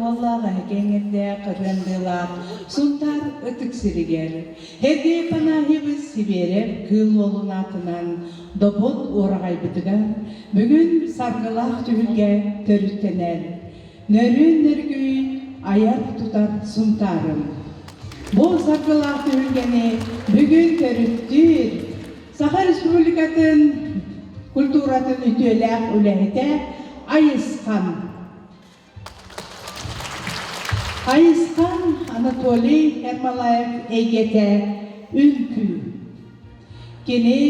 уоллаах, эһэкэ эҥэрдээх, ырыандыылаах Сунтаар ытык сиригэр Сергей Афанасьевич Сибиэрэп Кыыл Уолун аатынан Добун уораҕайбытыгар бүгүн саргылаах түһүлгэ төрүттэнэр. Нөрүөн нөргүй айар-тутар Сунтаарым. Бу саргылаах түһүлгэни бүгүн төрүттүүр Саха Республикатын культуратын үтүөлээх үлэһитэ Айысхан. Айысхан Анатолий Ермолаев эйгэтэ үҥкүү. Кини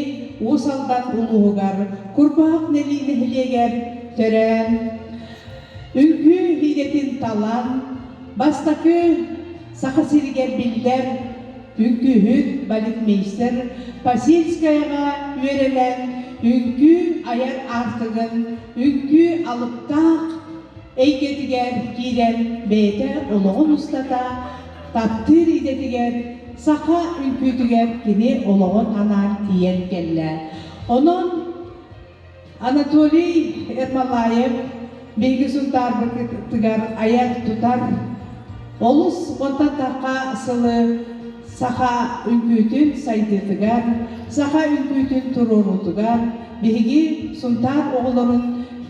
Уус Алдан улууһугар Курбаах нэһилиэгэр төрөөн, үҥкүү идэтин талан, бастакы Саха сиригэр биллэр үҥкүүһүт, балетмейстер Посельскаяҕа үөрэнэн, үҥкүү айар аартыгын, үҥкүү алыптаах эйгэтигэр киирэн бэйэтэ олоҕун устата таптыыр идэтигэр саха үҥкүүтүгэр кини олоҕун анаан тиийэн кэллэ. Онон Анатолий Ермолаев биһиги Сунтаарбытыгар айар-тутар олус уонтан тахха сылы саха үҥкүүтүн сайдыытыгар, саха үҥкүүтүн туруоруутугар биһиги Сунтаар оҕолорун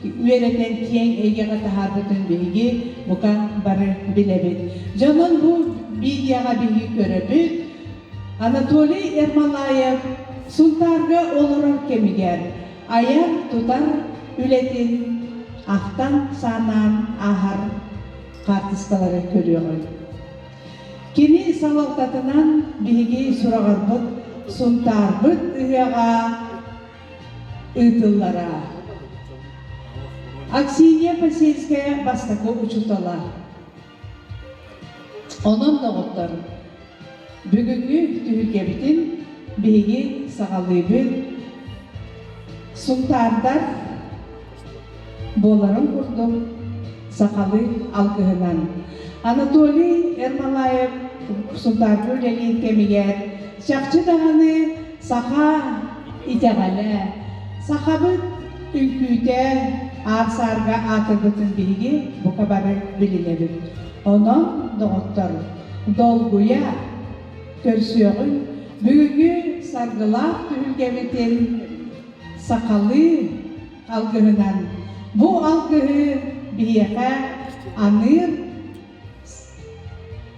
үөрэтэн киэҥ эйгэҕэ таһаарбытын биһиги бука бары билэбит. Дьонун бу видеоҕа биһиги көрөбүт. Анатолий Ермолаев Сунтаарга олорор кэмигэр айар-тутар үлэтин ахтан-санаан ааһар хаартыскалары көрүөҕүҥ. Кини салалтатынан биһиги сураҕырбыт Сунтаарбыт ыһыаҕа ыытыллара. Аксинья Посельская бастакы учуутала. Онон, доҕоттор, бүгүҥҥү түһүлгэбитин биһиги саҕалыыбыт. Сунтаардар буоларын курдук сахалыы алгыһынан. Анатолий Ермолаев Сунтаарга үлэлиир кэмигэр чахчы даҕаны саха итэҕэлэ, сахабыт үҥкүүтэ аар-саарга аатырбытын биһиги бука бары билинэбит. Онон, доҕоттор, долгуйа көрсүөҕүҥ бүгүҥҥү саргылаах түһүлгэбитин сахалыы алгыһынан. Бу алгыһы биһиэхэ аныыр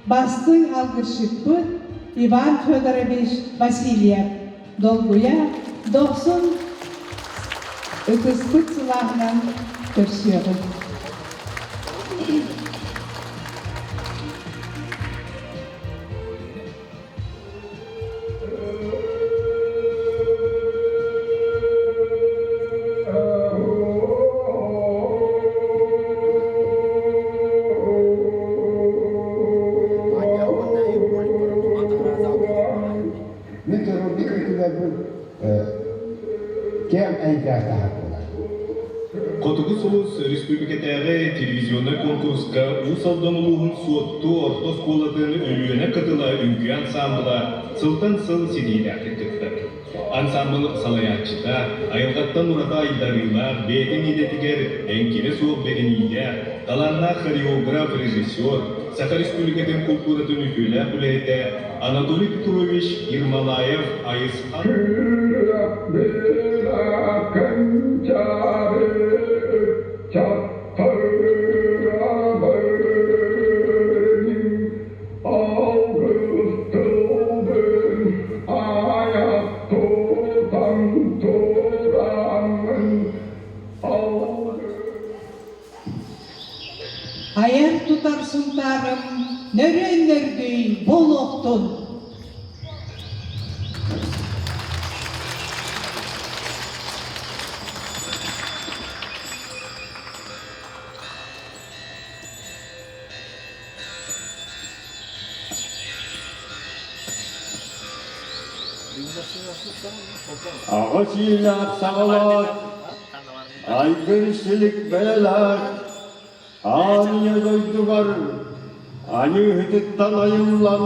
бастыҥ алгысчыппыт Иван Федорович Васильев долгуйа дохсун ытыспыт сылааһынан көрсүөҕүҥ. Мин туруорбут үҥкүүлэрбин киэҥ эйгээх таһаарбылар. Хотугу сулус республикатааҕы телевизионнай куонкуруска Уус Алдан улууһун Суотту орто оскуолатын Өлүөнэ кытыла үҥкүү ансаамбыла сылтан сыл ситиһиилээхтик кыттар. Ансаамбыл салайааччыта, айылҕаттан ураты айдарыылаах, бэйэтин идэтигэр эҥкилэ суох бэриниилээх, талааннаах хореограф, режиссер, Саха Республикатын култууратын үтүөлээх үлэһитэ Анатолий Петрович Ермолаев Айысхан Айар-тутар Сунтаарым нөрүөн-нөргүй буолуохтун! Аҕыс иилээх саҕалаах, айгыр силик бэйэлээх, Аан ийэ дойдубар аньыыһытыттан айыллан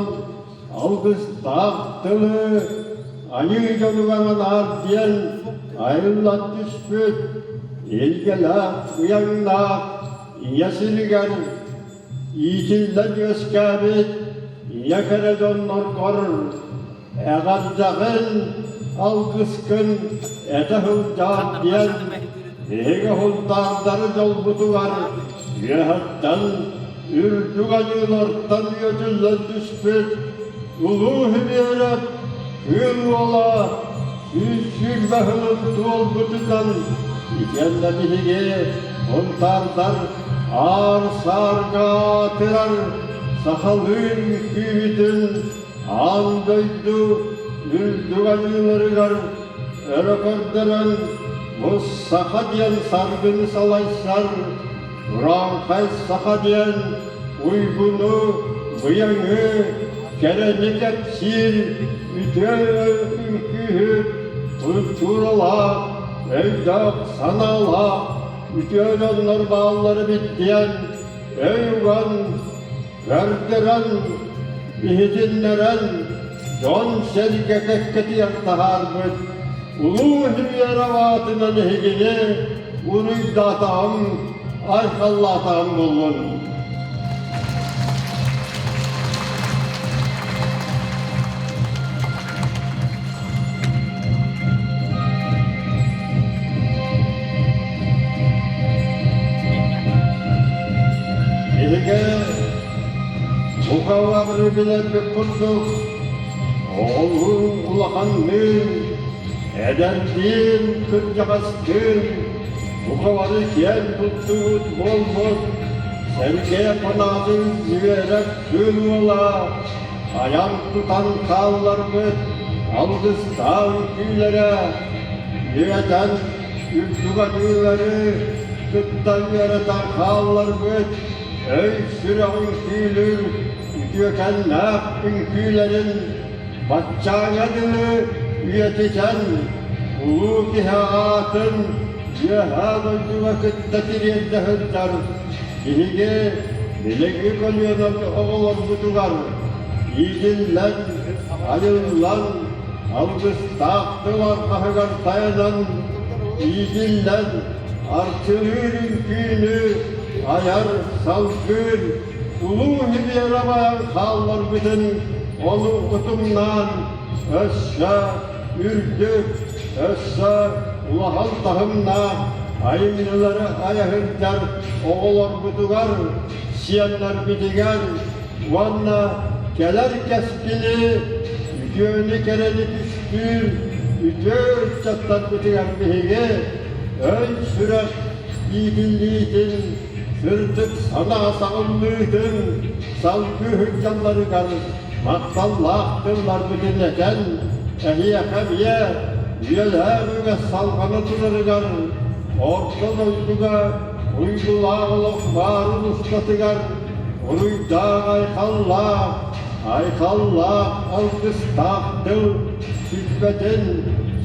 алгыстаах тылы аньыы дьонугар анаар диэн айыллан түспүт илгэлээх быйаҥнаах ийэ сиригэр. Иитиллэн үөскээбит ийэ кэрэ дьонноргор эҕэрдэҕин, алгыскын этэ сылдьаар диэн биһиги Һунтаардары дьолбутугар үөһэттэн үрдүк айыылартан үөтүллэн түспүт Улуу Һүбүөрэп Кыыл Уола 120 сылын туолбутунан итиэннэ биһиги Һунтаардар аар-саарга аатырар сахалыы үҥкүүбүтүн аан дойду үрдүк айыыларыгар өрө көрдөрөн бу саха диэн саргыны салайсар урааҥхай саха диэн уйгуну, быйаҥы, кэрэни кэпсиир үтүө үҥкүүһүт, культуралаах, өйдөөх-санаалаах үтүө дьоннор бааллар эбит диэн өй уган, көрдөрөн, иһитиннэрэн, дьон-сэргэ кэккэтигэр таһаарбыт Улуу Химера аатынан эһигини уруйдаатаҕым, айхаллаатаҕым буоллун. Биһиги бука билэрбит курдук, оҕолуун улаханныын, эдэрдиин кырдьаҕастыын бука бары киэн туттубут буолбут Сергей Апанасьевич Зверев күн уола айан тутан хаалларбыт алгыстаах үҥкүүлэрэ үөрэтэн үрдүк аныылары кытта үөрэтэн хаалларбыт өй сүрэх үҥкүүлүүр үтүөкэннээх үҥкүүлэрин баччааҥҥа дылы үйэтитэн улуу киһи аатын үөһээ дойдуга кытта тириэрдэ сылдьар биһиги билиҥҥи көлүөнэ оҕолорбутугар иитиллэн, айыллан, алгыстаах тыл арҕаһыгар тайанан иитиллэн арчылыыр үҥкүүнү айар, салгыыр улуу Химера байан хаалларбытын ону утумнаан өссө үрдүк, өссө улахан таһымнаах айымньылары айа сылдьар оҕолорбутугар, сиэннэрбитигэр уонна кэлэр кэскили үтүөнү-кэрэни түстүүр үтүө ыччаттарбытыгар биһиги өй-сүрэх иитиллиитин, сырдык санаа саҕыллыытын салгыы сылдьалларыгар махталлаах тылларбытын этэн, эһиэхэ эмиэ үйэлээх үгэс салҕана турарыгар орто дойдуга уйгулаах олох баарын устатыгар уруйдаах айхаллаах, айхаллаах алгыстаах тыл сүппэтин,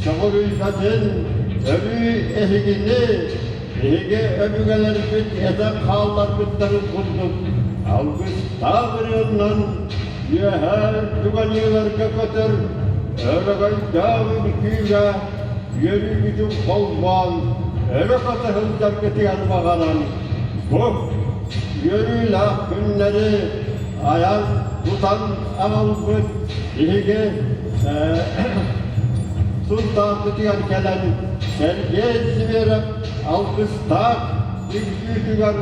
сөҕүрүйбэтин, өрүү эһигини Биһиги өбүгэлэрбит этэн хаалларбыттарын курдук, алгыстаах ырыаннан үөһээ үрдүк аньыыларга көтөр өрөгөйдөөх үҥкүүгэ үөрүүгүтүн холбоон өрө көтө сылдьаргытыгар баҕаран, бу үөрүүлээх күннэри айан тутан аҕалбыт биһиги Сунтаарбытыгар кэлэн Сергей Зверев алгыстаах үҥкүүтүгэр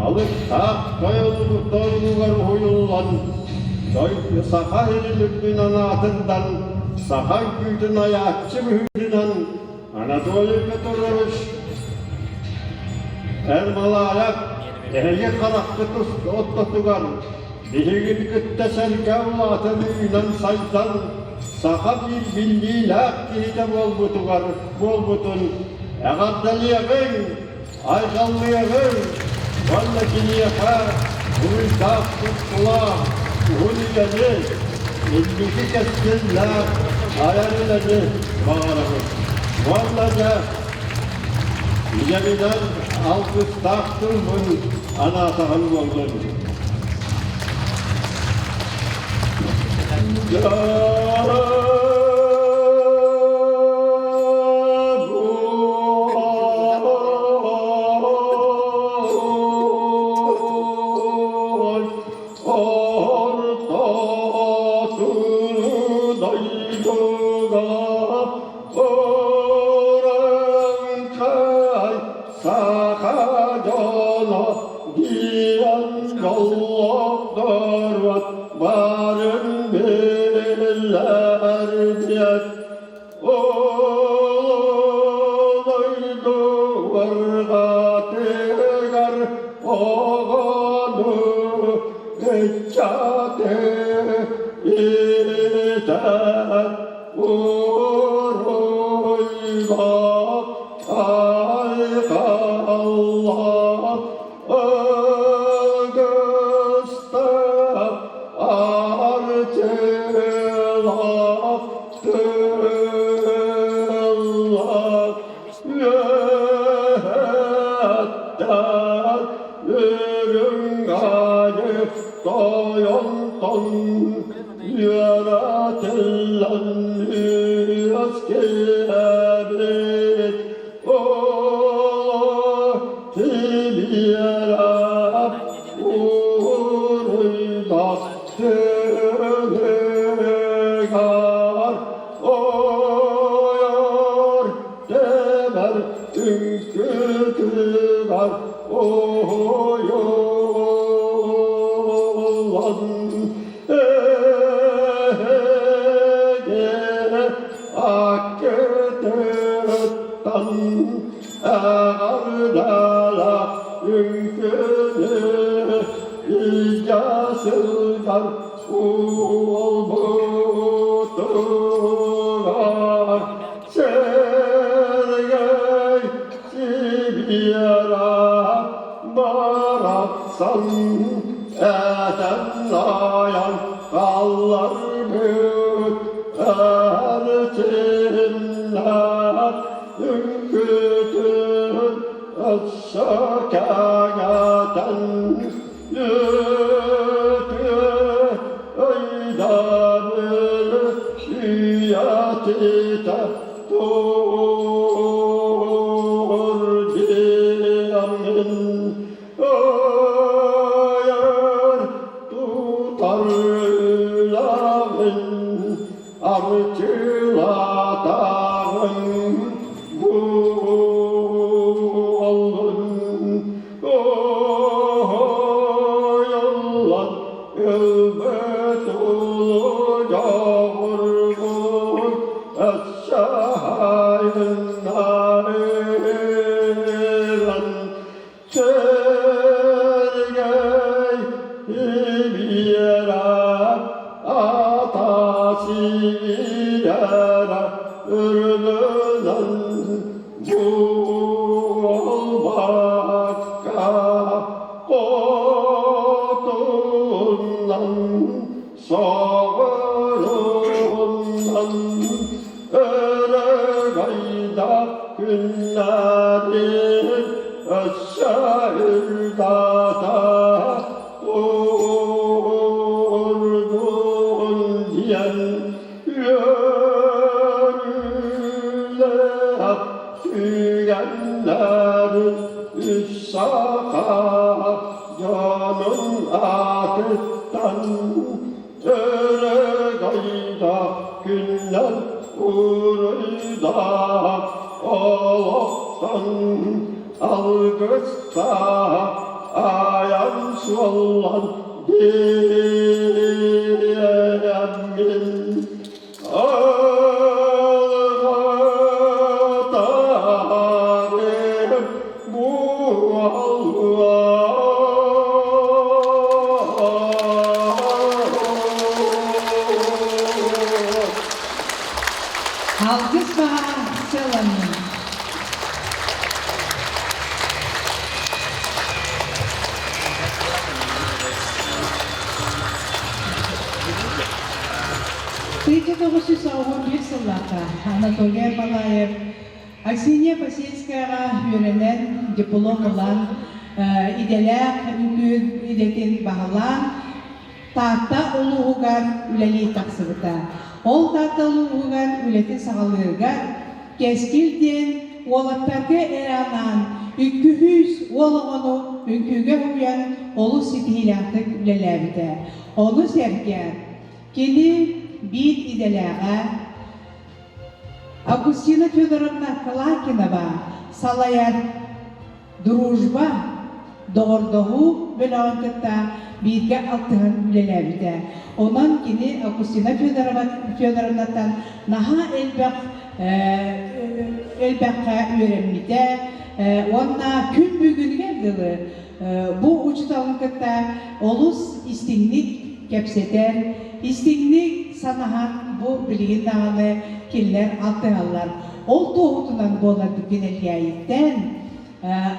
алыптаах тойонугар уһуйуллан, саха сирин үрдүнэн аатырдан, саха үҥкүүтүн айааччы быһыытынан Анатолий Петрович Эрмалаев эһиги хараххыт ортотугар биһигини кытта сэргэ улаатан үүнэн-сайдан саха биир биллиилээх киһитэ буолбутугар буолбутун эҕэрдэлиэҕиҥ, айхаллыаҕыҥ уонна киниэхэ буруйдаах туттулаах уһун үйэни, инники кэскиллээх айар үлэни баҕарабыт. Уонна дьэ, ийэбинэн алгыстаах тылбын анаатаҕым буоллун. Олохторуот барын биллэр диэт Олойду арҕаатыгар оҕону ыччаты иитэн уруйга айхаллаах Алгыстаах арчылаах тыллаах үөһэттэн үрүҥ айы тойонтон үөрэтиллэн үөскээбит Аккытыттан аҕардала үҥкүнү илдьэ сылдьар уолбутугар Сэргэй Сибиэра барахсан этэн айан хаалларбыт эрчимнээх үҥкүүтүн өссө кэҥэтэн үтүө өйдөбүлү үйэтитэ тур диэммин Өр тутар үлэҕин арчылатаҕын буоллун Уһуйуллан ылбыт улуу дьоҕургун өссө айыннаран Сэргэй Ибиэрэ ата сибиэрэ үрдүнэн буолбакка хотуннан соҕуруунан өрөгөйдөөх күннэрин өссө үрдата турдун диэн үөрүүлээх түгэннэрин үс саха дьонун аатыттан Өрөгөйдөөх күннэр уруйдаах олохтон алгыстаах айан суоллан биэрэммин алҕатарым буолуо. Алгыс баҕа сыаланнын. Тыйча 991 сыллаахха Анатолий Арбалаев Аксинья Посельскаяҕа үөрэнэн диплом ылан, идэлээх үҥкүү идэтин баһылаан, Таатта улууһугар үлэлии тахсыбыта. Ол Таатта улууһугар үлэтин саҕалыырыгар Кэскил диэн уолаттарга эрэ анаан 200 уол оҕону үҥкүүгэ уһуйан олус ситиһиилээхтик үлэлээбитэ. Ону сэргэ кини биир идэлээҕэ Августина Федоровна Калакинова салайар «Дружба» доҕордоһуу. бөлөҕүн кытта бииргэ алтыһан үлэлээбитэ. Онон кини Августина Федоровнаттан наһаа элбэх элбэххэ үөрэммитэ уонна күн бүгүнүгэр дылы бу учууталын кытта олус истиҥник кэпсэтэр, истиҥник санаһан бу билигин даҕаны кинилэр алтыһаллар. Ол туоһутунан буолар бүгүн Элгээйиттэн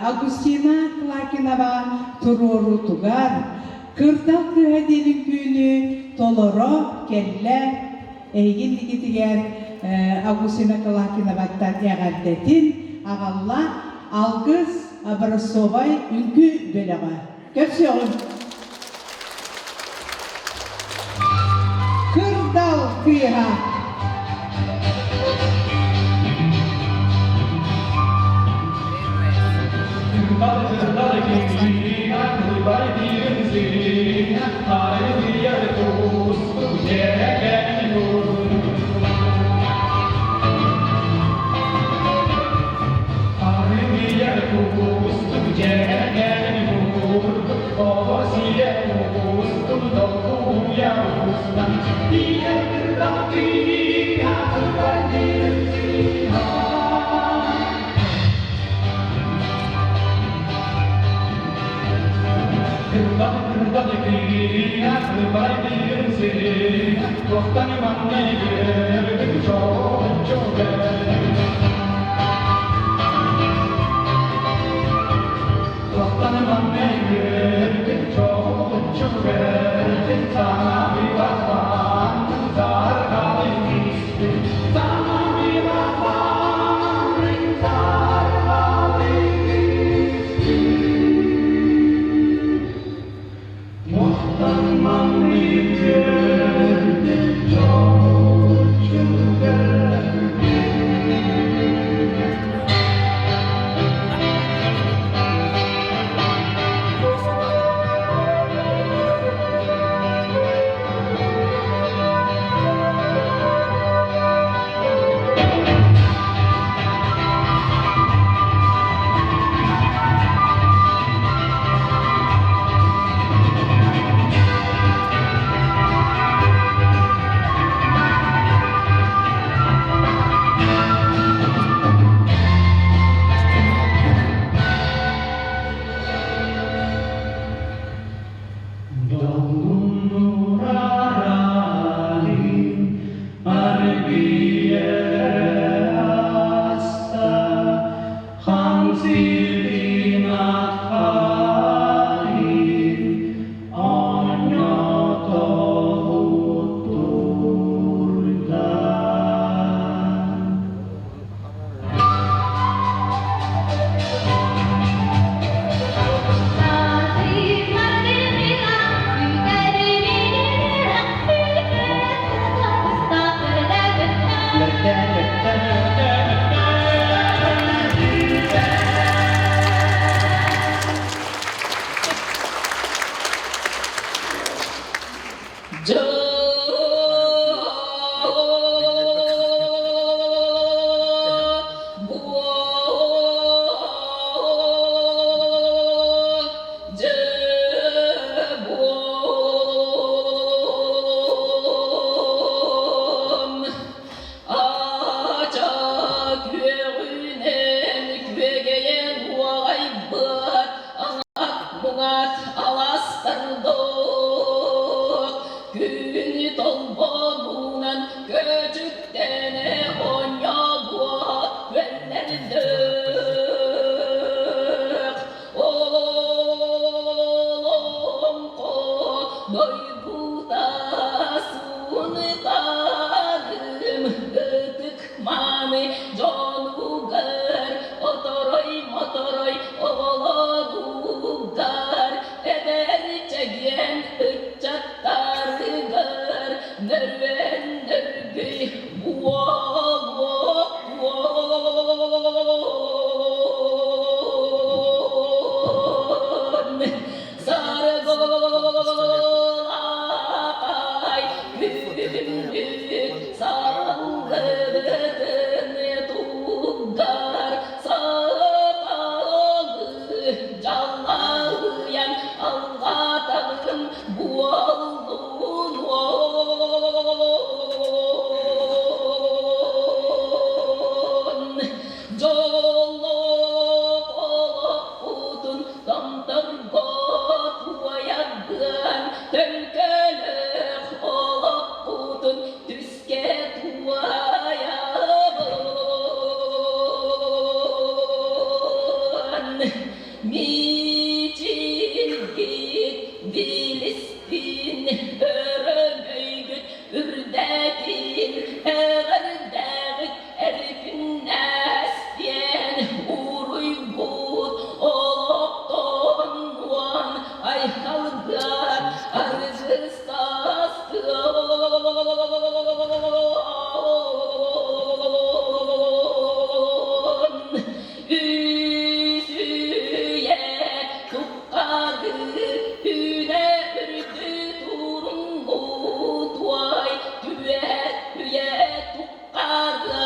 Августина Клакинова туруоруутугар Кырдал кыыһа диэн үҥкүүнү толоро кэллэ. Эһиги инникитигэр Августина Клакиноваттан эҕэрдэтин аҕалла Алгыс образцовай үҥкүү бөлөҕө. Көрсүөҕүҥ! Кырдал кыыһа. Истин өрөгөйгүт үрдээтин, эҕэрдээҕит эркиннэстиэн, уруйгут олохтонуон, айхалга аргыстастыан. Үсүйэ туххагы үүнэ үрдү турунгутуай түөт үйэ туххага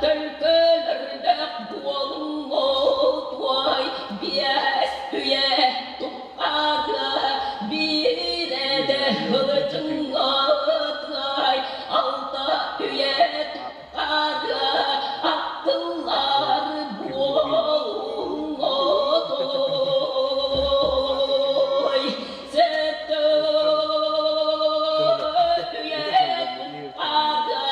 төлкөлөрдөк буолунгутуай биэс үйэ туххага биирэдэ ылычыҥҥытыай алта үйэ туххага аттылар буолуҥҥотой сэттэ үйэ туххага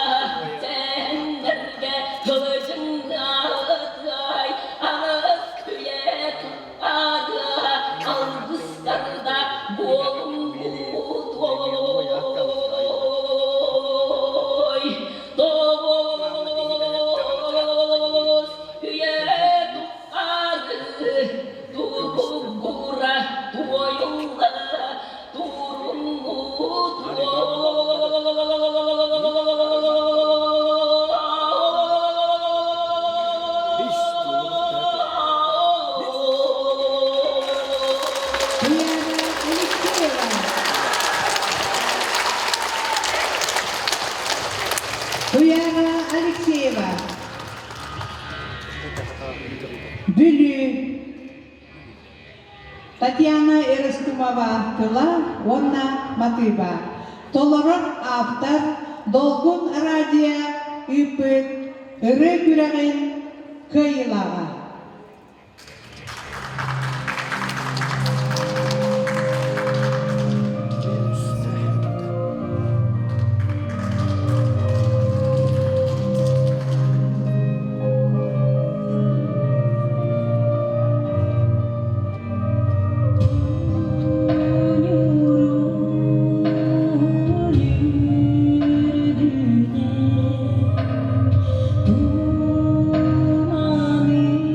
сэннэргэ ылычыҥҥатай аҕыс үйэ туххага алгыстарда буолуҥҥутой Тоҕус үйэ тухары туругура туойулла Туйаара Алексеева. Туйаара Алексеева. Бүлүү. Татьяна Эрастумова тыла уонна матыыба. Толорор автор Долгун радио ыыппыт ырыа күрэҕин кыайыылааҕа. Туманы.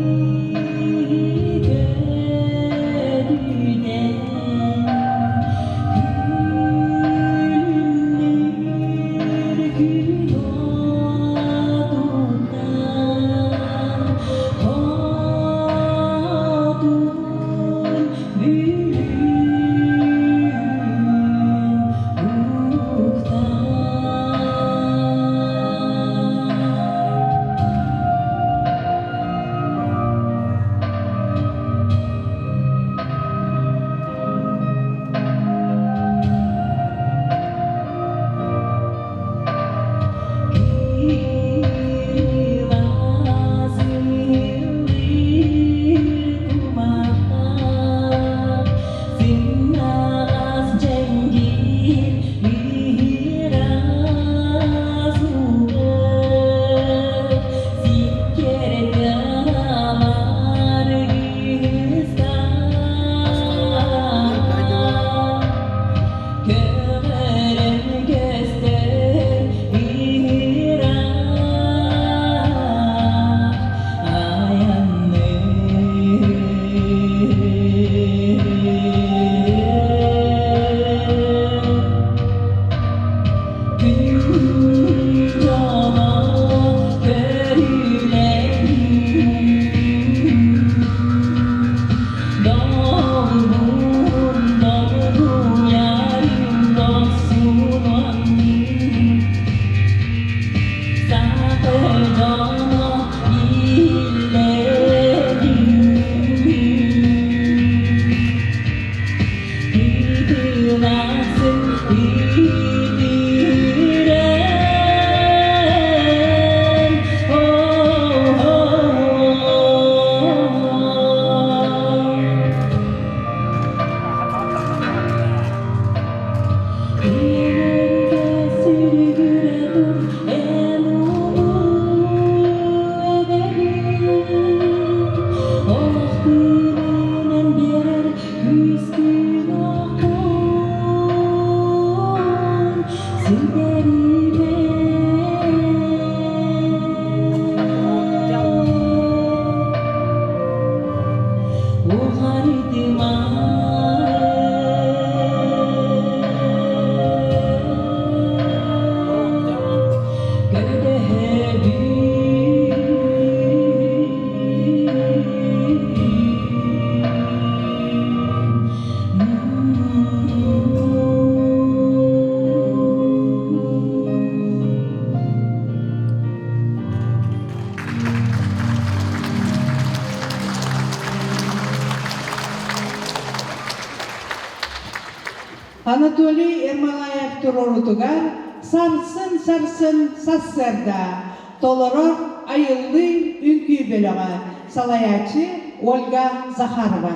Анатолий Ермолаев туруорутугар сарсын-сарсын сарсыарда толорор Айыллыы үҥкүү бөлөҕө, салайааччы Ольга Захарова.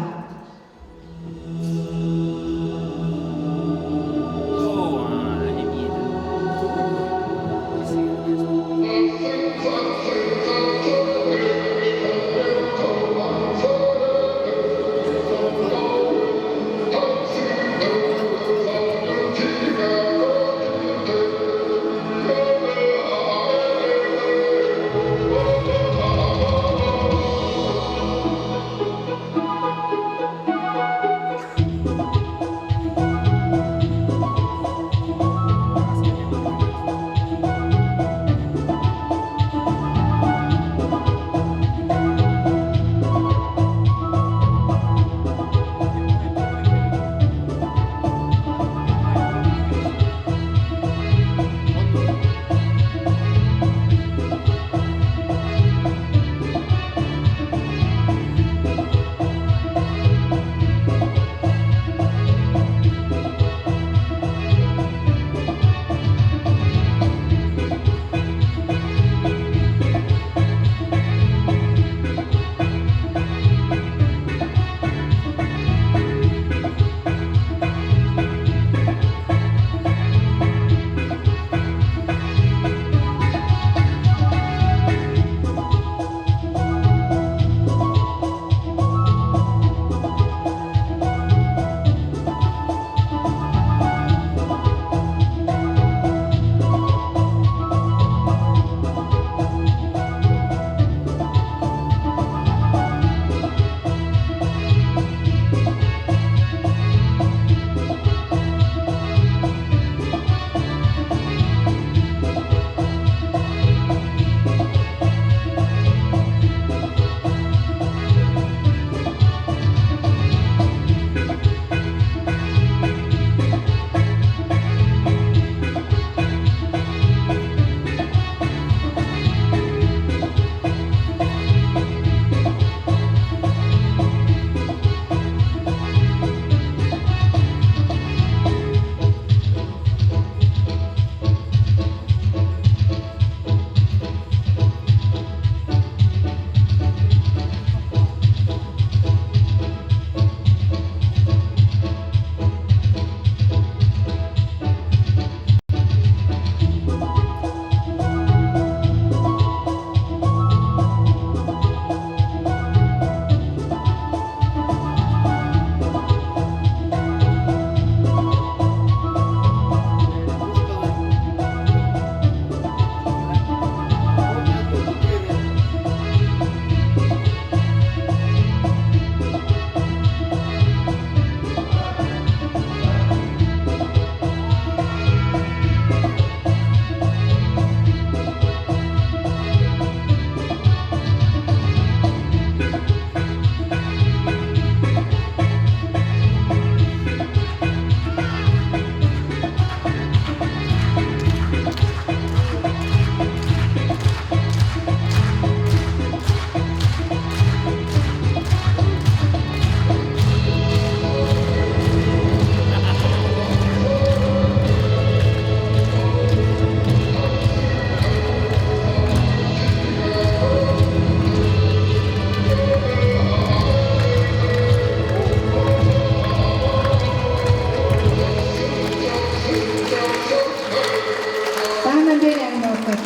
Таһынан биэрээҥ доҕоттор.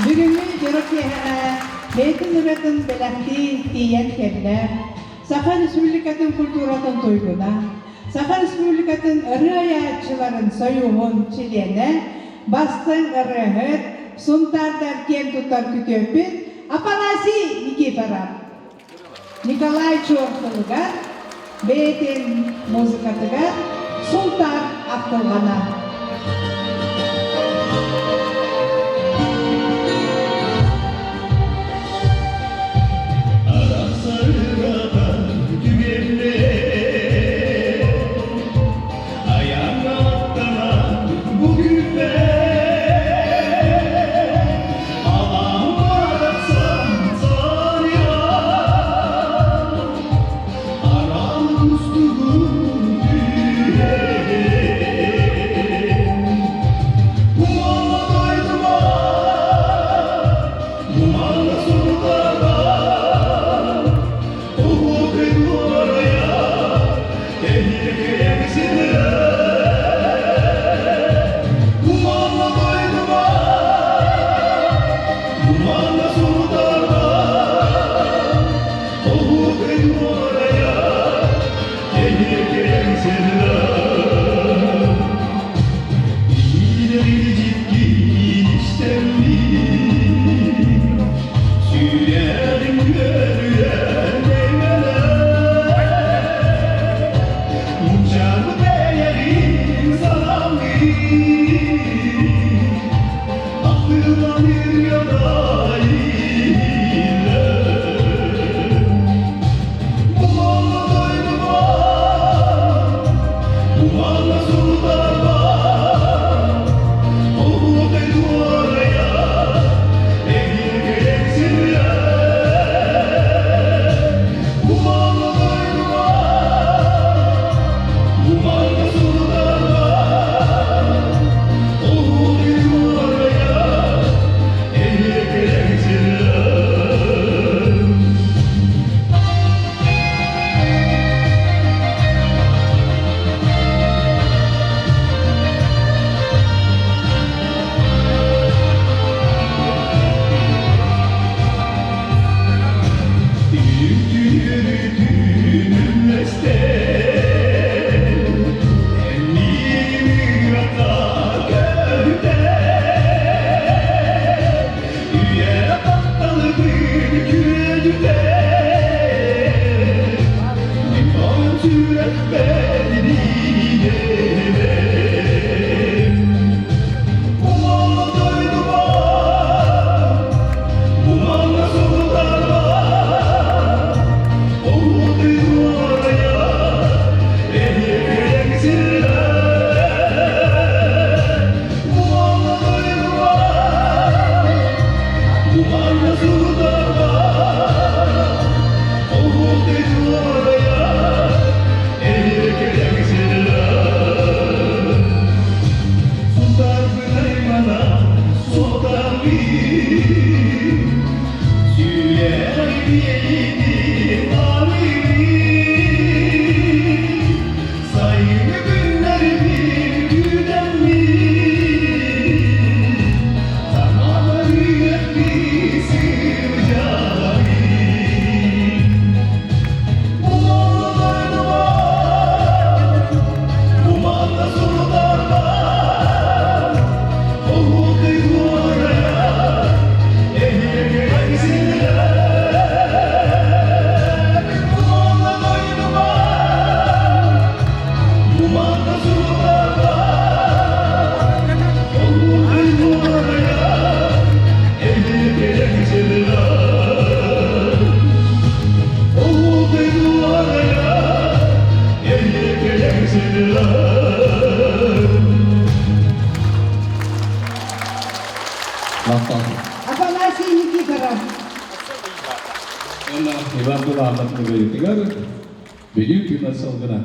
Бүгүҥҥү дьоро киэһэҕэ бэйэтин ырыатын бэлэхтии тиийэн кэллэ Саха Республикатын культуратын туйгуна, Саха Республикатын ырыа айааччыларын сойууһун чилиэнэ, бастыҥ ырыаһыт, Сунтаардар киэн туттар күтүөппүт Афанасий Никифоров. Николай Чуор тылыгар, бэйэтин музыкатыгар Сунтаар ахтылҕана. Арахсарыгатан түгэннэ Айаҥҥаттана бу күппэ Алаҥаратсан сарыйан. Афанасий Никифоров. Уонна Иван Дулаанов нөҥүөтүгэр Бүлүү тыына сылгына.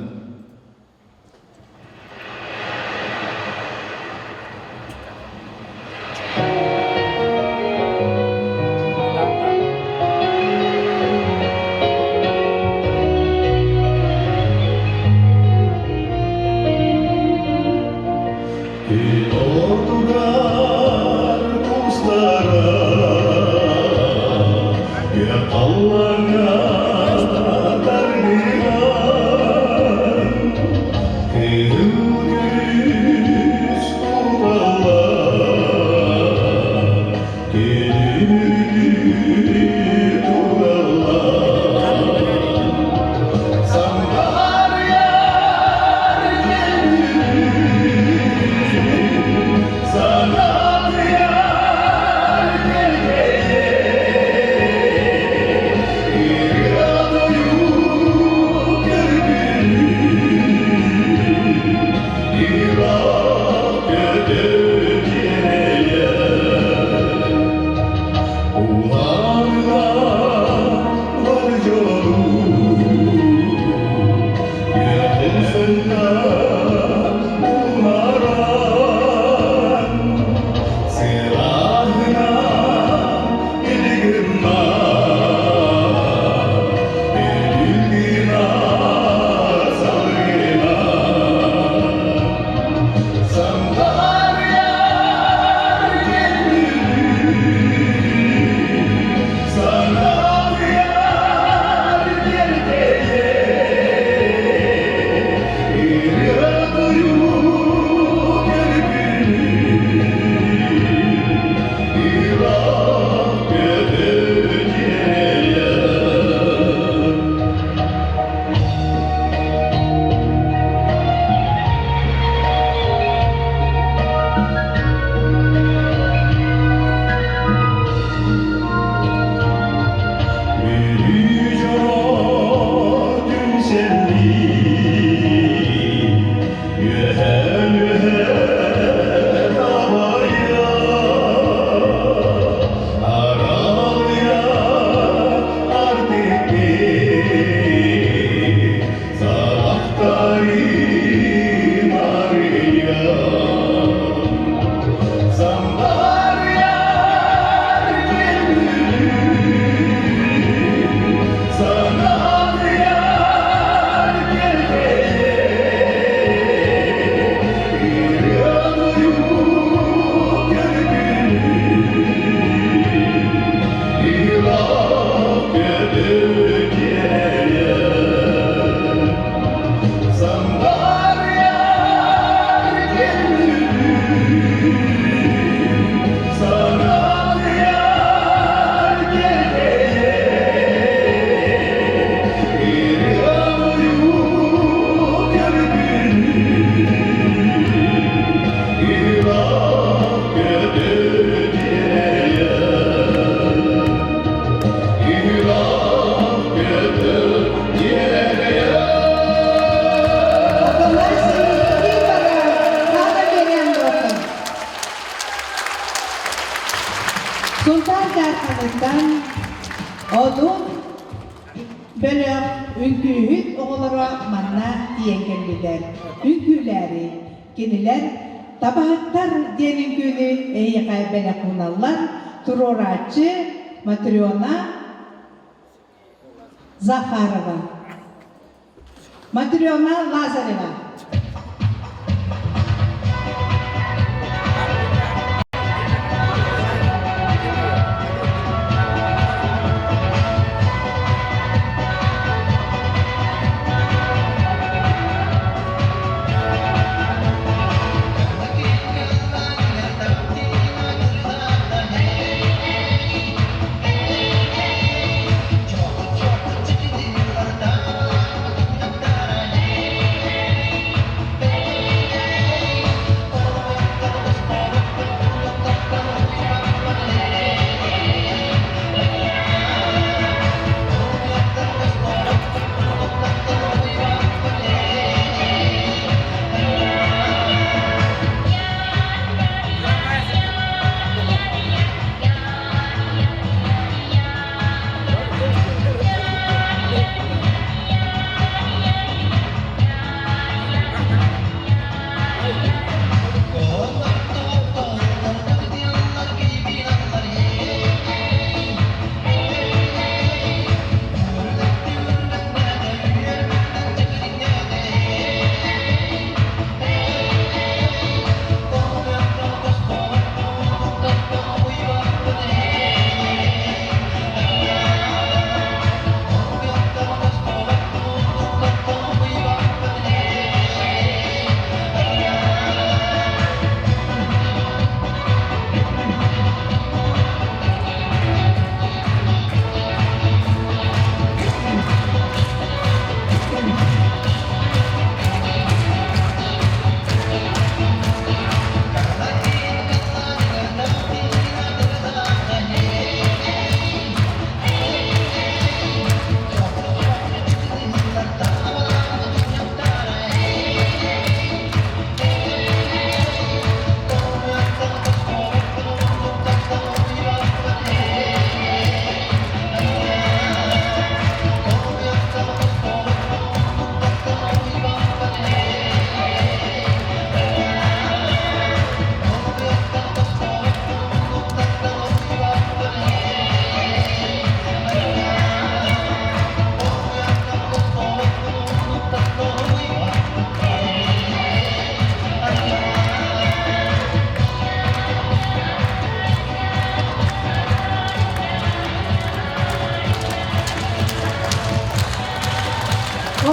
манна тиийэн кэллилэр. Үҥкүүлээри кинилэр Табаһыттар диэн үҥкүүнү эһиэхэ бэлэх ууналлар. Туруорааччы Матрена Захарова. Матрена Лазарева.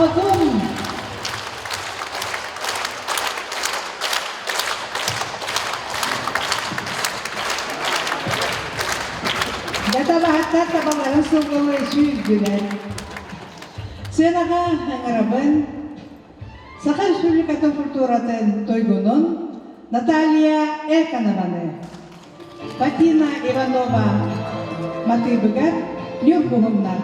Одун Датабаһаттар табаларын сылгылыы сүүрдүлэр. Сыанаҕа ыҥырабын Саха Республикатын культуратын туйгунун Наталья Эконованы, Фатина Иванова матыыбыгар Ньургуһуннар.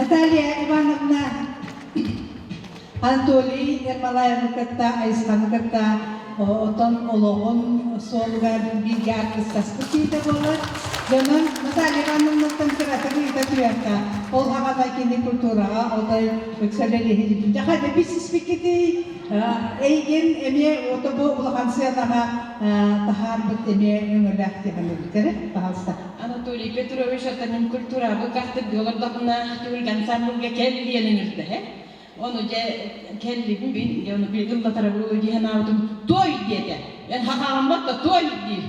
Наталья Ивановна Анатолий Ермолаевы кытта, Айысханы кытта отон олоҕун суолугар бииргэ аргыстаспыт киһитэ буолар. Дьонун Наталья Ивановнаттан кыратык ыйыта түһүөххэ. Ол хаҕана кини культураҕа отой ыксалэлиһи Дьаха бисиспиккитий эйигин эмиэ ото бу улахан сыанаҕа таһаарбыт эмиэ өҥөлөөх диэхэ пожалуйста. Анатолий Петрович атанын культурабы кахтык олордохуна түһүлгэ ансамблга кэл диэн ыҥырда Ону дьэ кэллибин бин дьэ ону били ыллатара буолуо дии санаабытым туой диэтэ. Эн хахаҕаммат да туой диир.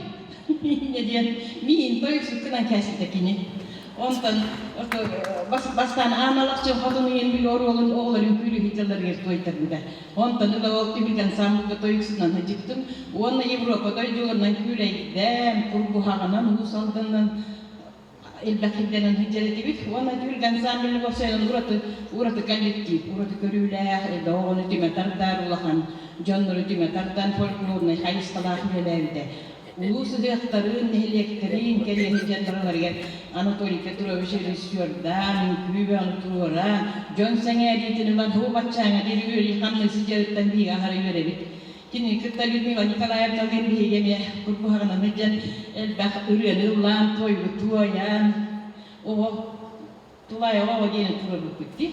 Инньэ диэн миин тойуксуккунан кээспитэ кини. Онтон бастаан Аана Алахчын хотун иһин били оруолун оҕолорун күүрүһү дьалларыгар туойтарбыта. Онтон ыла ол түмүк ансамблга тойуксунан сылдьыбытым. Уонна Европа дойдуларынан күүлэйдээн, курбуһаҕынан, Уус Алданынан элбэх ирдэнэн сылдьар этибит уонна түһүлгэ ансамбль уопсайынан ураты ураты коллектив, ураты көрүүлээх, элбэх оҕону түмэ тардар, улахан дьоннору түмэ тардан фольклорнай хайысхалаах үлэлээбитэ. Улуус ыһыахтарын, нэһилиэктэрин кэлиэ сылдьан барыларыгар Анатолий Петрович режиссердаан, үҥкүү бөҕөнү туруоран, дьон сэҥээриитин ылан һуу баччааҥҥа диэри үөрүү хамныы сылдьарыттан биһиги аһара үөрэбит. Кинини кытта Людмила Николаевналыын биһиги эмиэ курбуһаҕынан сылдьан элбэх ырыаны ыллаан, туойбу туойан, оҕо тулаайаҕа оҕо диэни туруорбуппут дии.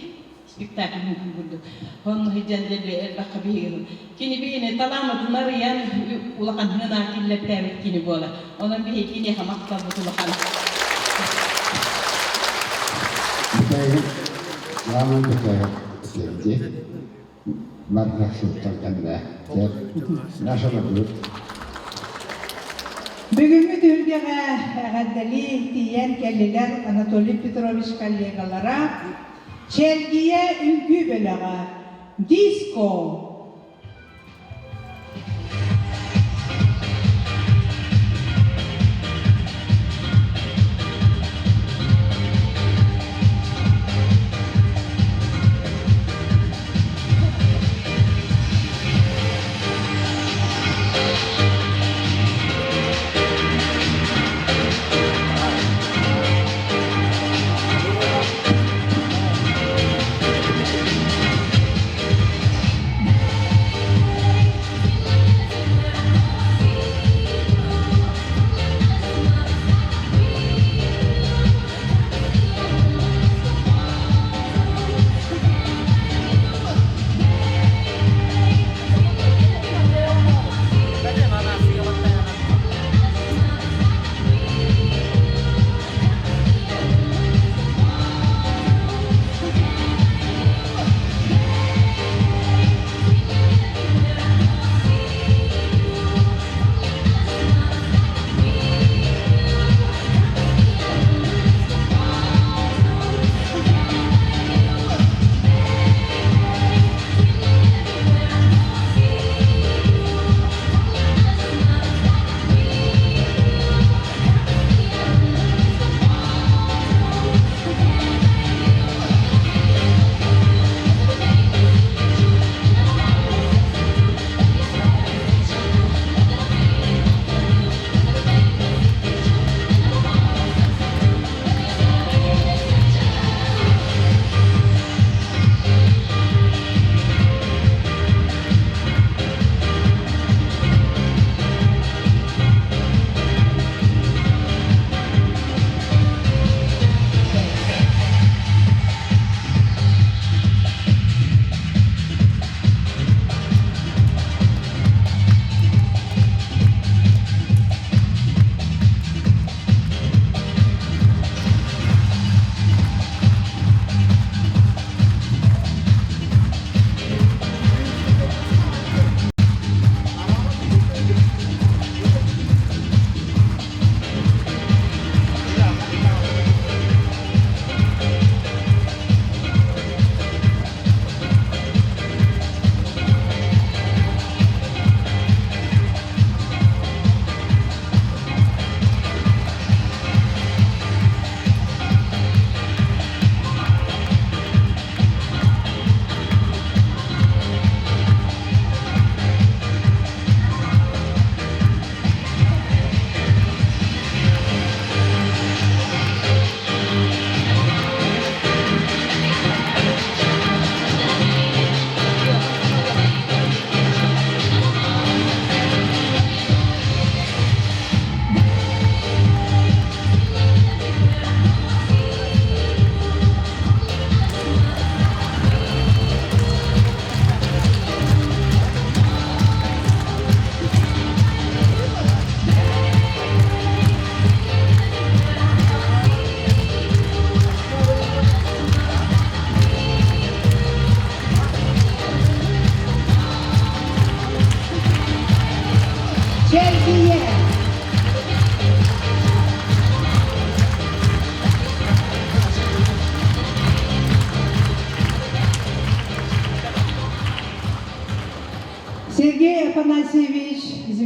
Спектакль үҥкүү курдук. Онно сылдьан дэлби элбэххэ биһиги кини биһини талааммытын арыйан улахан хынаах киллэртээбит кини буолар. Онон биһиги киниэхэ махталбыт улахан. Бүтэһигин Роман Петрович этиэм дии. Мархасыттан кэннэ наша будет. Бүгүҥҥү түһүлгэҕэ эҕэрдэлии тиийэн кэллилэр Анатолий Петрович коллегалара, Чэлгийэ үҥкүү бөлөҕө, Диско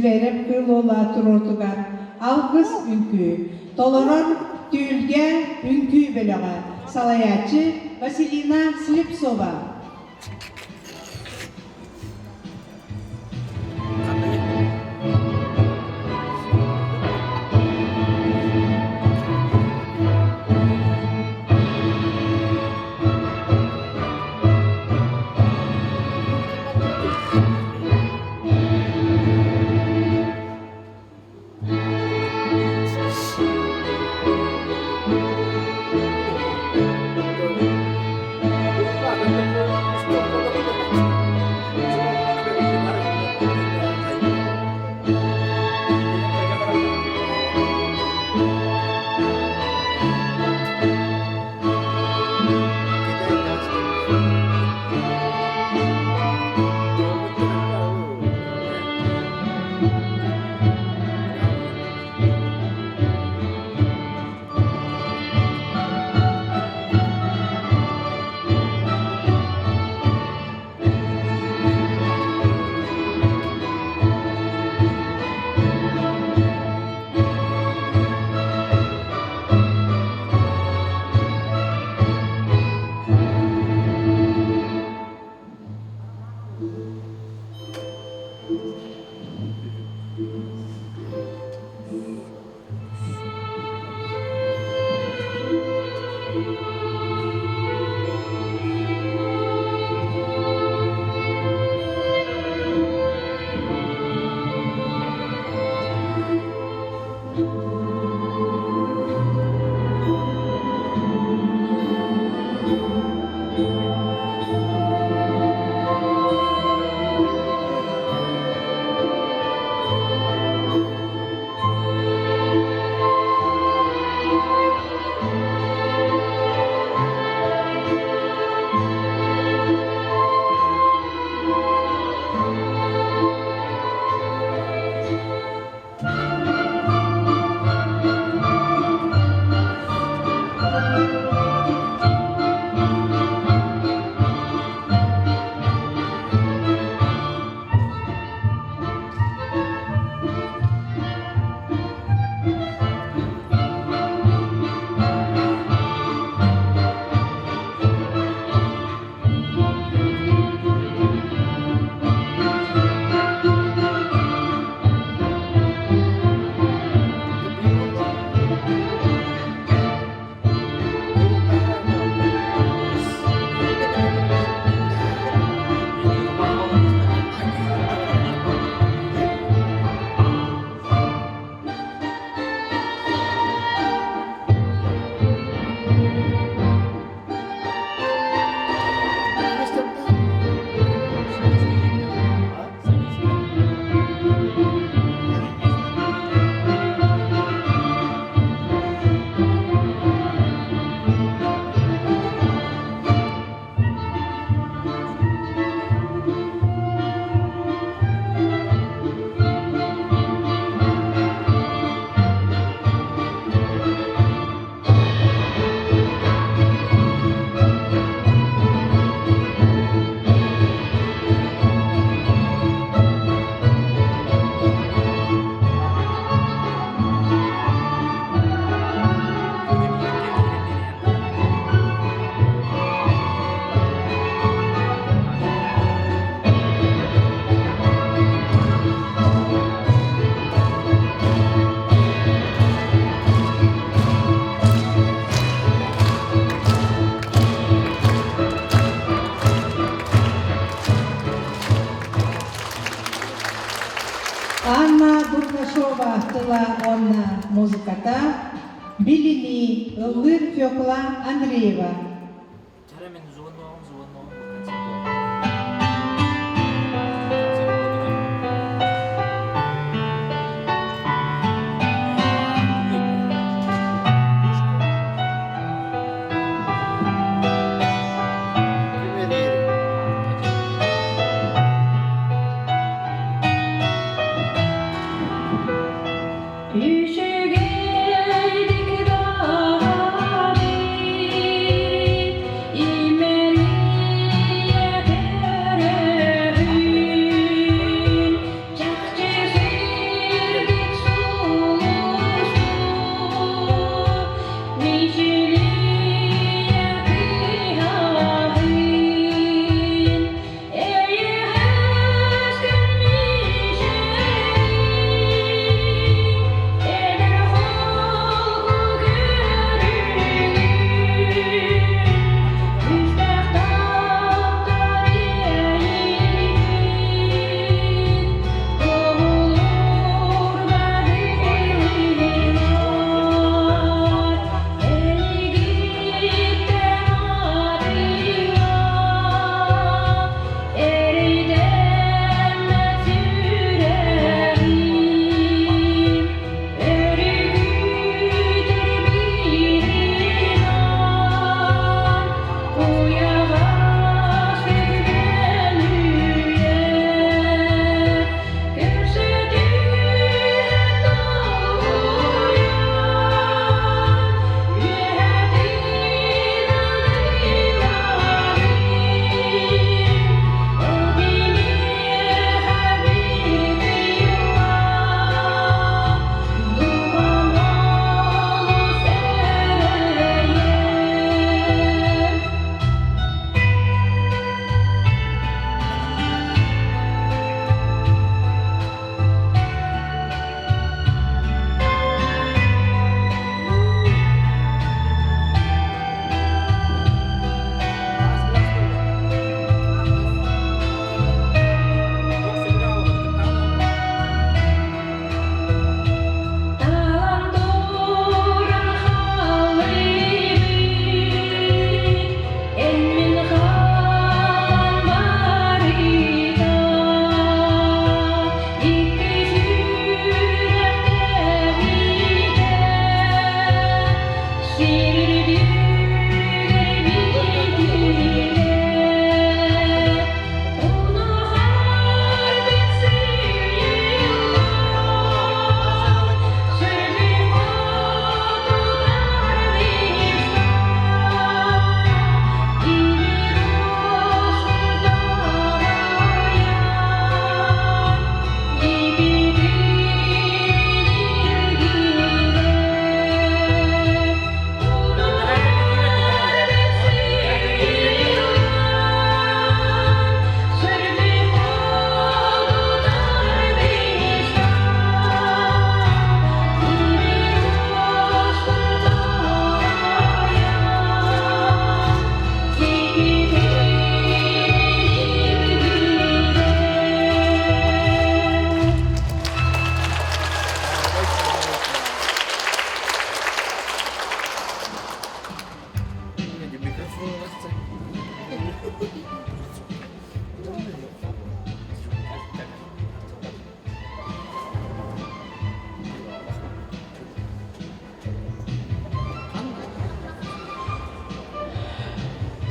Зверев Кыыл Уола туруортугар Алгыс үҥкүү толорор Түһүлгэ үҥкүү бөлөҕө салайааччы Василина Слепцова. Анна Бурнашова тыла уонна музыката Билини ыллыыр Фекла Андреева. Үчүгэйдик даҕаны.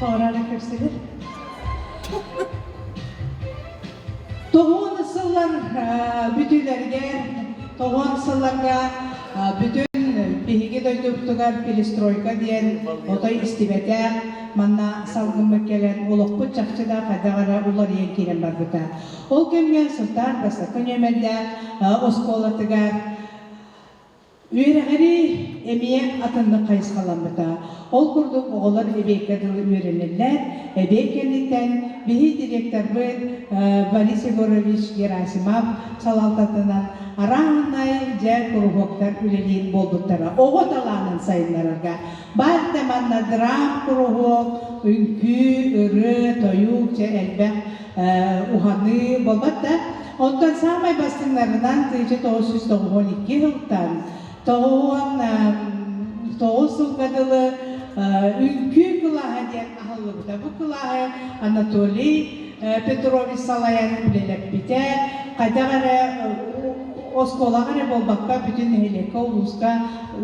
Тоҕорара кэпсэлэр. Тоҕуон сыллар бүтүүлэригэр, тоҕуон сылларга бүтүн биһиги дойдубутугар перестройка диэн отой истибэтэх, манна салгыммыт кэлэн олохпут чахчы да хайдах эрэ уларыйан киирэн барбыта. Ол кэмҥэ Сунтаар бастакы нүөмэрдээх оскуолатыгар Үөрэҕирии эмиэ атыннык хайысхаламмыта. Ол курдук оҕолор эбиэккэ дылы үөрэнэллэр. Эбиэт кэнниттэн биһи директорбыт Борис Егорович Герасимов салалтатынан арааһынай дьэ куруһуоктар үлэлиир буолбуттара. Оҕо талаанын сайыннарарга. Баар да манна драм куруһуок, үҥкүү, ырыа, тойук дьэ элбэх уһаныы буолбат да. Онтон саамай бастыҥнарынан 1992 сылтан 99 сылга дылы үҥкүү кылааһа диэн аһыллыбыта. Бу кылааһы Анатолий Петрович салайан үлэлэппитэ. Хайдах эрэ оскуолаҕа эрэ буолбакка, бүтүн нэһилиэккэ, улууска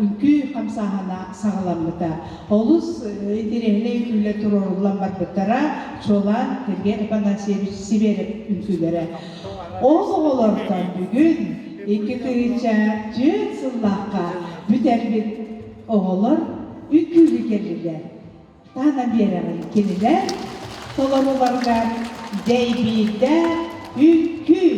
үҥкүү хамсааһына саҕаламмыта. Олус интэриэһинэй үҥкүүлэр туруоруллан барбыттара, чуолаан Сергей Афанасьевич Сибиэрэп үҥкүүлэрэ. Ол оҕолортон бүгүн 2004 сыллаахха бүтэрбит оҕолор үҥкүүлүү кэллилэр. Таһынан биэрэҕин кинилэр толорууларыгар дэйбиирдээх үҥкүү.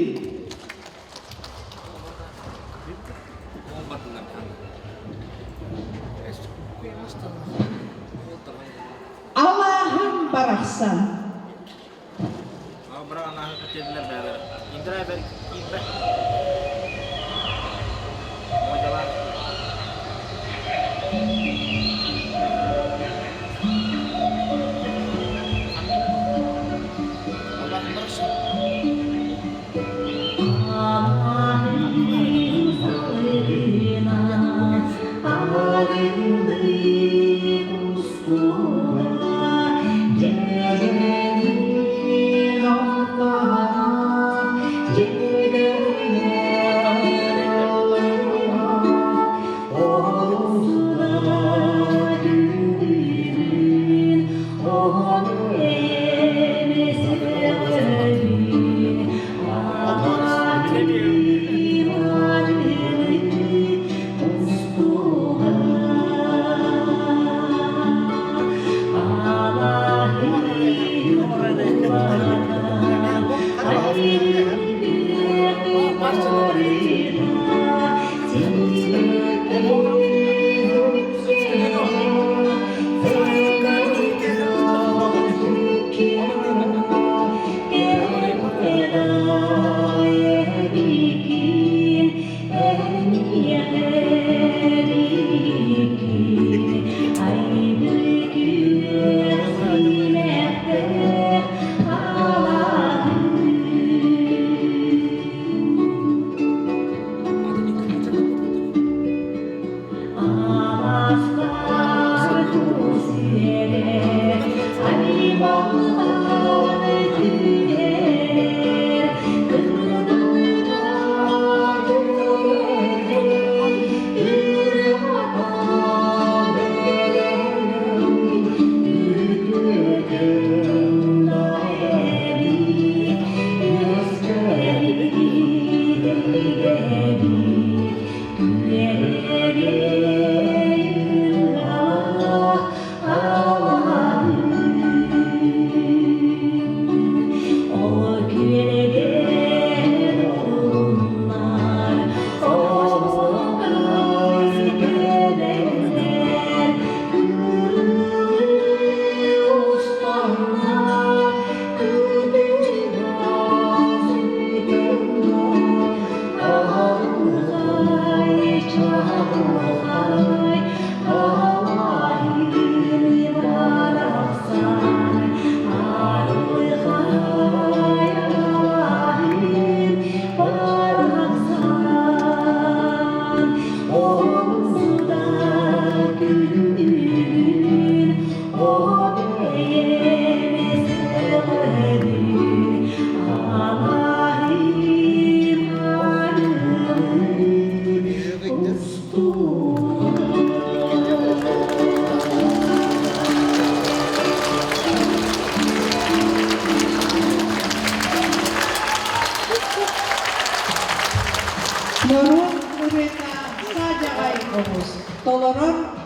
Алааһым барахсан.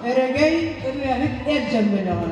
Өрөгөй ырыаһыт эр дьон бөлөҕө.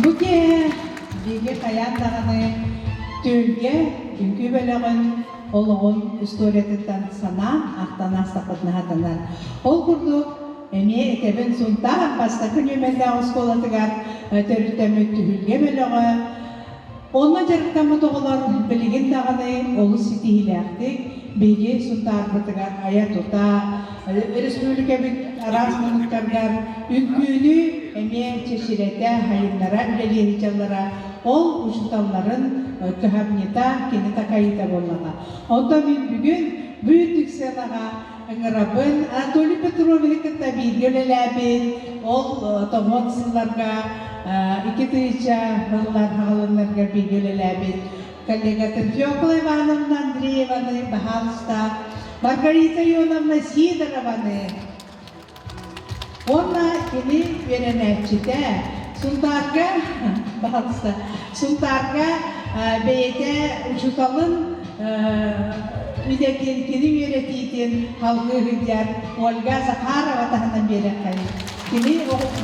Бу киэһэ биһиги хайаан даҕаны түөлгэ үҥкүү бөлөҕүн олоҕун историятыттан санаан ахтан аастахпытына сатанар. Ол курдук эмиэ этэбин Сунтаар бастакы нүөмэрдээх оскуолатыгар төрүттэммит түһүлгэ бөлөҕө Онно дьарыктаммыт оҕолор билигин даҕаны олус ситиһиилээхтик биһиги Сунтаарбытыгар айа-тута, республикабыт араас муннуктарыгар үҥкүүнү эмиэ чэчирэтэ, сайыннара үлэлиир дьаллара ол учууталларын кыһамньыта, кини такайыыта буоллаҕа. Онтон мин бүгүн бүттүк сыанаҕа ыҥырабын. Анатолий Петровиһы кытта бииргэ үлэлээбит, ол томот сылларга 2000 сыллар хаҕаланнарга бииргэ үлэлээбит коллегатын Фёкла Ивановна Андрееваны, баһаалыста, Маргарита Ионовна Сидорованы уонна кини үөрэнээччитэ Сунтаарга, баһаалыста, Сунтаарга бэйэтэ учууталын идэтин, кини үөрэтиитин салгыы сылдьар Ольга Захарова таһынан биэрэххэй. Кини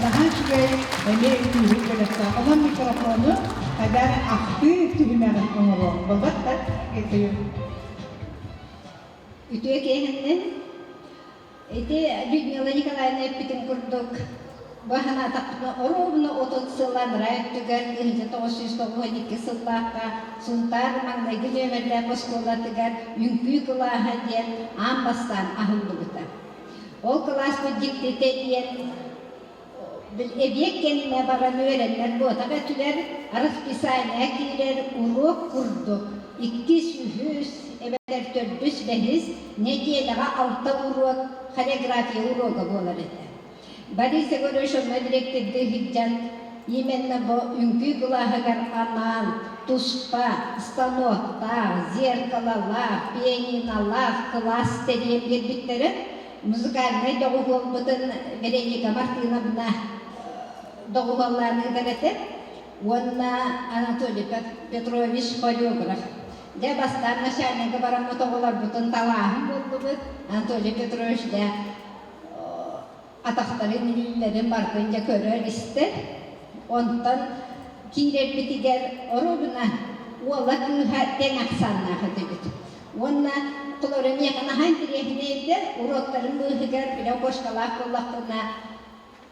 наһаа үчүгэй эмиэ үтүүһүк бөлөхтөөх. Онон микрофону хайдах ахтыы түһүмэҕин оҥоруох болбат да Үтүө киэһэннэн Ити Людмила Николаевна эппитин курдук, бу санаатахпына оруобуна 30 сыл анараа өттүгэр 1992 сыллаахха Сунтаар маҥнайгы нүөмэрдээх оскуолатыгар үҥкүү кылааһа диэн аан бастаан аһыллыбыта. Ол кылааспыт дьиктитэ диэн эбиэт кэннэ баран үөрэннэр буотах этилэр. расписание киирэр уруок курдук иккис, үһүс эбэтэр төрдүс, бэһис нэдиэлэҕэ алта уруок хореография уруога буолар этэ. Борис Егорович онно дириэктэрдии сылдьан именно бу үҥкүү кылааһыгар анаан туспа станоктаах, зеркалалаах, пианинолаах кылаас тэрийэн биэрбиттэрэ. Музыкальнай доҕуһуолбутун Вероника Мартыновна доҕуһуоллаан ыытар этэ уонна Анатолий Петрович хореограф. Дьэ, бастаан начальникка бараммыт оҕолорбутун талааһын буллубут. Анатолий Петрович дьэ атахтарын, илиилэрин барытын дьэ көрөр-истэр. Онтон киирэрбитигэр оруобуна уола кыыһа тэҥ ахсааннаах этибит. Уонна холобура миэхэ наһаа интэриэһинэй этэ, уруоктарын быыһыгар бile кошкалаах буоллахпына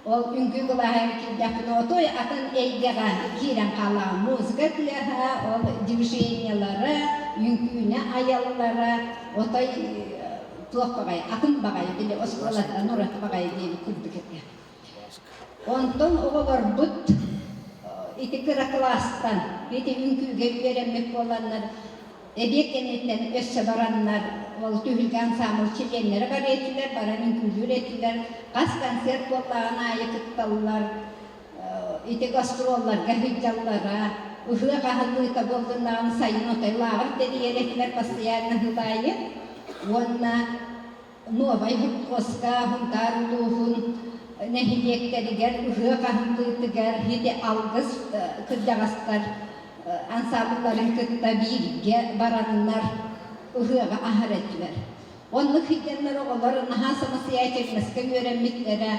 ол үҥкүү кылааһыгар киирдэхпинэ отой атын эйгэҕэ киирэн хаалаҕын. Музыка тыаһа, ол движениелара, үҥкүүнү айаллара отой туох баҕайы, атын баҕайы, били оскуолаттан ураты баҕайы диэбит курдук этэ. Онтон оҕолорбут ити кыра кылаастан ити үҥкүүгэ үөрэммит буоланнар эбиэт кэнниттэн өссө бараннар ол түһүлгэ ансаамбыл чилиэннэрэ барыа этилэр, баран үҥкүүлүүр этилэр, хас концерт буоллаҕын аайы кытталлар, ити гастролларга сылдьаллара, ыһыах аһыллыыта буоллуннаҕына сайын отой лааҕыр тэрийэр этилэр постоянно сыл аайы уонна Новай Хопхуоска Сунтаар улууһун нэһилиэктэригэр ыһыах аһыллыытыгар ити алгыс кырдьаҕастар ансаамбылларын кытта бииргэ бараннар ыһыаҕы аһар этилэр. Оннук сылдьаннар оҕолор наһаа самостоятельноска үөрэммиттэрэ,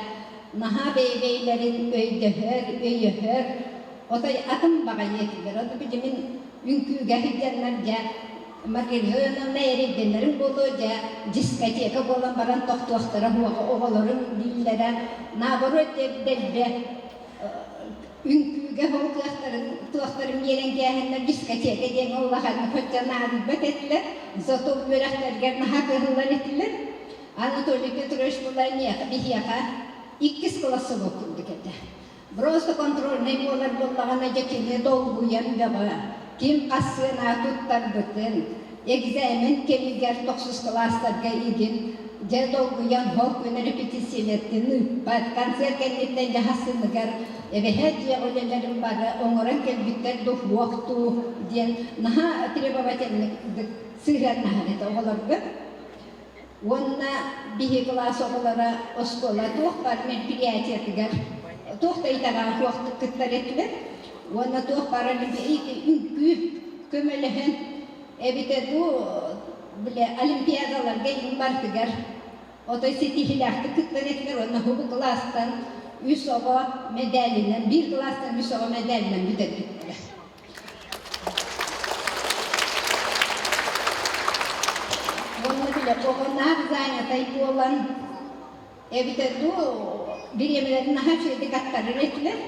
наһаа бэйэ-бэйэлэрин өйдөһөр, өйөһөр, отой атын баҕайы этилэр. Ону билигин үҥкүүгэ сылдьаннар дьэ Маргарита Ивановна эрэйдэнэрим буолуо дьэ дискотека буолан баран тохтуохтара суоҕа оҕолорум дииллэрэ наоборот дэлбэ үҥкүүгэ ол кыахтарын туохтарын биэрэн кээһэннэр дискотека диэҥҥэ улаханнык соччо наадыйбат этилэр зато үөрэхтэригэр наһаа кыһыллар этилэр Анатолий Петрович була биһиэхэ иккис классовой курдук этэ. Просто контрольнай буолар буоллаҕына дьэ кини долгуйан бөҕө, ким хас сыана туттарбытын, экзамен кэмигэр тохсус кылаастарга игин дьэ долгуйан ол күн репетициялартын ыыппат, концерт кэнниттэн дьэ хасыныгар эбэһээт дьиэҕэ үлэлэрин бары оҥорон кэлбиттэр духуох дуу диэн наһаа требовательнык сыһыаннаһар этэ оҕолорго. Уонна биһи кылаас оҕолоро оскуола туох баар мероприятиятыгар туох да итэҕэҕэ суохтук кыттар этилэр. Уонна туох баар үҥкүү көмөлөһөн эбитэ дуу бile олимпиадаларга иҥ барытыгар отой ситиһиилээхтик кыттар этилэр уонна хубу кылаастан үс оҕо мэдээлинэн биир кылаастан үс оҕо мэдээлинэн бүтэрбиттэрэ. Уонна бile оҕонаах занятай буолан эбитэ дуу бириэмэлэрин наһаа үчүгэйдик аттарар этилэр.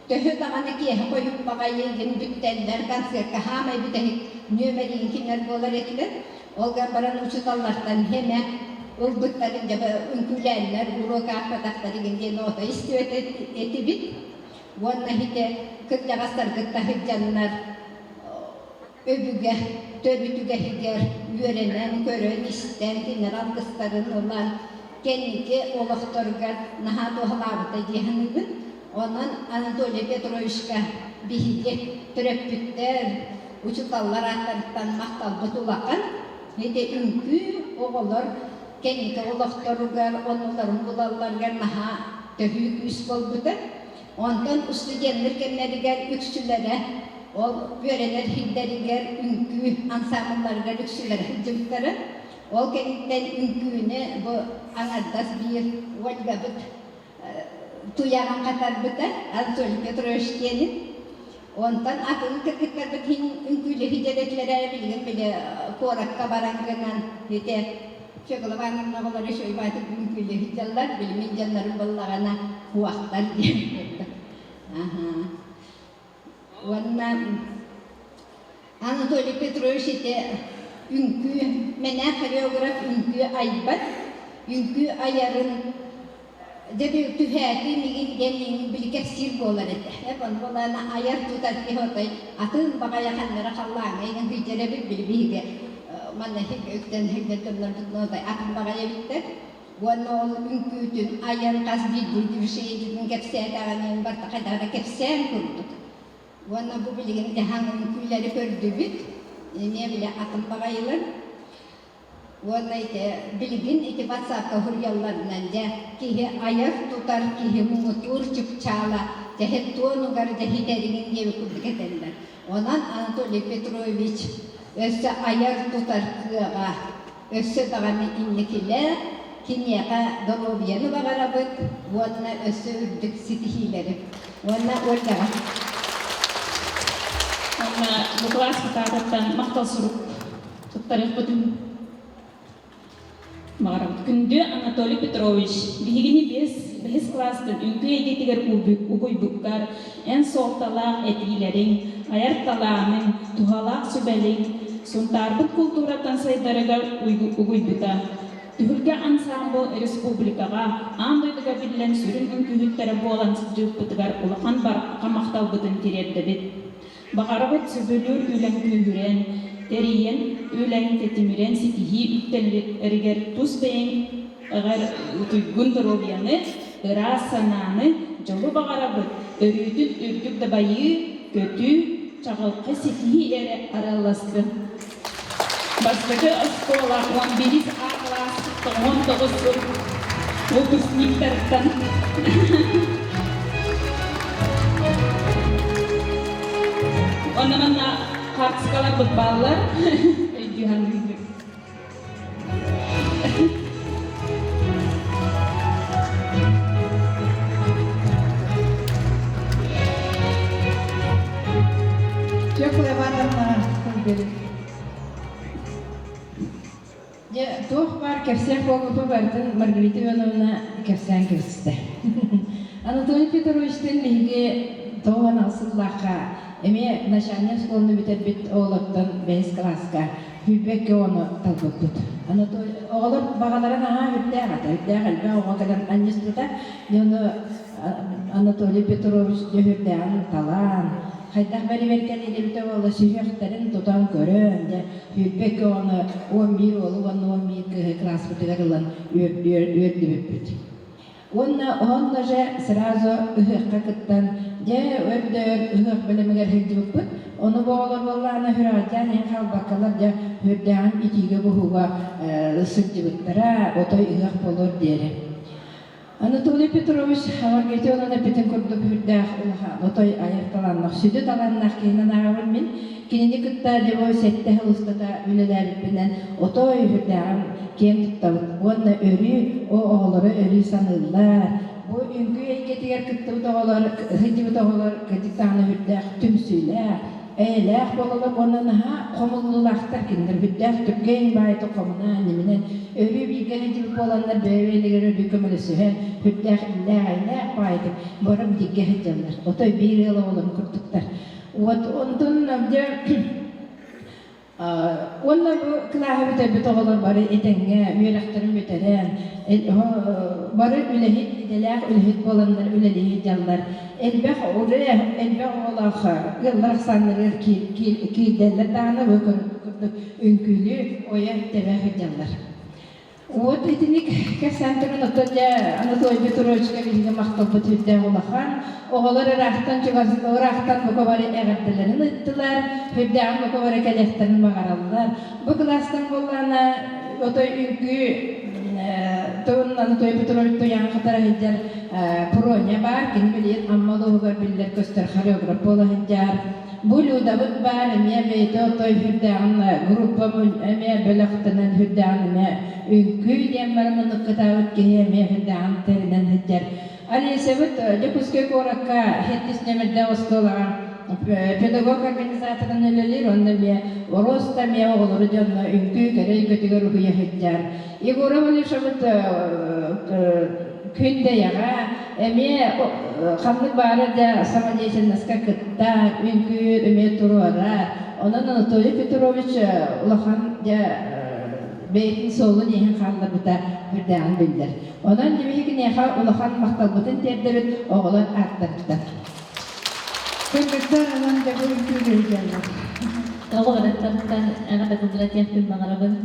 Төһө даҕаны киэһэ хойут баҕайы игин бүттэллэр, концертка хаамай бүтэһик нүөмэриин кинилэр буолар этилэр. Ол гынан баран учууталлартан хэмэ ылбыттарын дьэ үҥкүүлээннэр уруок аахпатахтар игин диэн ото истибэт этибит. Уонна ити кырдьаҕастаргыт таһырдьаннар өбүгэ төрүт үгэһигэр үөрэнэн, көрөн-истэн, кинилэр алгыстарын ылан, кэнники олохторугар наһаа туһалаабыта дии саныыбын. Онон Анатолий Петровичка биһиги төрөппүттэр, учууталлар ааттарыттан махталбыт улахан. Ити үҥкүү оҕолор кэнники олохторугар, оннуларын булалларыгар наһаа төһүү күүс буолбута. Онтон студеннар кэмнэригэр үксүлэрэ ол үөрэнэр сирдэригэр үҥкүү ансаамбылларыгар үксүлэрэ сылдьыбыттара. Ол кэнниттэн үҥкүүнү бу аҥардас биир Ольгабыт туйаҕын хатарбыта Анатолий Петрович диэнин. Онтон атын кыргыттарбыт иһин үҥкүүлэһи дьэдэтилэрэ билигин били куоракка баран гынан ити Фекла Ивановна оҕолоро үчүгэй үҥкүүлэһи дьаллар, билимин дьоннорум буоллаҕына хуахтар диэн курдук. Уонна Анатолий Петрович ити үҥкүү, мэнээ хореограф үҥкүү айбат, үҥкүү айарын. Дьэ түһээтим мигин диэн миигин били кэпсиир буолар этэ. Эп буолаана айар тутар киһи отой атын баҕайы ханнара халлааҥҥа иҥэн сылдьар эбит били биһиги манна үктэн сылдьар дьоннорбутун отой атын баҕайы эбиттэр. Уонна ол үҥкүүтүн айан хас биирдии движениетын кэпсээтэҕинэн барыта хайдах эрэ кэпсээн курдук. Уонна бу билигин дьаһаҥ үҥкүүлэри көрдүбүт. Эмиэ били атын баҕайылар. Уонна ити билигин ити ватсапка суруйалларынан дьэ киһи айар-тутар киһи муҥутуур чыпчаала дьэһит туонугар дьэһитэригин диэбит курдук этэллэр. Онон Анатолий Петрович өссө айар-тутар кыаҕа өссө даҕаны инникилээх, киниэхэ доруобуйаны баҕарабыт уонна өссө үрдүк ситиһиилэри. Уонна Ольгаҕа. Уонна бу кылаас кытаатыттан махтал сурук туттарыахпытын баҕарабыт. Күндү Анатолий Петрович, биһигини биэс бэһис кылаастан үҥкүү эйгэтигэр угуйбуккар эн суолталаах этиилэриҥ, айар талааныҥ, туһалаах сүбэлиҥ Сунтаарбыт култуураттан сайдарыгар угуйбута. Түһүлгэ ансаамбыл республикаҕа, аан дойдуга биллэн сүрүн үҥкүүһүттэрэ буолан сылдьыбыппытыгар улахан барҕа махталбытын тириэрдэбит. Баҕарабыт сөбүлүүр үлэҥ күүһүрэн, тэрийэн үлэҥ тэтимирэн ситиһии үктэлэригэр тус бэйэҥ эҕэр утуйгун доруобуйаны, ыраас санааны, дьолу баҕарабыт, өрүүтүн үрдүк дабайыы, көтүү, чаҕылхай ситиһии эрэ арыалластын. Бастакы оскуола 11 А кылаас 99 сыл выпускниктарыттан Онно манна хаартыскаларбыт бааллар. Өйдүһэн Теплая Ивановна Дьэ, туох баар кэпсээн буолбуппун барытын Маргарита Ивановна кэпсээн кэбистэ. Анатолий Петровичтыын биһиги тоҕо сыллаахха эмиэ начальнай оскуоланы бүтэрбит оҕолортон бэһис кылааска сүүрбэккэ оҕону талбыппыт. Анатолий оҕолор баҕалара наһаа үрдээх этэ, үрдээх элбэх оҕо кэлэн анньыспыта. Дьэ ону Анатолий Петрович дьөһүрдээҕин талаан, хайдах бэрибэркэлиир эбитэ буолла сүһүөхтэрин тутан көрөн, дьэ сүүрбэккэ оҕону 11 уолу уонна 11 кыыһы кылааспытыгар ылан үөрдүбүппүт. Уонна онно же сразу ыһыахха кыттан, дьэ өр ыһыах бэлэмигэр сылдьыбыппыт. Ону бу оҕолор буоллаҕына сүрэҕэлдьээн иһэн хаалбаккалар дьэ сүрдээҕин итиигэ-буһууга сылдьыбыттара, отой ыһыах буолуор диэри. Анатолий Петрович Маргарита Ивановна эппитин курдук сүрдээх улахан, отой айар талааннаах, сүдү талааннаах киһинэн ааҕабын мин. Кинини кытта дьэ сэттэ сыл устата үлэлээбиппинэн отой сүрдээҕин киэн туттабыт уонна өрүү о оҕолоро өрүү саныыллар. Бу үҥкүү эйгэтигэр кыттыбыт оҕолор, сылдьыбыт оҕолор кырдьык даҕаны сүрдээх түмсүүлээх, эйэлээх буолаллар уонна наһаа хомуллуулаахтар кинилэр сүрдээх түргэн баайытык хомунаан ньиминэн өрүү бииргэ сылдьыбыт буоланнар бэйэ-бэйэлэригэр өрүү көмөлөсүһэн сүрдээх иллээх-эйэлээх баайытык бары бииргэ сылдьаллар. Отой биир ыал оҕолорун курдуктар. Вот онтон дьэ Уонна бу кылааһы бүтэрбит оҕолор бары этэҥҥэ үөрэхтэрин бүтэрэн, бары үлэһит, идэлээх үлэһит буоланнар үлэлии сылдьаллар. Элбэх элбэх оҕолоох ыаллар ахсааннарыгар киирдэллэр даҕаны бу курдук үҥкүүлүү, ойо тэбэ сылдьаллар. Вот итинник кэпсээн туран, оттон дьэ Анатолий Петровичка биһиги махталбыт сүрдээх улахан. Оҕолор ыраахтан чугас, ыраахтан бука бары эҕэрдэлэрин ыыттылар, сүрдээҕин бука бары кэлиэхтэрин баҕараллар. Бу кылаастан буоллаҕына, отой үҥкүү тугун Анатолий Петрович Туйаан хатара сылдьар Проня баар, кини билигин Амма улууһугар биллэр-көстөр хореограф буола сылдьар. Бу Людабыт баар эмиэ бэйэтэ отой сүрдээҕин группа эмиэ бөлөхтөнөн сүрдээҕин эмиэ үҥкүү диэн баран муннуккатаабыт киһи эмиэ сүрдээҕин тэринэн сылдьар. Олесябыт Дьокуускай куоракка сэттис нүөмэрдээх оскуолаҕа педагог организаторынан үлэлиир уонна эмиэ Роста эмиэ оҕолору дьонно үҥкүү кэрэ эйгэтигэр уһуйа сылдьар. Егоров Алешабыт Күндэйэҕэ эмиэ ханнык баара да самодеятельноска кыттар, үҥкүүр эмиэ туруорар. Онон Анатолий Петрович улахан дьэ бэйэтин суолун иһин хаалларбыта үрдээҕин биллэр. Онон биһиги киниэхэ улахан махталбытын тиэрдэбит оҕолор ааттарыттан. Кыргыттар онон дьэ бу үҥкүүлүү сылдьаллар. Оҕолоруттан эҕэрдэ тыллара диэхпин баҕарабын.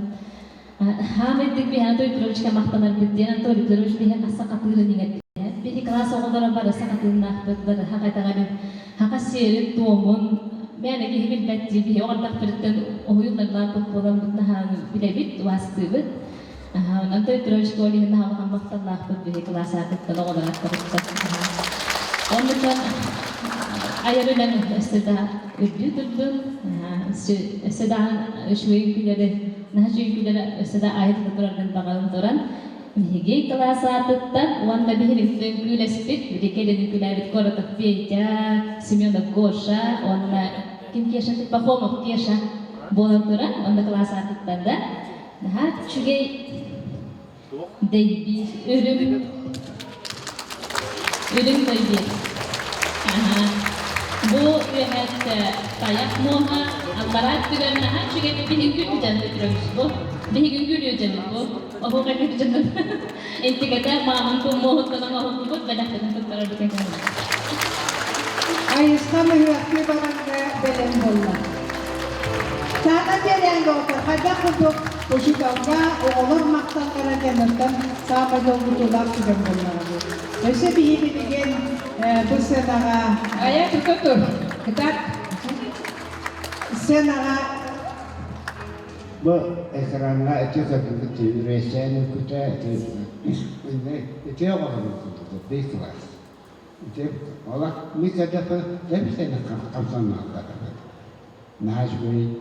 Хаамайдык биһи Анатолий Петровичка махтанарбыт диэн Анатолий Петрович биһи хасса хатыырын иҥэрдэ. Биһи класс оҕолоро бары сахатыыннаахпыт, бары хахайтаҕаны хаха сиэрин туомун мээнэ киһи билбэт дии биһи оҕордохпутуттан уһуйуллардаахпыт буоламмыт наһаа билэбит, убаастыыбыт. Анатолий Петровичка ол иһин наһаа улахан махталлаахпыт биһи кылаас аатыттан, оҕолор ааттарыттан. Оннуттан айар үлэм өссө да үрдүү турдун, өссө даҕаны үчүгэй үҥкүүлэри, наһаа үчүгэй үҥкүүлэри өссө да айа тута тураргын баҕаран туран, биһиги кылаас аатыттан уонна биһиги үҥкүүлэспит, били кэлин үҥкүүлээбит Коротов Петя, Семенов Гоша уонна ким Кеша Пахомов Кеша буолан туран, уонна кылаас аатыттан да наһаа үчүгэй Дэйбиир үрүҥ үрүҥ дэйбиир. Аһаа. Бу үөһэт тайах муоһа аллараа өттүгэр наһаа үчүгэй биһиги күлүүтэн Петрович бу. Биһиги күлүүтэн бу. Оһуохай күлүүтэн. Интигэтэ маамын муоһуттан оҥоһуллубут бэлэхпитин туттарарбытын көҥүл. Айысха мөһүөхтүү барарга бэлэм буолла. Саата биэрээн доҕоттор, хайдах курдук учууталга оҕолор махталлара диэн саамай долгутуулаах түгэн буоллаҕа бу. Өссө биһи билигин бу сценаҕа Айа тута тур. Кытаат. Сценаҕа Бу экраҥҥа ити көрдүбүт үрээсээн үкүтэ ити оҕолорун курдук бей класс. Ити олох ми кэдэпэ тэпсэни хамсаннааллар. Наһаа үчүгэй.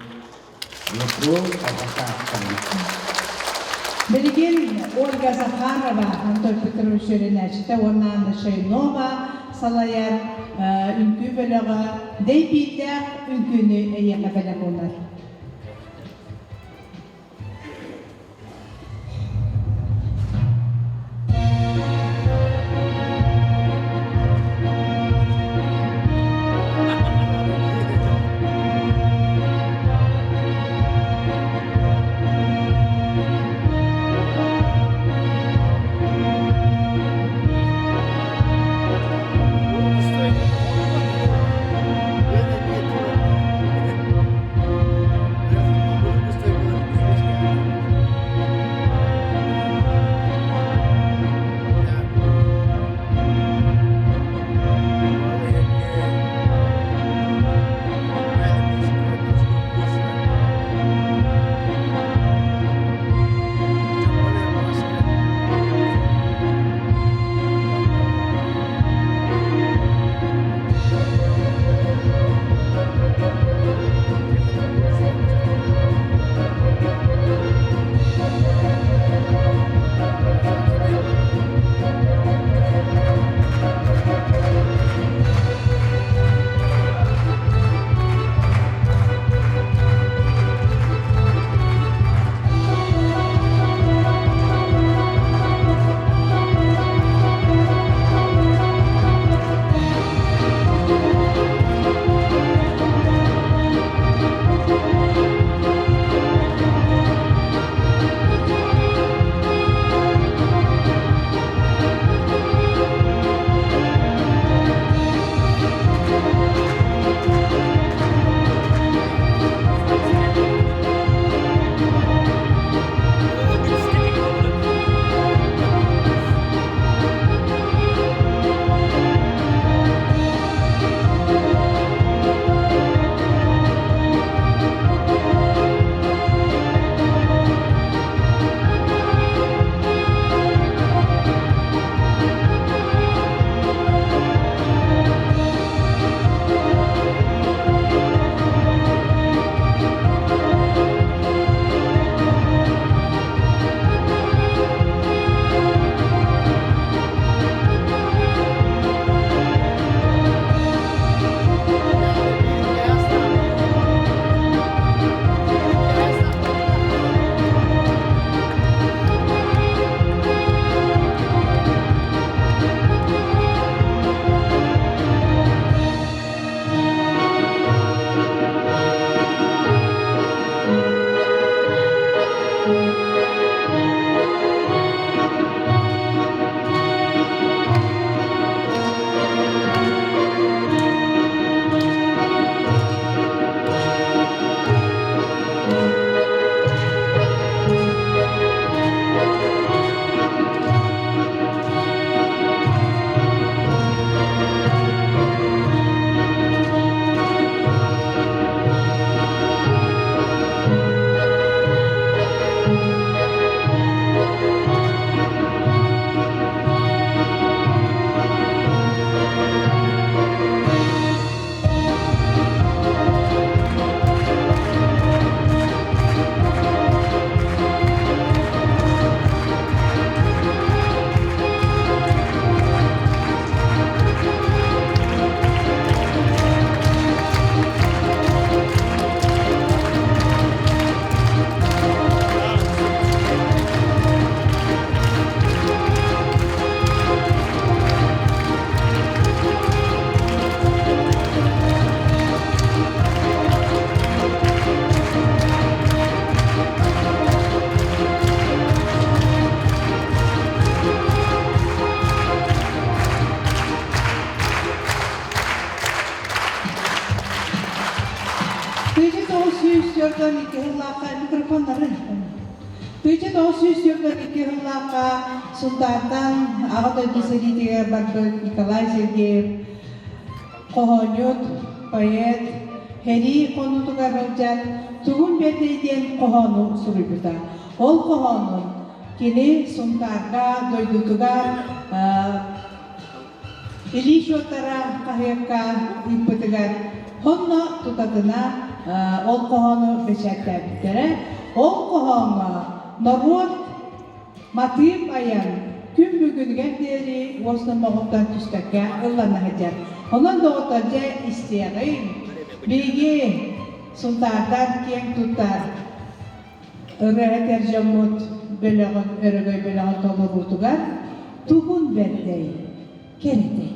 Билигин Ольга Захарова, Антон Петрович үөрэнээччитэ уонна Анна Шайнова салайар үҥкүү бөлөҕө дэйбиирдээх үҥкүүнү эйиэхэ бэлэх уунар. 1942 сыллаахха микрофоннары 1942 сыллаахха Сунтаартан Аҕа дойду сэриитигэр барбыт Николай Сергеев хоһоонньут, поэт, сэрии хонуутугар сылдьан «Тугун бэрдэй» диэн хоһоону суруйбута. Ол хоһоонун кини Сунтаарга дойдутугар Илии суоттара хаһыакка ыыппытыгар сонно тутатына ол хоһоону бэчээттээбиттэрэ. Ол хоһооҥҥо норуот матыып айан күн бүгүнүгэр диэри уос номоҕуттан түспэккэ ыллана сылдьар. Онон доҕоттор дьэ истиэҕиҥ, биһиги Сунтаардар киэҥ туттар ырыаһыт эр дьоммут бөлөҕүн өрөгөй бөлөҕүн толоруутугар тугун бэрдэй, кэрэтэй?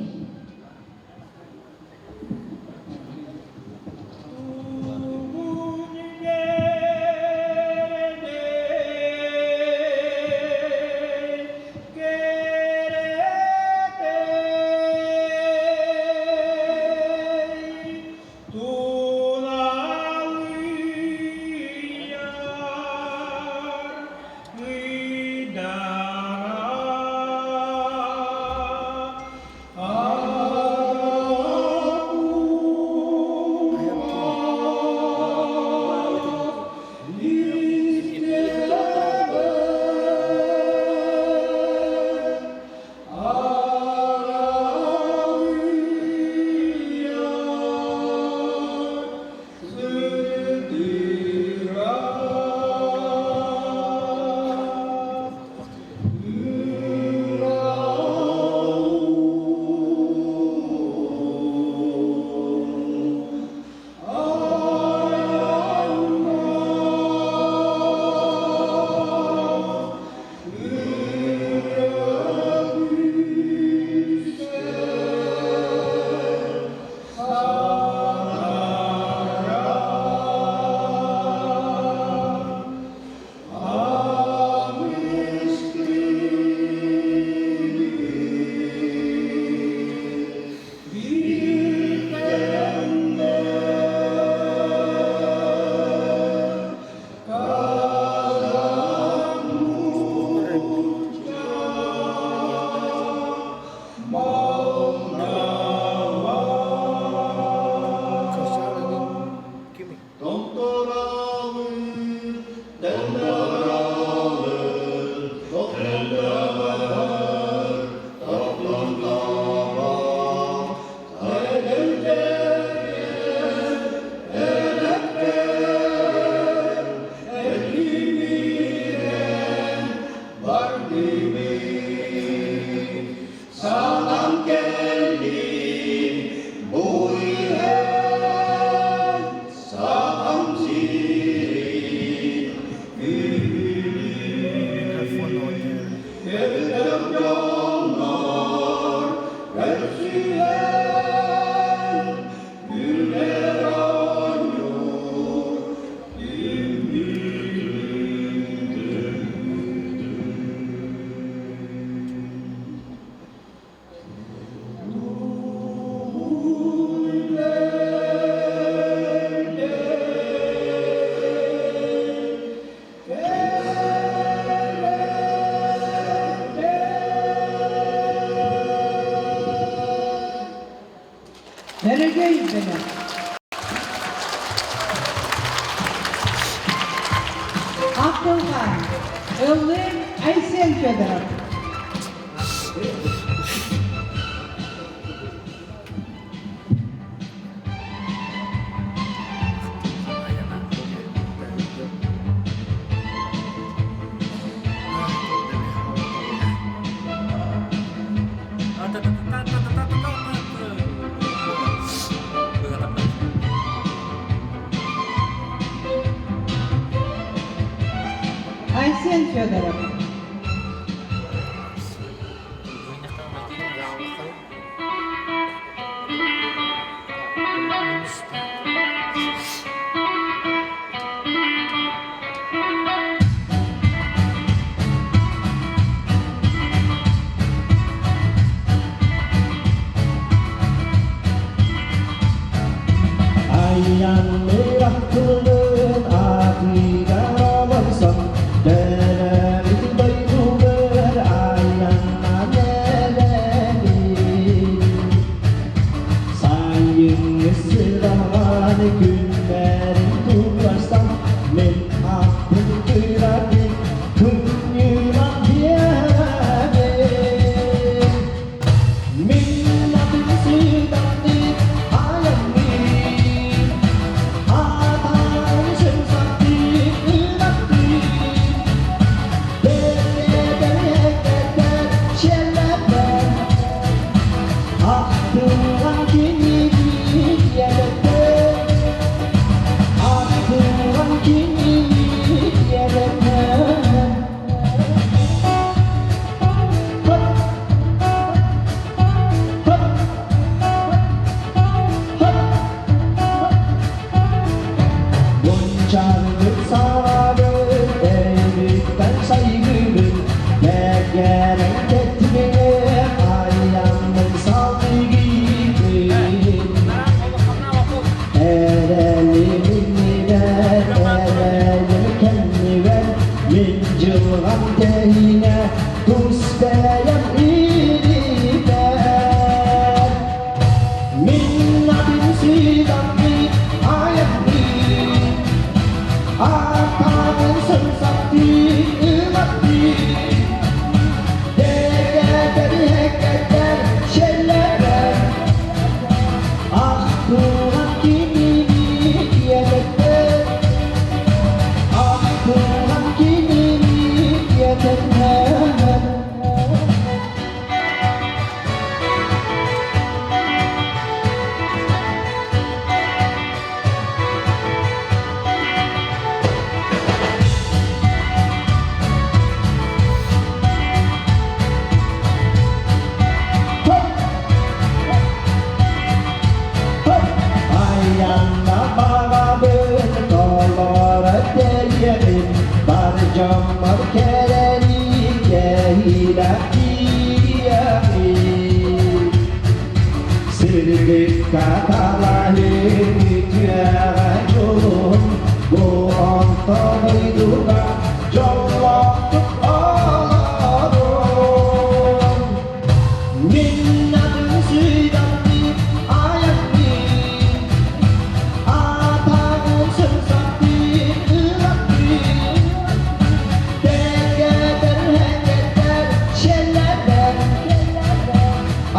Өрөгөй бөлөх. Акылга ыллыыр Айсен Федоров. Айсен Федоров. Айанныыр Чарбыт саҕабыт, эйбиттэн сайгыбыт, Бэргэрэн кэтмине айаммын салгыйгын. Эрэлим иннибэр, эрэлим кэннибэр, Мин дьылҕам тэһиинэ тус бэйэм илиибэр. Мин атын сыыдаммыт айанныыр, Ааттаабын сымсаттыы ылаттыы, Дэгэтэр иһэккэтэр шеллэрэр, Ахтылҕан кинини диэтэттэр, Ахтылҕан кинини диэтэттэр. Айанна баҕабын толоро тэрийэбин, бар дьоммор кэрэни кэһиилээх тиийэбин. Сирдикка талаһын үтүөҕэ дьулуһун, бу орто дойдуга дьоллоохтук олорун. Мин атын сыйдаммын айанныы, атаҕын сымсаттыы ылаттыы, Тэкэтэр хэкэтэр шеллэрбэр,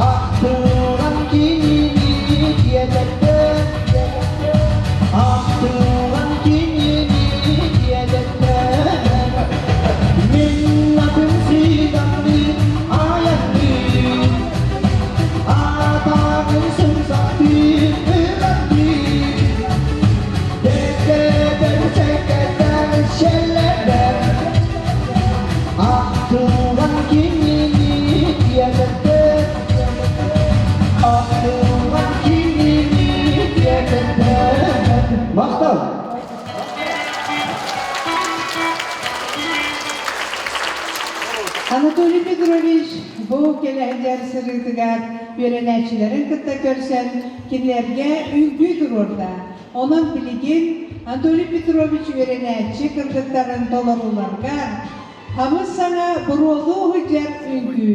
Ахтылҕан кинини диэтэттэр, Ахтылҕан кинини диэтэттэр. Мин атын сыйдаммын айанныы, Атаҕын сымсаттыы ылаттыы, Дэкэтэр сэкэтэр шеллэрбэр, Ахтылҕан кинини диэтэттэр, Ахтылҕан кинини диэтэттэр. Махтал! Анатолий Петрович бу кэлэһдэр сырыытыгар үөрэнээччилэрин кытта көрсөн кинилэргэ үҥкүү туруорда. Онон билигин Анатолий Петрович үөрэнээччи кыргыттарын толорууларыгар Хамыс саҥа буруолуу сылдьар үҥкүү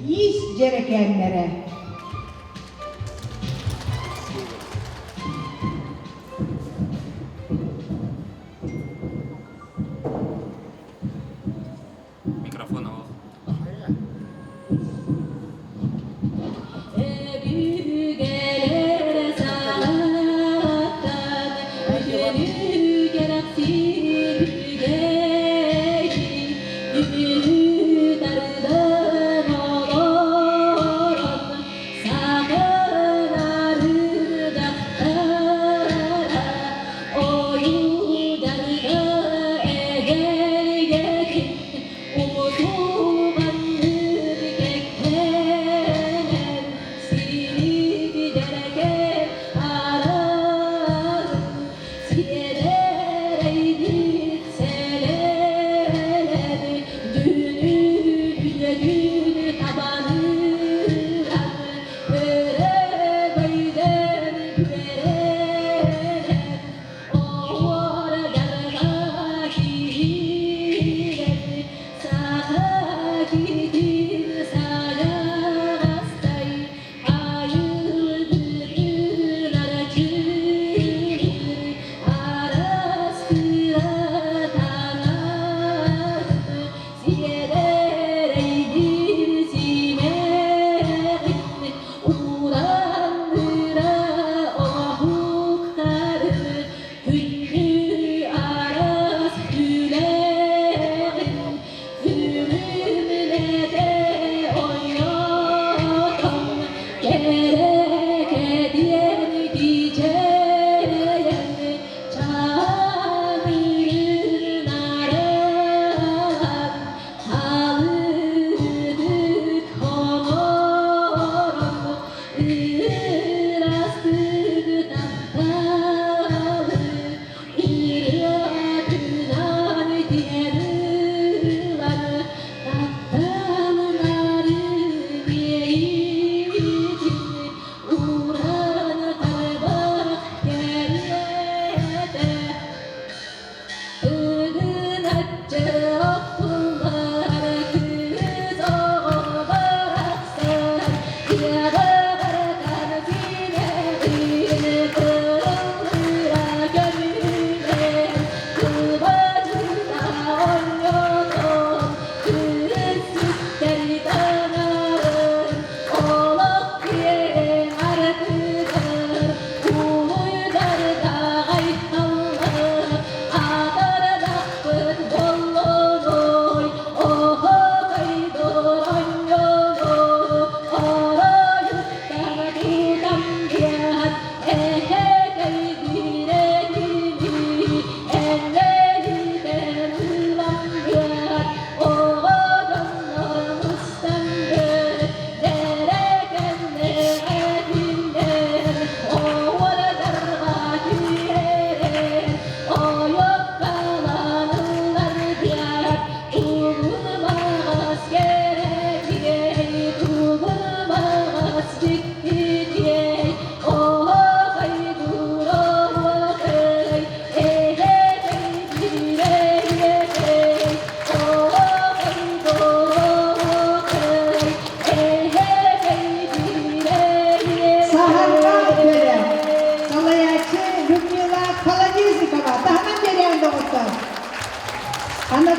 иис дьэрэкээннэрэ. Микрофон оҕо. Өбүгэлэр саҕаттан үтүөнү кэрэхсиир үгэһи үтүнү тардан олорон.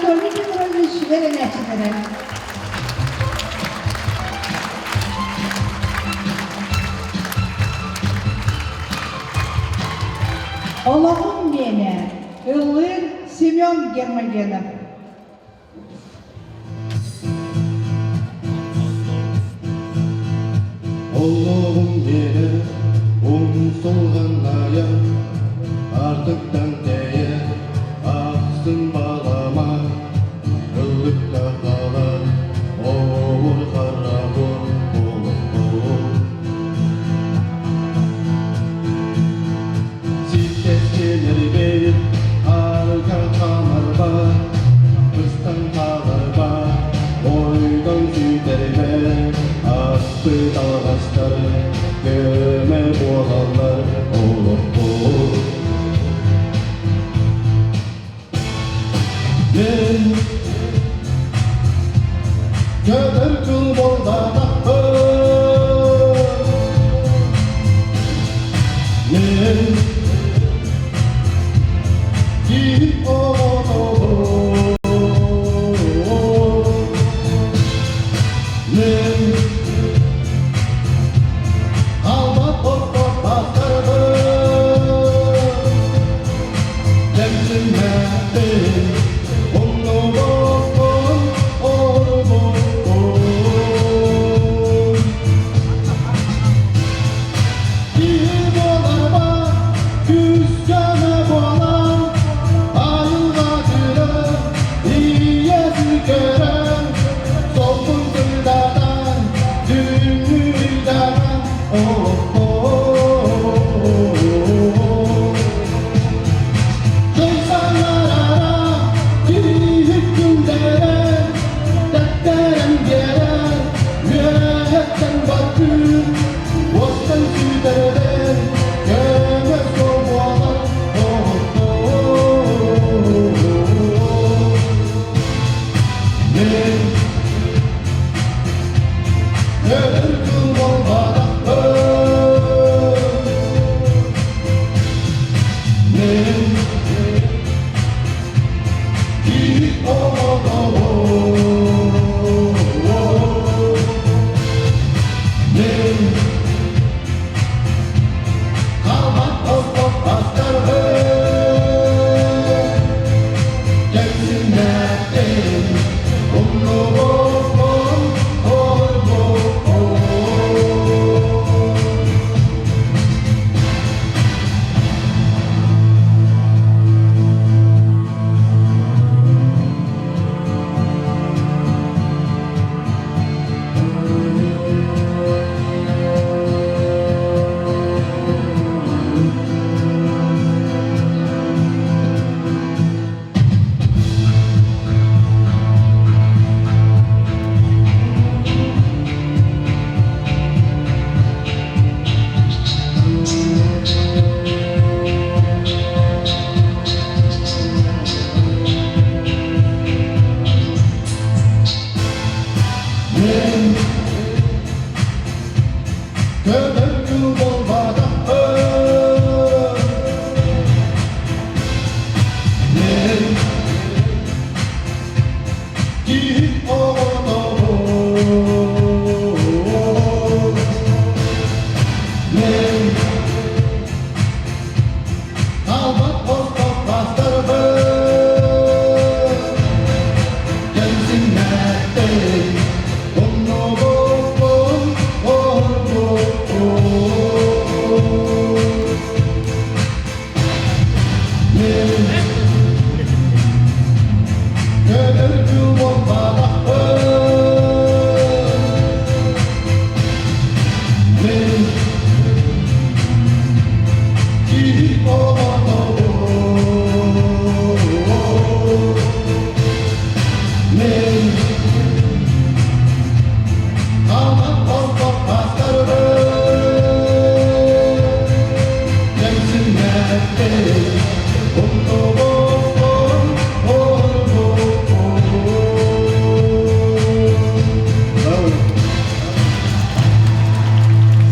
Анатолий Петрович үөрэнээччилэрэ. Олоҕум миэнэ ыллыыр Семен Гермогенов. Олоҕум миэнэ умсулҕаннайа, артыктан тэйэ, ахсын балама, ыллыкта хаалар оҕур харабын олохпун. Ситтэскэлэрбин арга хаамарбар, быстан хааларбар, ойдон сүтэрбэр, аспыт алҕастар көмө буолаллар олохпут. Мен көтөр кыл буолбатахпын, Мен киһи оҕотобун, Мен албат орто бастарбын, Кэмсинмэппин, умнубаппын, оһорбоппун. Киһи буоларбар күүс-көмө буолан, айылҕа күлэн, ийэси көрөн, солкун сырдатан, түүнү ыйдаҕан, олохпун.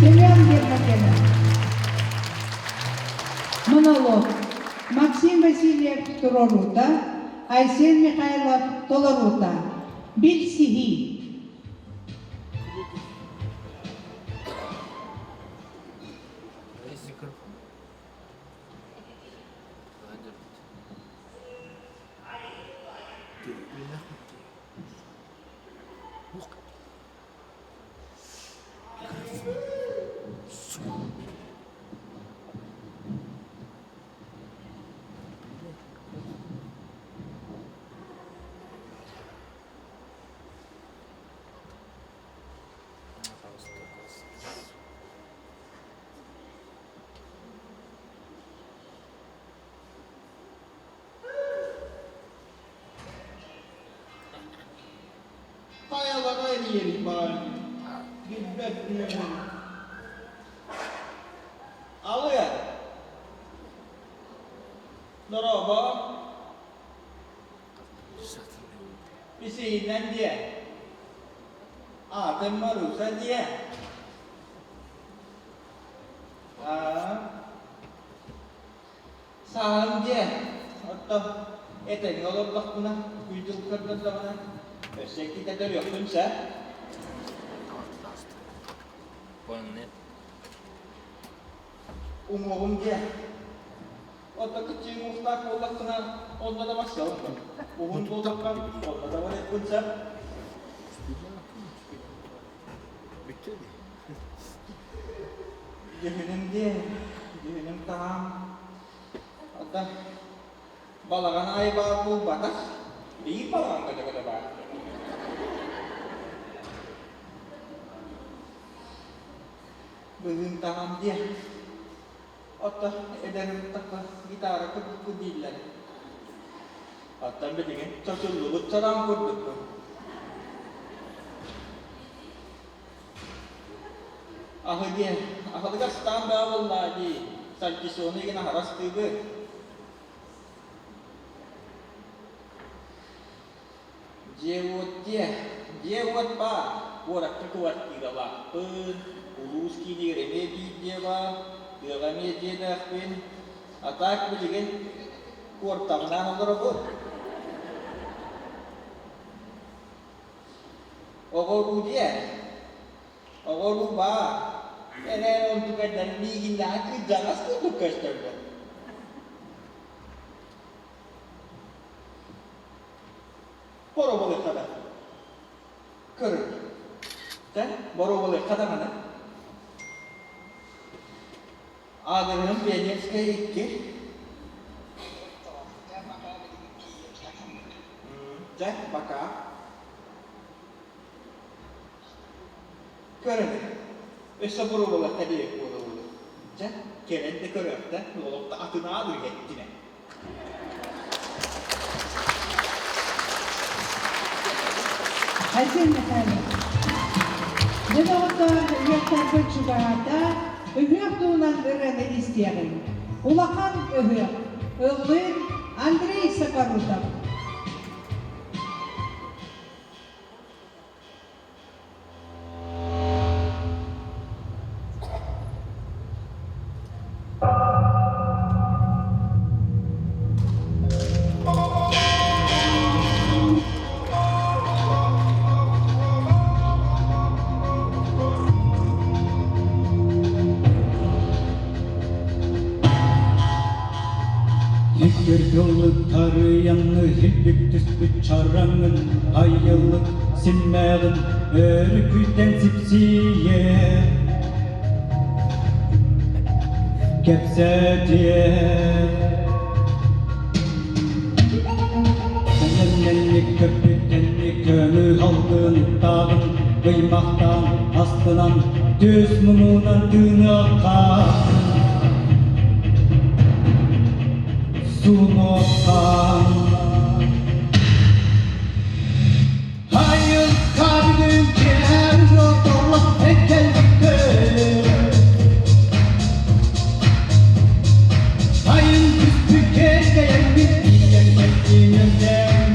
Семен Гермогенов. Монолог. Максим Васильев туруоруута. Айсен Михайлов толоруута. Билсиһии. Хайалара эрийэрий баар билбэт нүөмэр. Алло, дорообо. Исиинэн диэ. Аатым Маруся диэ. Аа, Сааһым диэ, оттон этэҥҥэ олордохпуна, күн-дьыл көрдөрдөҕүнэ, өссө иккитэ төрүөхпүн сөп. Уҥуоҕум диэ, оттон кыччыы уҥуохтаах буоллахпына, онно да барсыаҕым. Уһун буоллахха, онно да барыахпын сөп. Дьүһүнүм диэ, дьүһүнүм таһаам. Оттон балаҕан аайы баар буолбатах, биир балаҕан көтө-көтө баар. Быһыым таһаам диэ. Оттон эдэр ынтахха гитара курдукпун дииллэр. Оттон билигин чочуллубут чороон курдукпун. Аһы диэн, аһылык астаан баа буоллаа дии, сальтисону игин аһара астыыбыт. Дьиэ-уот диэ, дьиэ-уот баар, куоракка кыбартыыралаахпын, улуус киинигэр эмиэ биир дьиэ баар, тыаҕа эмиэ дьиэлээхпин, а так билигин куортамнаан олоробут. Оҕоруу диэ, оҕоруу баар, эрээри онтукайдар миигиннээҕи кырдьаҕас курдук көстөллөр. Боруобалыахха да. Көрүҥ. Дьэ, боруобалыахха даҕаны. Аадырыһым Пионерская 2. Дьэ, пока. Көрүҥ. Өссө боруобалыахха диэбит буолабыллар. Дьэ, кэлэн да көрөөхтө, олохто атын аадырыһа эттинэ. Айсен Михайлович, дьэ доҕоттоор, ыһыахтарбыт чугаһаата, ыһыах туһунан ырыаны истиэҕиҥ. Улахан ыһыах. Ыллыыр Андрей Сокорутов. Иккиргыллык тарыйаҥҥы һилбик түспүт чараҥын айыллык симмэҕин өрүкүтэн сипсийэ кэпсэтиэ Сэнэннэнник көппүттэнник көмү халгын уктааҕын ыймахтаан астынан түс муҥунан тыыныахха Сунуохтаан Айылка бүгүн киэр отоллох эккэлбиттэр Айын түспүт кэргэйэммит тиийэн кэллиҥ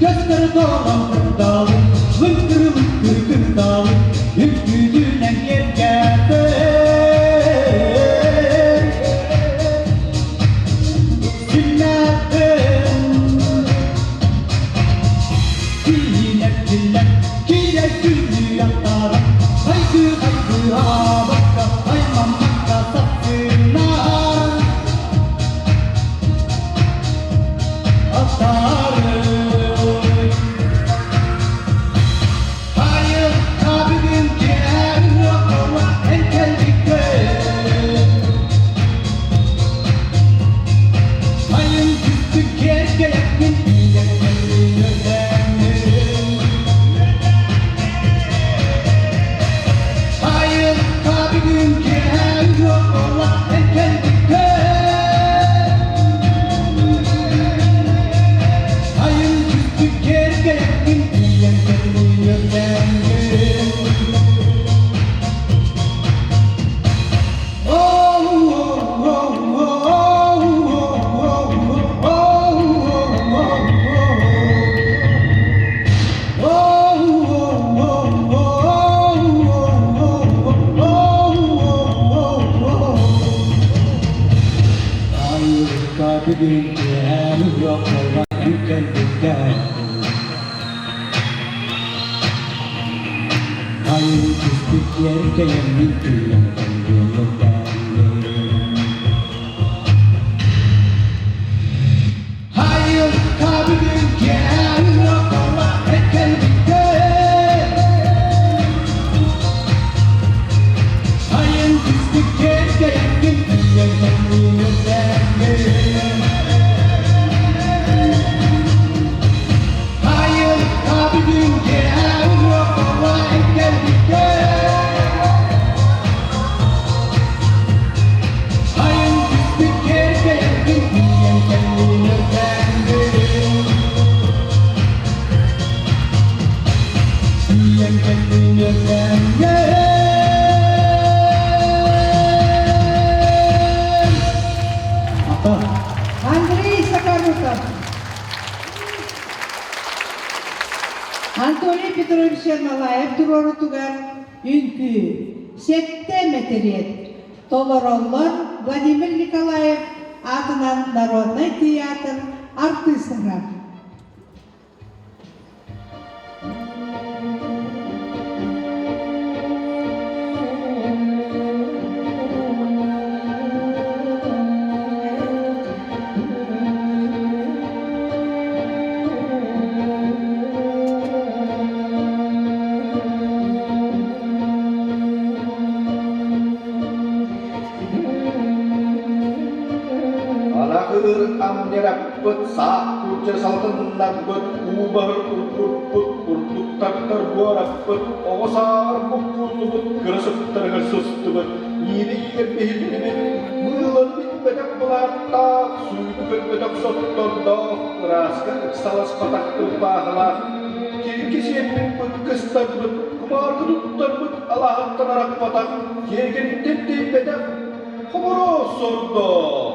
Көстөр долан кырдаалын, лыҥкыры лыҥкыры кырдаалын, үҥкүүтүнэн кэргээтэ. Бүгүн киэһэ ыһыах буолла эн кэлбиккэр. Айыы түспүт киэркэйэммин түүлэн кэлбиэйэрдээммин. Айылка бүгүн киэһэ ыһыах буолла эн кэлбиккэр. Айын түспүт киэркэйэммин түүлэн кэлбиэйэрдээммин. Айылка бүгүн киэһэ ыһыах буолла эн кэлбиккэр. Айын түспүт киэркэйэргин тиийэн кэллин өртөөҥҥүн. Тиийэн кэллин өртөөҥҥүн. Ата. Андрей Сокорутов. Анатолий Петрович Ермолаев туруорутугар үҥкүү, сэттэ мэтириэт толороллор Владимир Николаев аатынан народнай театр артыыстара. Анаҕыр амньыраппыт, саах курдьа салтыннарбыт, уу баһыр урбурпут, курдук тартар буораппыт, оҕо сааҕар буккуллубут, кыра сыттарыгар сыстыбыт, иирэ-иигэр биһиллибит, мыылан билбэтэх былааттаах, сүүнү көрбөтөх соттордоох, ырааска ыксаласпатах ырбаахылаах, кирки сиэппит быткыстарбыт, кумаарга туттарбыт алааһыттан арахпатах, тиэргэниттэн тэйбэтэх хобороос сордоох.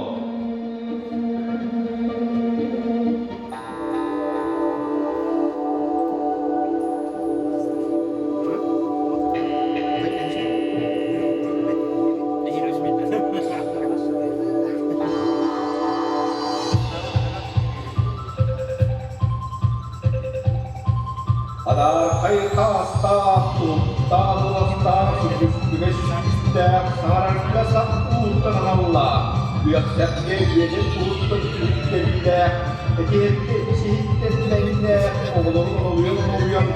Адаархай таастаах, уһуктаах уостаах, сүрүстүгэ сүүстээх, саҥарарга сах ууттан аналлаах, үөхсэргэ үөнүн уһуттан түһүттэриилээх, этиһэргэ ис-иһиттэн мэҥнээх, оҕолорун олуйан-олуйан,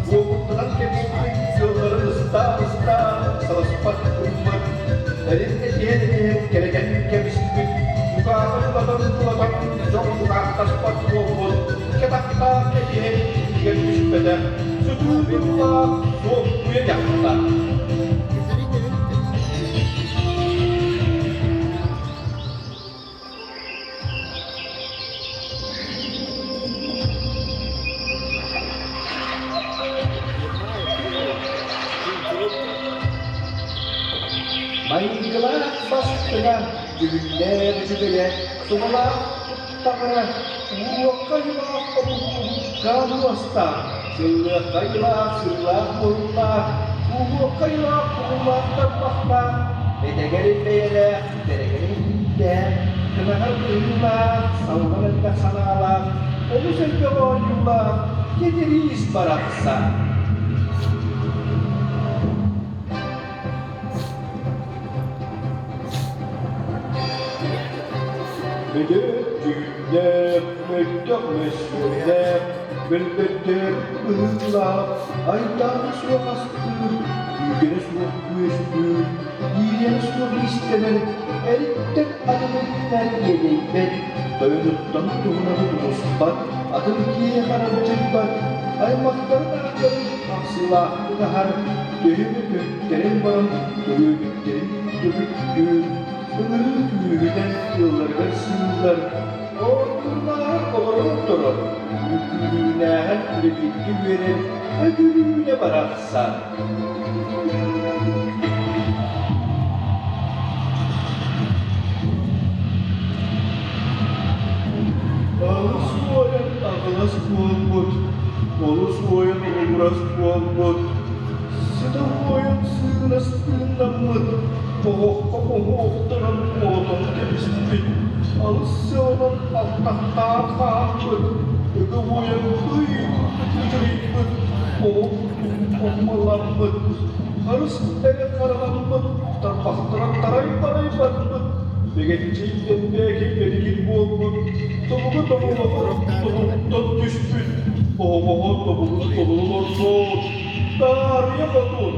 уопуттанан кэбиспит сыалларын ыстаан-ыстаан, саласпат гыммыт, эрин этиһэн-этиһэн кэлэтэн кэбиспит, дьукааҕын улатан-улатан, дьон дьукаахтаспат буолбут, кэтахтаах этиһэн иннигэр түспэтэх, сутуу быыллаах суоппуйа дьахтар. Майгылаах бастыҥа, дьүһүннээх үчүгэйэ, субалаах туттаҕына, ууруохха айылаах омук уостаах, сыллыахха айылаах сыылаах муруннаах, ууруохха айылаах куһуллаах тарбахтаах, бэтэгэр бэйэлээх, бэрэгэр илиилээх, кынаҕар быһыылаах, саллар элбэх санаалаах, олус элбэх оонньуулаах Кэтириис барахсан. Мөдөөт дьүһүннээх, мөлтөх мөссүөннээх, мөлбөттөөх быһыылаах, айдаана суох астыыр, күүгэнэ суох күөстүүр, иириэнэ суох иистэнэр, эриттэн атыныттан иэдэйбэт, тойонуттан туһунан тутуспат, атын киһи харалдьыйбат, аймахтарын ааттарын ахсыылаахтык аһар, төһөнү көттөрөн баран төрүөбүттэрин төрүттүүр, ыҥырыы күүһүнэн ыалларыгар сыыллар, оонньуурнааҕар олорон турар, үҥкүүлүүрнээҕэр үлэлииргэ үөрэр, өтөрүүнэ барахсан. Алыс уойан аҕылас буолбут, олус уойан улугурас буолбут, сыта уойан сыынас тыыннаммыт, оһоххо оһуохтанан оотон кэбиспит, алыс сыаланан антахтаах хаалбыт, ыгы уойан ый курдук ыдьырыйбыт, оҕо курдук оммаламмыт, харыс эрэ хараҕаммыт, тарбахтара тарай-барай барбыт, бэгэччий элбээки бэригин буолбут, тобуга тобулаҕар тобуктан түспүт, оһоҕоһо тобугун тобулун ордоот, таарыйа хотун.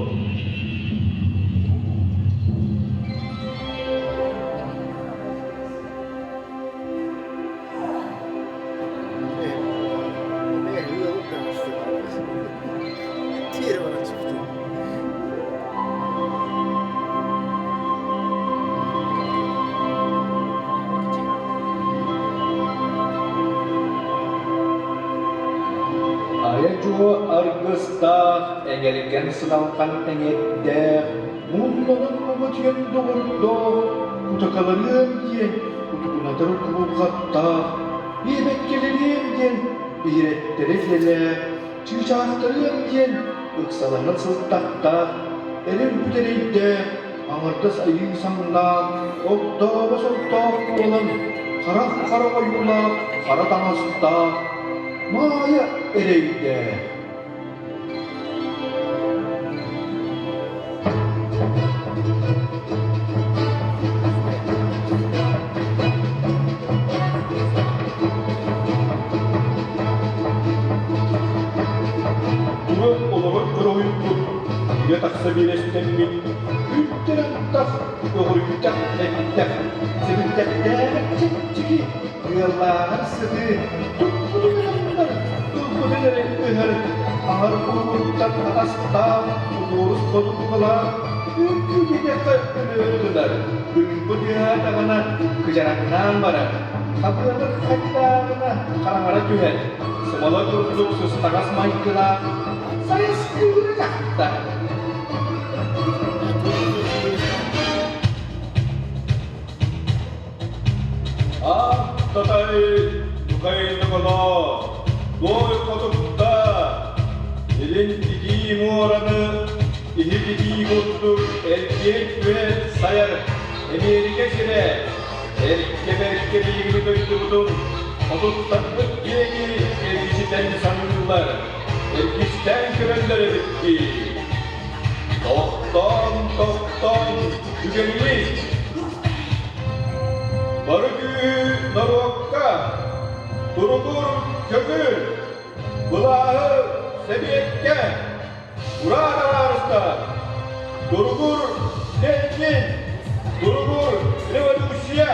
Айа-дьуо аргыстаах, эҥэргэн сыналхан эҥэрдээх, муннанан муҥутуйан доҕордоох, кутакаларыам диэн кутукунатар кубулҕаттаах, биэбэккэлэриэм диэн биһирэттэрэ дьиэлээх, чыычаахтарыам диэн ыксалаһан сылтахтаах, эрэл бүтэрэйдээх, аҥардас айыы саҥнаах, огдообо сордоох буолан, харах хара ойуулаах, хара таҥастаах, Маайа эрэйдээх. Тура олоҕор көрөһүйбут, үйэ тахса биэрэстэммит, үүттэрэн тах, өҕүрүтэх эттэх, сэбирдэхтээҕэр чэпчэки, ыаллааҕар сытыы, туппутун ылбытын эрэ ыһар, аһар уһугуттан атастаах, сутуорус хотугулаах, үҥкүү диэтэххэ өлөөрү гынар, күҥҥү түһээтэҕинэ кыдьараҥнаан барар, хабыатар хайдааҕына хараҥара түһэр, сымала курдук сыстаҕас майгылаах, сайыскыыра дьахтар. Аттатай, Тукайныколоо, Туой хотукта, Илин итии муораны иһит итии курдук эргиэн түһэн сайар Эмиэрикэ сирэ, эркэ-бэркэ биһигини дойдубутун хотуттарбыт диэки эргичитэн саныыллар, эргистээн көрөллөр эбит дии. Тохтоон, тохтоон, түгэннии! Бары күүһү норуокка, туругур көҥүл, былааһы сэбиэккэ, ураа табаарыстар! Туругур Ленин! Туругур революция!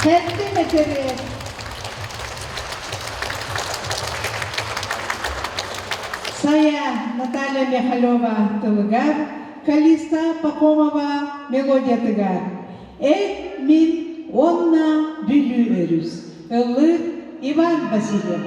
Сэттэ мэтэрээт. Сайа Наталья Михалева тылыгар, Калиста Пахомова мелодиятыгар Эн, мин уонна Бүлүү өрүс. Ыллыыр Иван Васильев.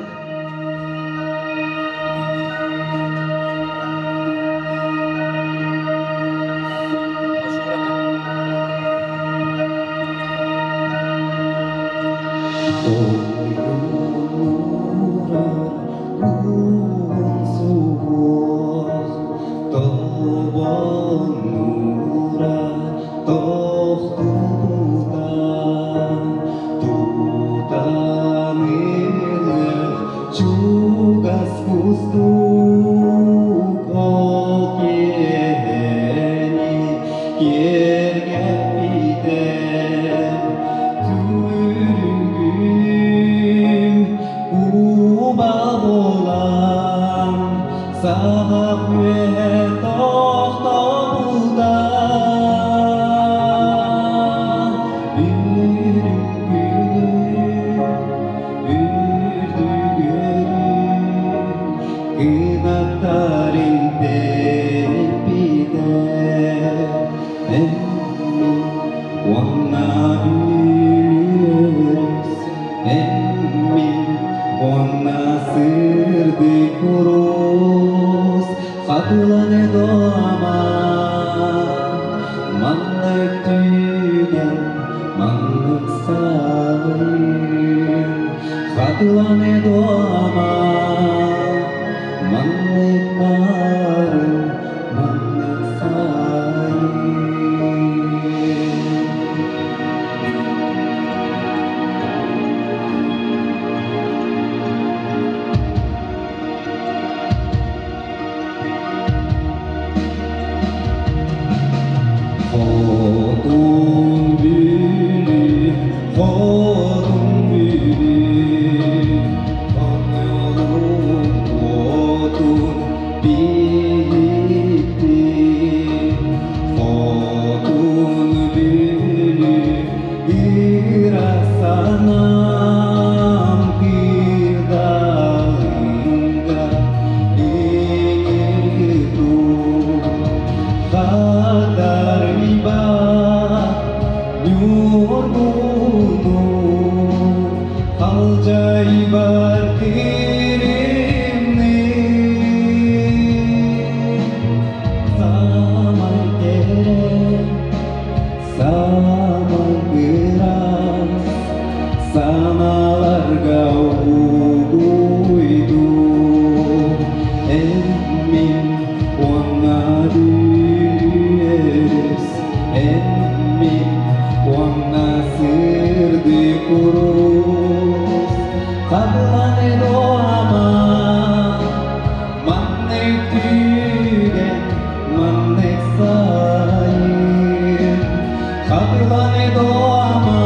Чугас кустук ол киэһэни киэргэппитэ Түрүнгүм куба буолан саҕах үөһэ тохтобута Үрүҥ Кынаттарын тэниппитэ Эммин уонна бүлүөрүс Эммин уонна сырдык курус Хатылан дома Маннык түгэн Маннык саҕын хатыланы дуома, маннык баарын, маннык сайын. Хотун Бүлүү, Хотун Бүлүү, Хоньолун уотун биһикти. Хотун Бүлүү, ыра санаам кырдалыга эҥэргиту. Хадарыйба ньургуну халдьайбар киримни Самай кэрэ, самай ыраас санааларга угуйду Эн мин уонна бүлүөрүс эн мин уонна сырдык курус хатылан дуама маннык түгэн маннык сайын хатылан дуама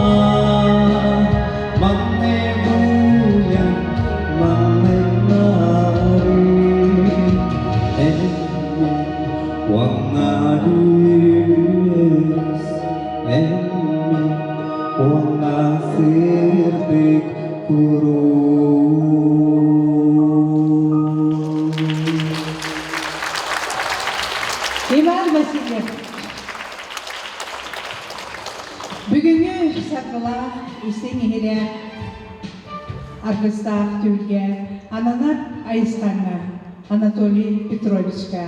маннык уйан маннык нарын эн мин уонна бүлүөрүс эн мин уонна сырдык курус Иван Васильев. Бүгүҥҥү саргылаах истиҥ иһирэх аргыстаах түүлгэ ананар айысхаҥҥа Анатолий Петровичка.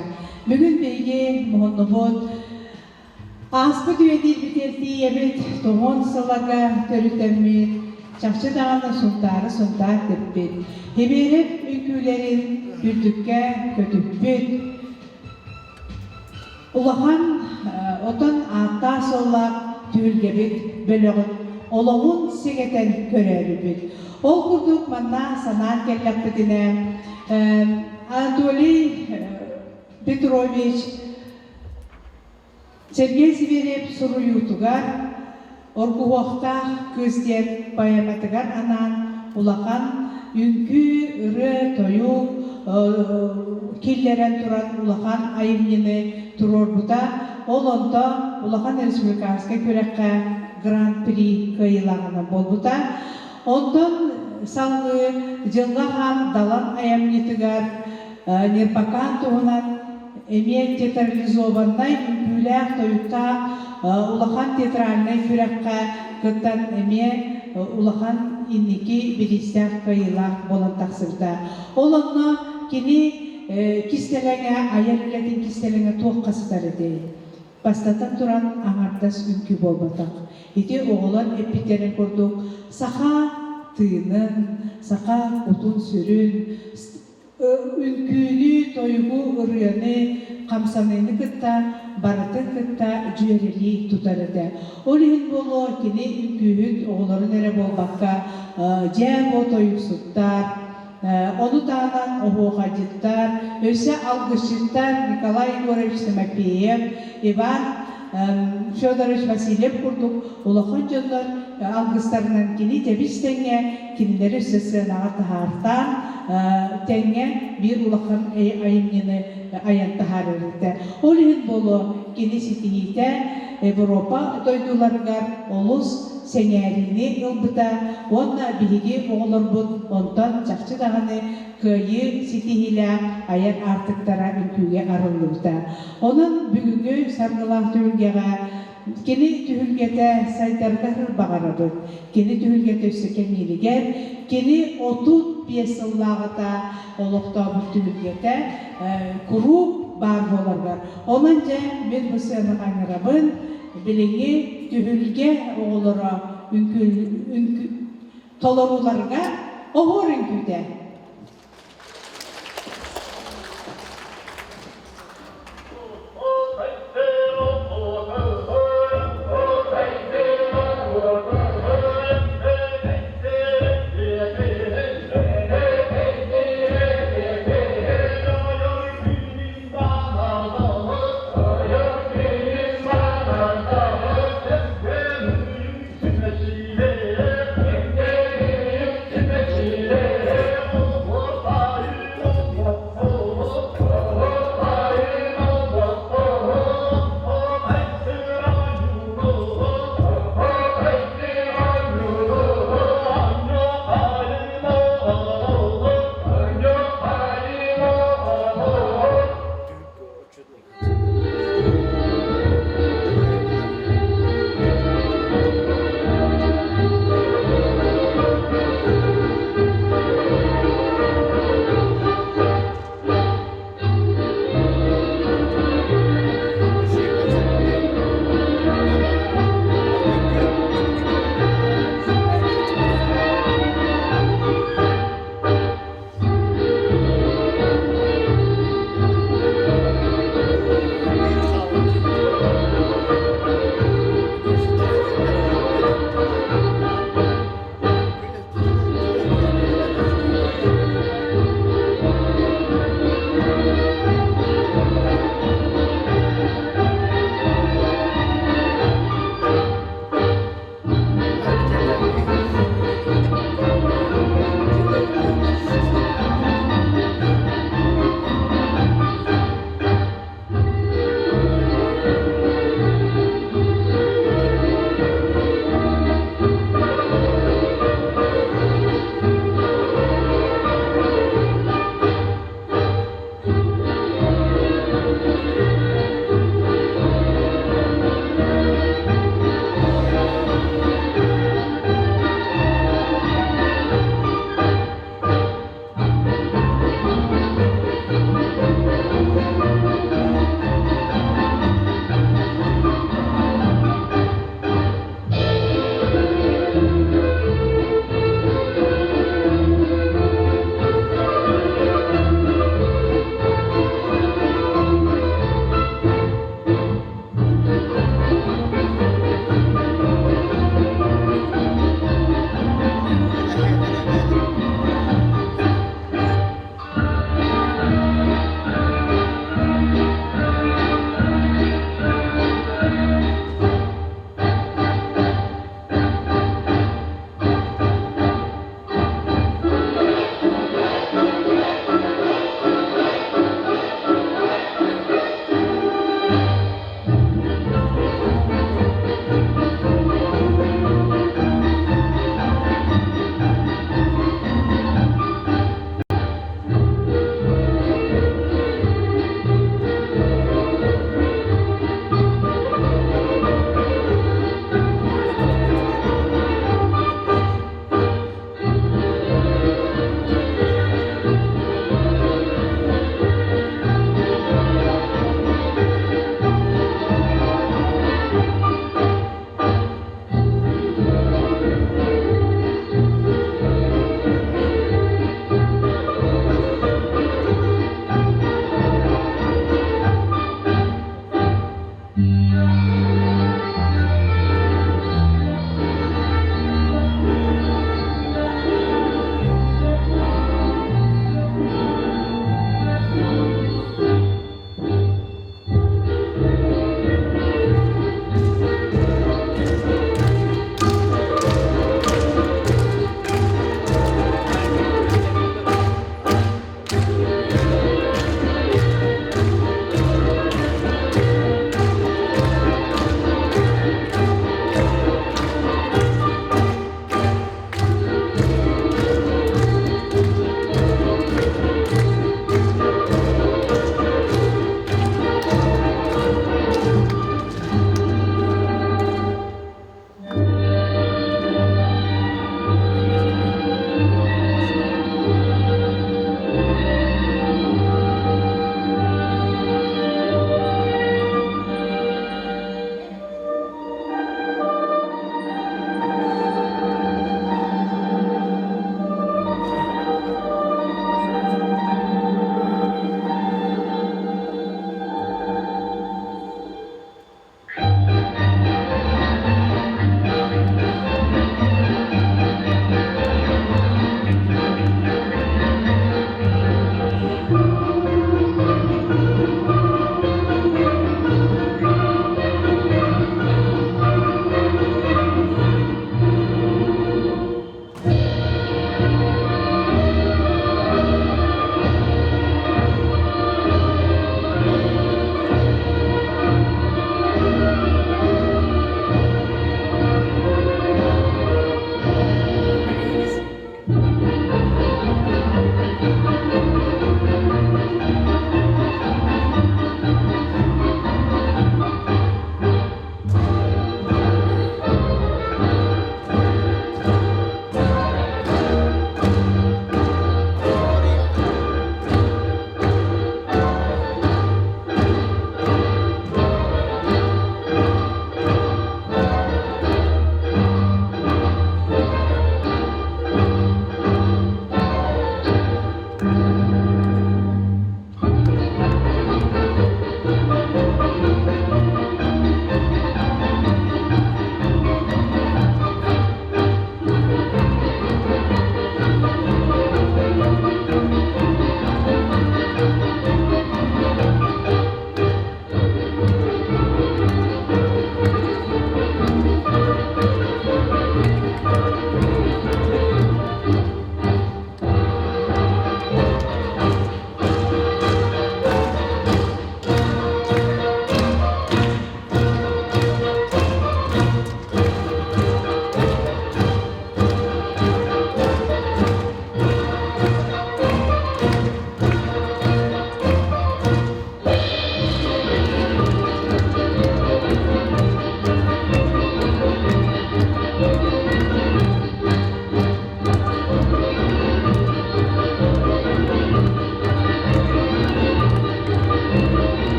Бүгүн биһиги муһуннубут Ааспыт үйэтийбитигэр тиийэбит, тоҕуон сылларга төрүттэммит, чахчы даҕаны Сунтаары Сунтаар дэппит, Химиэрэп үҥкүүлэрин үрдүккэ көтүппүт, улахан отон ааттаах-суоллаах түһүлгэбит бөлөҕүн олоҕун сигэтэн көрөөрүбүт. Ол курдук манна санаан кэллэхпитинэ, Анатолий Петрович Сергей Зверев суруйуутугар Оргуһуохтаах кыыс диэн поэматыгар анаан улахан үҥкүү, ырыа-тойук киллэрэн туран улахан айымньыны туруорбута. Ол онто улахан республиканскай күрэххэ Гран-при кыайыылааҕынан буолбута. Онтон салгыы Дьылҕа Хаан Далан айамньытыгар Ньырбакаан туһунан эмиэ театрализованнай үҥкүүлээх-тойуктаах улахан театральнай күрэххэ кыттан эмиэ улахан инники бириистээх кыайыылаах буолан тахсыбыта. Ол онно кини кистэлэҥэ, айар үлэтин кистэлэҥэ туохха сытар этэй? Бастатан туран, аҥардас үҥкүү буолбатах. Ити оҕолор эппиттэрин курдук, саха тыынын, саха кутун-сүрүн, үҥкүүнү, тойугу, ырыаны, хамсаныыны кытта барытын кытта дьүөрэлии тутар этэ. Ол иһин буолуо кини үҥкүүһүт оҕолорун эрэ буолбакка, дьээ-буо тойуксуттар, Ону таһынан оһуохайдьыттар, өссө алгысчыттар Николай Егорович Тимофеев, Иван Федорович Васильев курдук улахан дьоннор алгыстарынан кини тэбис-тэҥҥэ кинилэри өссө сыанаҕа таһаартаан тэҥҥэ биир улахан айымньыны айан таһаарар этэ. Ол иһин буолуо кини ситиһиитэ Европа дойдуларыгар олус сэҥээриини ылбыта уонна биһиги оҕолорбут онтон чахчы даҕаны кыайыы ситиһиилээх айар аартыктара үҥкүүгэ арыллыбыта. Онон бүгүҥҥү саргылаах түһүлгэҕэ кини түһүлгэтэ сайдарыгар баҕарабыт. Кини түһүлгэтэ өссө кэҥииригэр, кини 35 сыллааҕыта олохтообут түһүлгэтэ куруук баар буоларыгар. Онон дьэ мин бу сыанаҕа ыҥырабын. Билиҥҥи түһүлгэ оҕолоро үҥкүү, үҥкүү толорууларга оһуор үҥкүүтэ.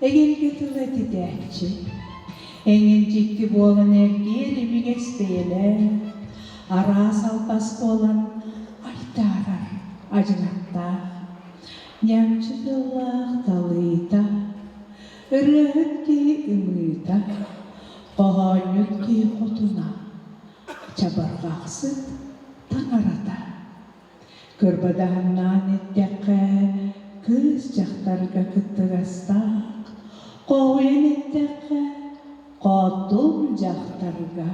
Эгэлгэ тыл этитээччи, эҥин дьикти буолан эргиэр имигэс бэйэлээх, араас албас буолан айтаарар адьынаттаах, ньамчы тыллаах талыыта, ырыаһыт киһи ымыыта, хоһоонньут киһи хотуна, чабырҕахсыт таҥарата. Кырбадаһыннаан эттэххэ, кыыс дьахтарга кыттыгастаах, хоһуйан эттэххэ, хотун дьахтарга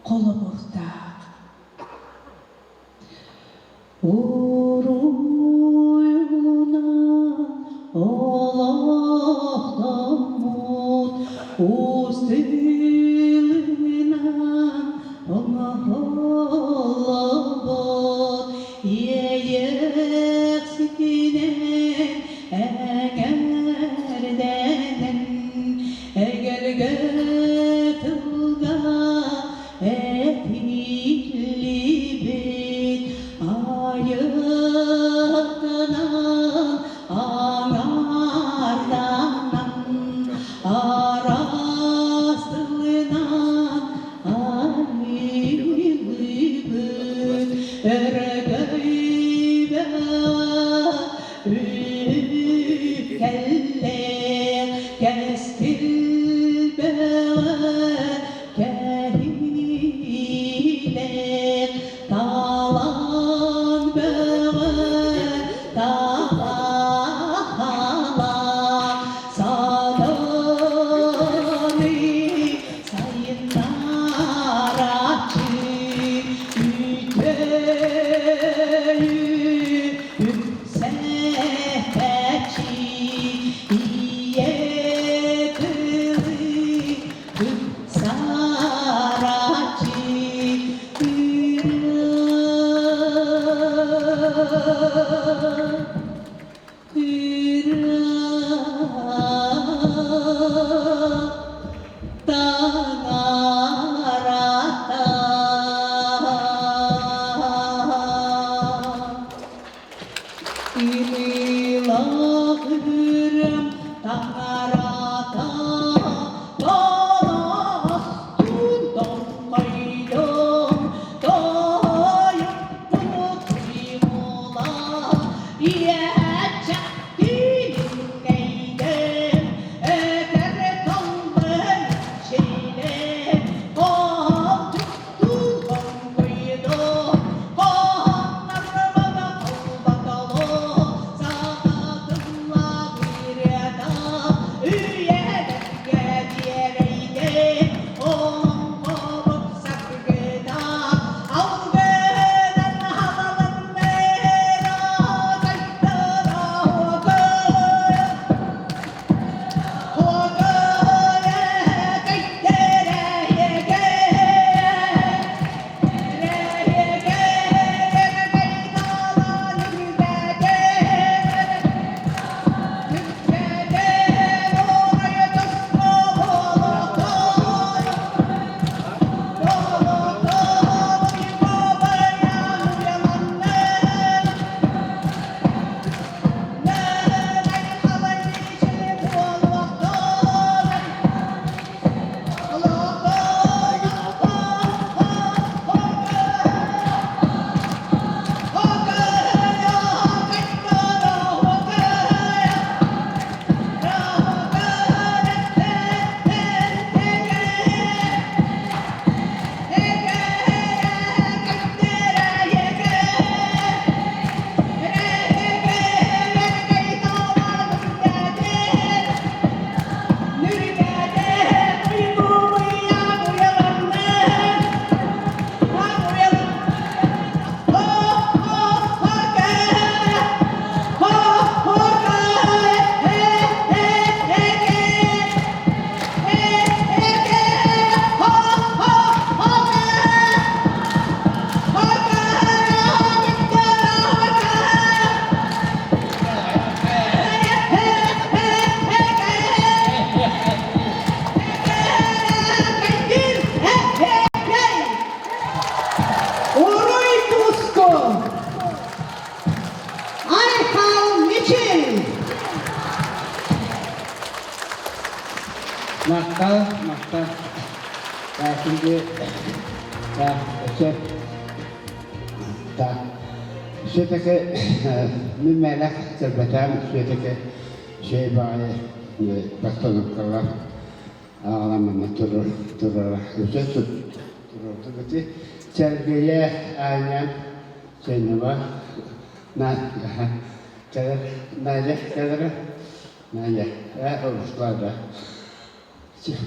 холобурдаах. Уруйунан олохтоммут уус тыылынан оҥоһуллубут иэйиэхситинэн эҥэрдэнэн эгэлгэ тылга этиллибит айыттанан аҥаарданан араас тылынан айыллыбыт өрөгөйбө үктэллээх кэскилбэ кэһиилээх талаан бөҕө талаала саданы сайыннарааччы үтүөнү үксэтээччи ийэ тылы Сарачи Танарата. Ымыылаҕырым таҥарата Таҥастуун тоҥхойдум, тойукпут уймула, Иэччэхтиин үҥкэйдим, этэр тылбын иччилим, Хоһоончуктуун хоҥкуйдум, хоһооннорбун холботолу, Саха тыллаах ырыата. Махтал, махтал. Şimdi сөп все-таки мин мэлэх кэлбэтээм все-таки шей баҕайы постановкалар аҕалан манна турара өсө турордубути Сэргэйэ Аня Чайнова Надя кэлэрэ Надя олустаада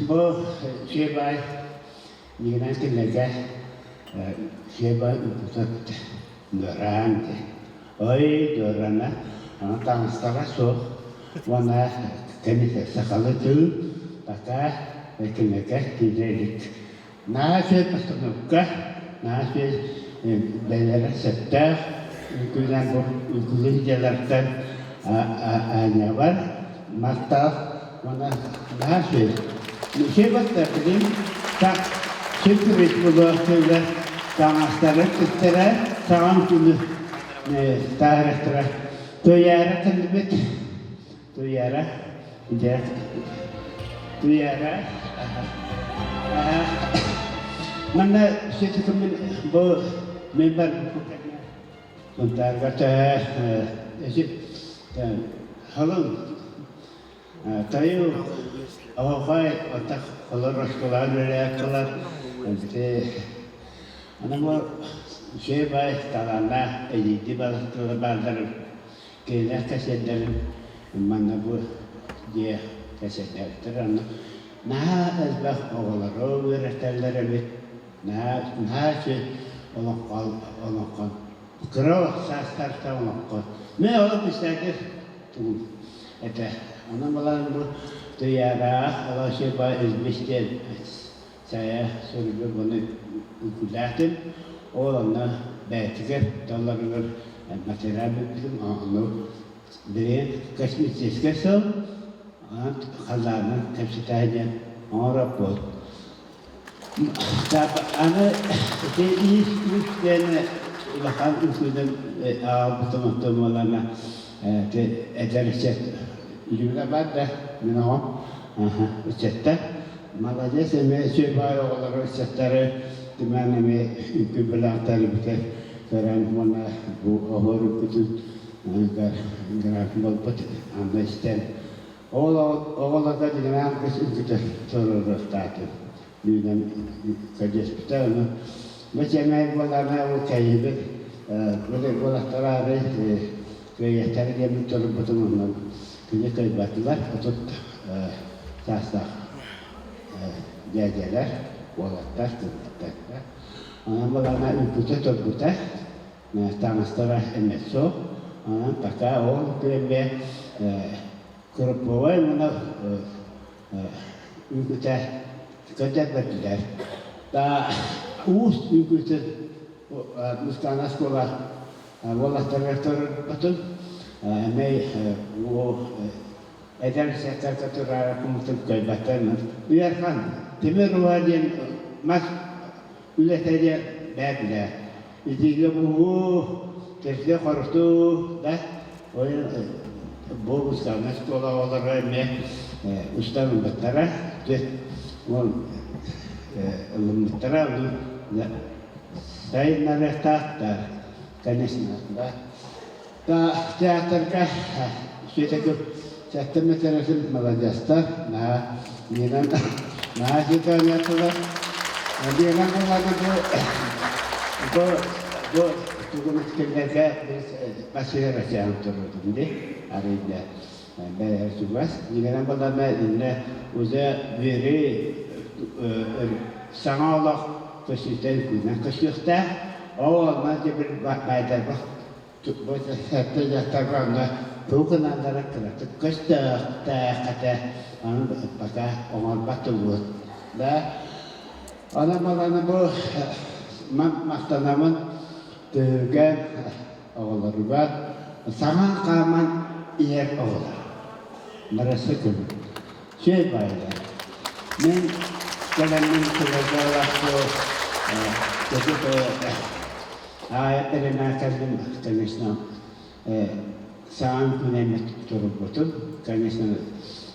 бу Шебай Нигинэн кинилэргэ Шебай укутат дораан ой дорана аны таҥастара суох уонна кэмитэ сахалы тыл пока кинилэргэ киирэ илик Наһаа үчүгэй постановка, наһаа үчүгэй бэйэлэрэ сөптөөх үҥкүүлээн бу үҥкүүлүүр дьиэлэртэн аанньабар махтал уонна наһаа үчүгэй. Үчүгэй баста билим так сюрприз буолуохтуулар таҥастары кыттара саҥа үҥкүүнү таһаарыахтара. Туйаара кэлбит Туйаара, дьэ, Туйаара, манна сетикуммун бу мен бар Сунтаарга төһө халыҥ тайыл оһохой отах олор оскуолаҕа үлэлээт аны бу үчүгэй баай талааннаах эдьиийдии балыктыылар бааллар Кинилэр кэсиэрдэрин манна бу дьиэ кэсиэрдээбиттэр онно наһаа элбэх оҕолору үөрэтэллэр эбит наһаа наһаа үчүгэй олоҥхо олоҥхо кыра саастартан олоҥхо мин олох истээдир тугум этэ онон балан бу Туйаараах Алаосеба Илбис диэн Сайа суруйбут буну үҥкүүлээтим. Ол онно бэйэтигэр долларыгар материал бүппүтүм. Ону билигин космическай сыл онон халлаанын кэпсэтээ диэн оҥороппут. Аны ити иис уус диэн улахан үҥкүүнэн аҕалбытым онтон буоллаҕына эдэр ыччат Юля бар да мин оҕом ыччаттар Молодец эмиэ үчүгэй баай оҕолору ыччаттары түмэн эмиэ үҥкүү бэлэхтэри бүтэ көрөн уонна бу оһуор үҥкүүтүн график буолбут анна истэн ол оҕолорго дьиҥнээх кыс үҥкүүтэ туруоруохтаатым үүнэн көрдөспүтэ ону бу сэмээр буолаана ол кэйиибит били буолахтараары кыайыахтара диэммит турбутум онно күнү кыайбатылар 30 саастаах дьээдьэлэр, уолаттар, кыргыттар. Онон балана үҥкүүтэ турбута, таҥастара эмиэ суох. Онон пока ол күөммэ групповой уонна үҥкүүтэ көрдөрбөтүлэр. Да уус үҥкүүтүн Мустаана оскуола уолаттарыгар турбутун эмиэ эдэр ыччаттарга тураара кумутун көрбөттөр Уйархан тимир уһа диэн мас үлэтэ диэн бэйэ итиигэ буһуу кирди хорутуу да бу устаана оскуола оҕолоро эмиэ устан ылбыттара ол ылыммыттара ону сайыннарыахтаахтар конечно да Театрга Светакы сэттэ мэтэрэтин маладьыастар наһаа миэнэн наһаа ситэ Биэнэн буллаҕына бу бу бу тугун кинилэргэ Василий Россиян турбутум дии арыйда бэйэ чугас дьиҥинэн буллаҕына иннэ уже бири саҥа олох көстүүтэ үҥкүүнэн көстүөхтээх ол онно дьэ бир баайдарбах Сэттэ дьахтарга тугу гыналлара кыратык көстөөхтөөх этэ, ону пока оҥорбот тугут. Да, онон баланы бу махтанабын түһүлгэ оҕолоругар саҥа хааман иһэр оҕолор. Барысы күн. Чэй баайдар. Мин кэлэммин кылырдаалаах Аайа бэлэмнээн кэллим, конечно, саҥа үҥкүүнэммит турбутум, конечно.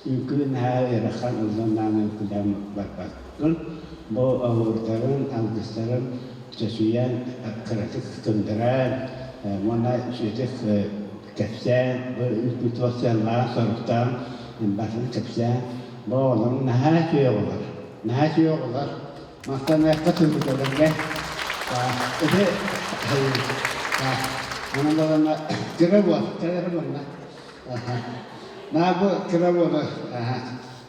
Үҥкүү наһаа ыарахан ыллан үҥкүүлээн барбаккын. Бу оһуордарын, алгыстарын чочуйан, кыратык кындыраан уонна үчүгэйдик кэпсээн, бу үҥкүү туох сыаллаах-соруктаах барытын кэпсээн, бу оҕолорум наһаа үчүгэй оҕолор, наһаа үчүгэй оҕолор. Махтаныахха түбүтэлэргэ ити онон балана кыра буол, кыра манна. Наа бу кыра буола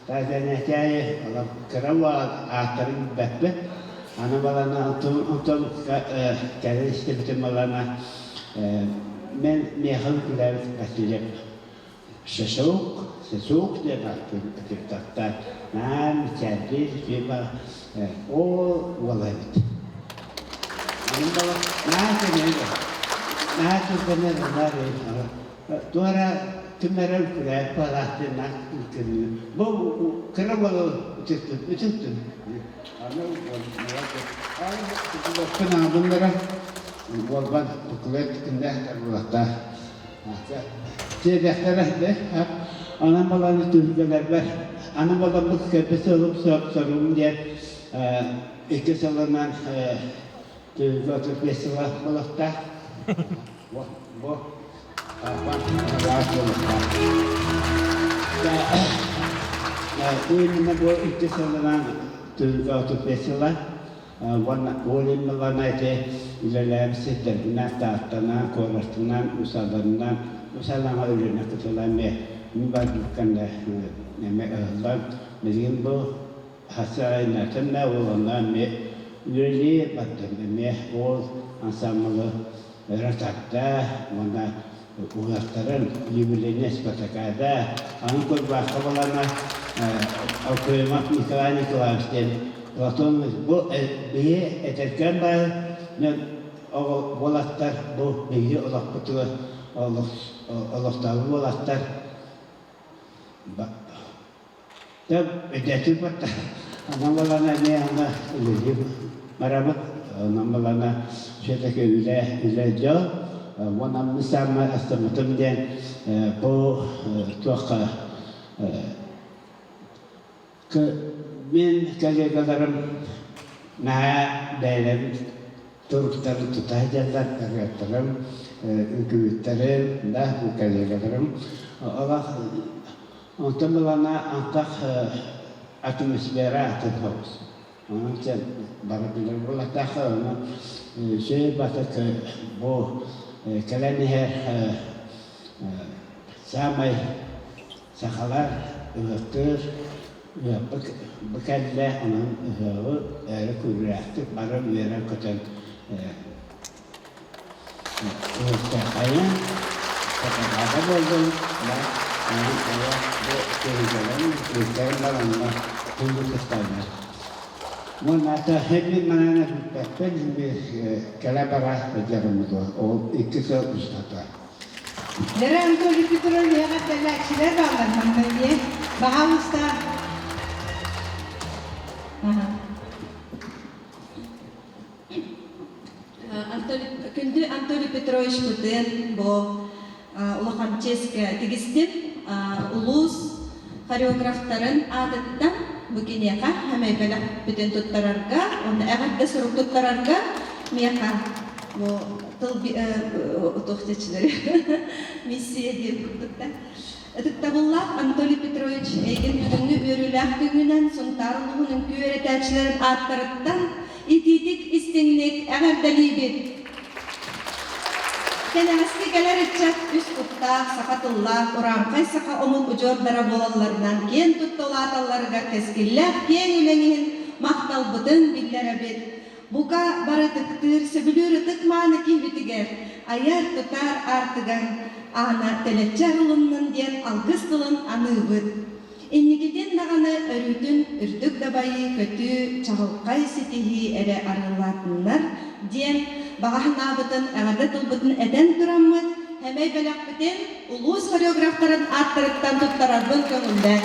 таатэнэтээйи кыра буола ааттарын билбэппин. Аны балана онтон кэлин истибитим балана мен миэхэ үҥкүүлээбит Васильев Сесук, Сесук диэн ааттыыр Наа мичээрдиир фирма ол уола эбит. Анын бала наа кэнээр наа түргэнэр ылар туора ким эрэ үҥкүүлээбит баҕалаах наа үҥкүүлүүр. Бу кыра уолу үтүктүн үтүктүн. Аны уолбун аабыннара уолбан буклет киндэ тарбылаттаа. Дьиэдэхтэрэ Онон баланы түһүлгэлэрбэр аны баламмыт кэлбит сылым соругум диэн икки сылынан түһүлгэ 35 сыла буолуохтаах. Бу бу араас буолуохтаах. Именно бу икки сылынан түһүлгэ 35 сыла Уонна Олиммалана ити үлэлээбит сирдэринэн, Тааттанан, куораттынан, Усаларынан, Усалаҥа үлэнэ кытыла эмиэ мин барбыккан да эмиэ ыһыллан, билигин бу хасаайынатын да уоланна эмиэ үлэлии бардым эмиэ ол ансаамбылы өрө тарда уонна уһуохтарын юбилейнай спартакиада аны Курбаахха балана Окоемов Николай Николаевич диэн Платон бу биһи этэркээн баар уолаттар бу биһиги олохпутугар олохтообут уолаттар Тэп өйдөөтүк батта. Онон балана эмиэ аны үлэлии барабыт. Онон балана все-таки үлэ үлэ дьол. Уонна самый астыммытым диэн бу туохха мин коллегаларым наһаа бэйэлэрин туруктарын тута сылдьаллар, ырыаттарым, үҥкүүһүттэрим, да коллегаларым. Олох Онтон былана антах атмосфера атын соҕус. Онон сен бары билэр буоллахтаахха, ону үчүгэй батык бу кэлэн иһэр саамай сахалар ыһыахтыыр ыһыахпыт бу кэллэ, онон ыһыаҕы өрө күүрүүлээхтик бары үөрэн-көтөн Ыһыктахайын сатаҕаата буоллун да, онон хайа бу түһүлгэлэрин үҥкүүттэрин баранна тылы кытталлар. Уонна мин манан бүппэппин, кэлэ-бара сылдьарым ол икки сыл устата. Лера Анатолий Петрович эҕэрдэлээччилэр бааллар манна диэн. Баһаалыста. Күндү Анатолий Петрович Путин бу улахан чиэскэ тигистим. Улуус хореографтарын аатыттан бу киниэхэ хэмэй бэлэх бүтүн туттарарга, уонна эҕэрдэ сурук туттарарга миэхэ бу тыл туох миссия диэн курдук да. Ытыктабыллаах Анатолий Петрович, эйигин бүгүҥҥү үөрүүлээх күҥҥүнэн Сунтаар улууһун үҥкүү үөрэтээччилэрин ааттарыттан итиитик истиҥник эҕэрдэлиибит! Кэнэҕэски кэлэр ыччат үс куттаах, саха тыллаах, урааҥхай саха омук удьуордара буолалларынан киэн тутта улааталларыгар кэскиллээх киэҥ үлэҥ иһин махталбытын биллэрэбит. Бука бары ытыктыыр, сөбүлүүр ытык-мааны киһибитигэр айар-тутар аартыгар аана тэлэччи арылыннын диэн алгыс тылын аныыбыт. Инникитин даҕаны өрүүтүн үрдүк дабайыы, көтүү, чаҕылхай ситиһии эрэ арыаллаатыннар диэн баҕа санаабытын, эҕэрдэ тылбытын этэн тураммыт, сэмэй бэлэхпитин улуус хореографтарын ааттарыттан туттарарбын көҥүллээн.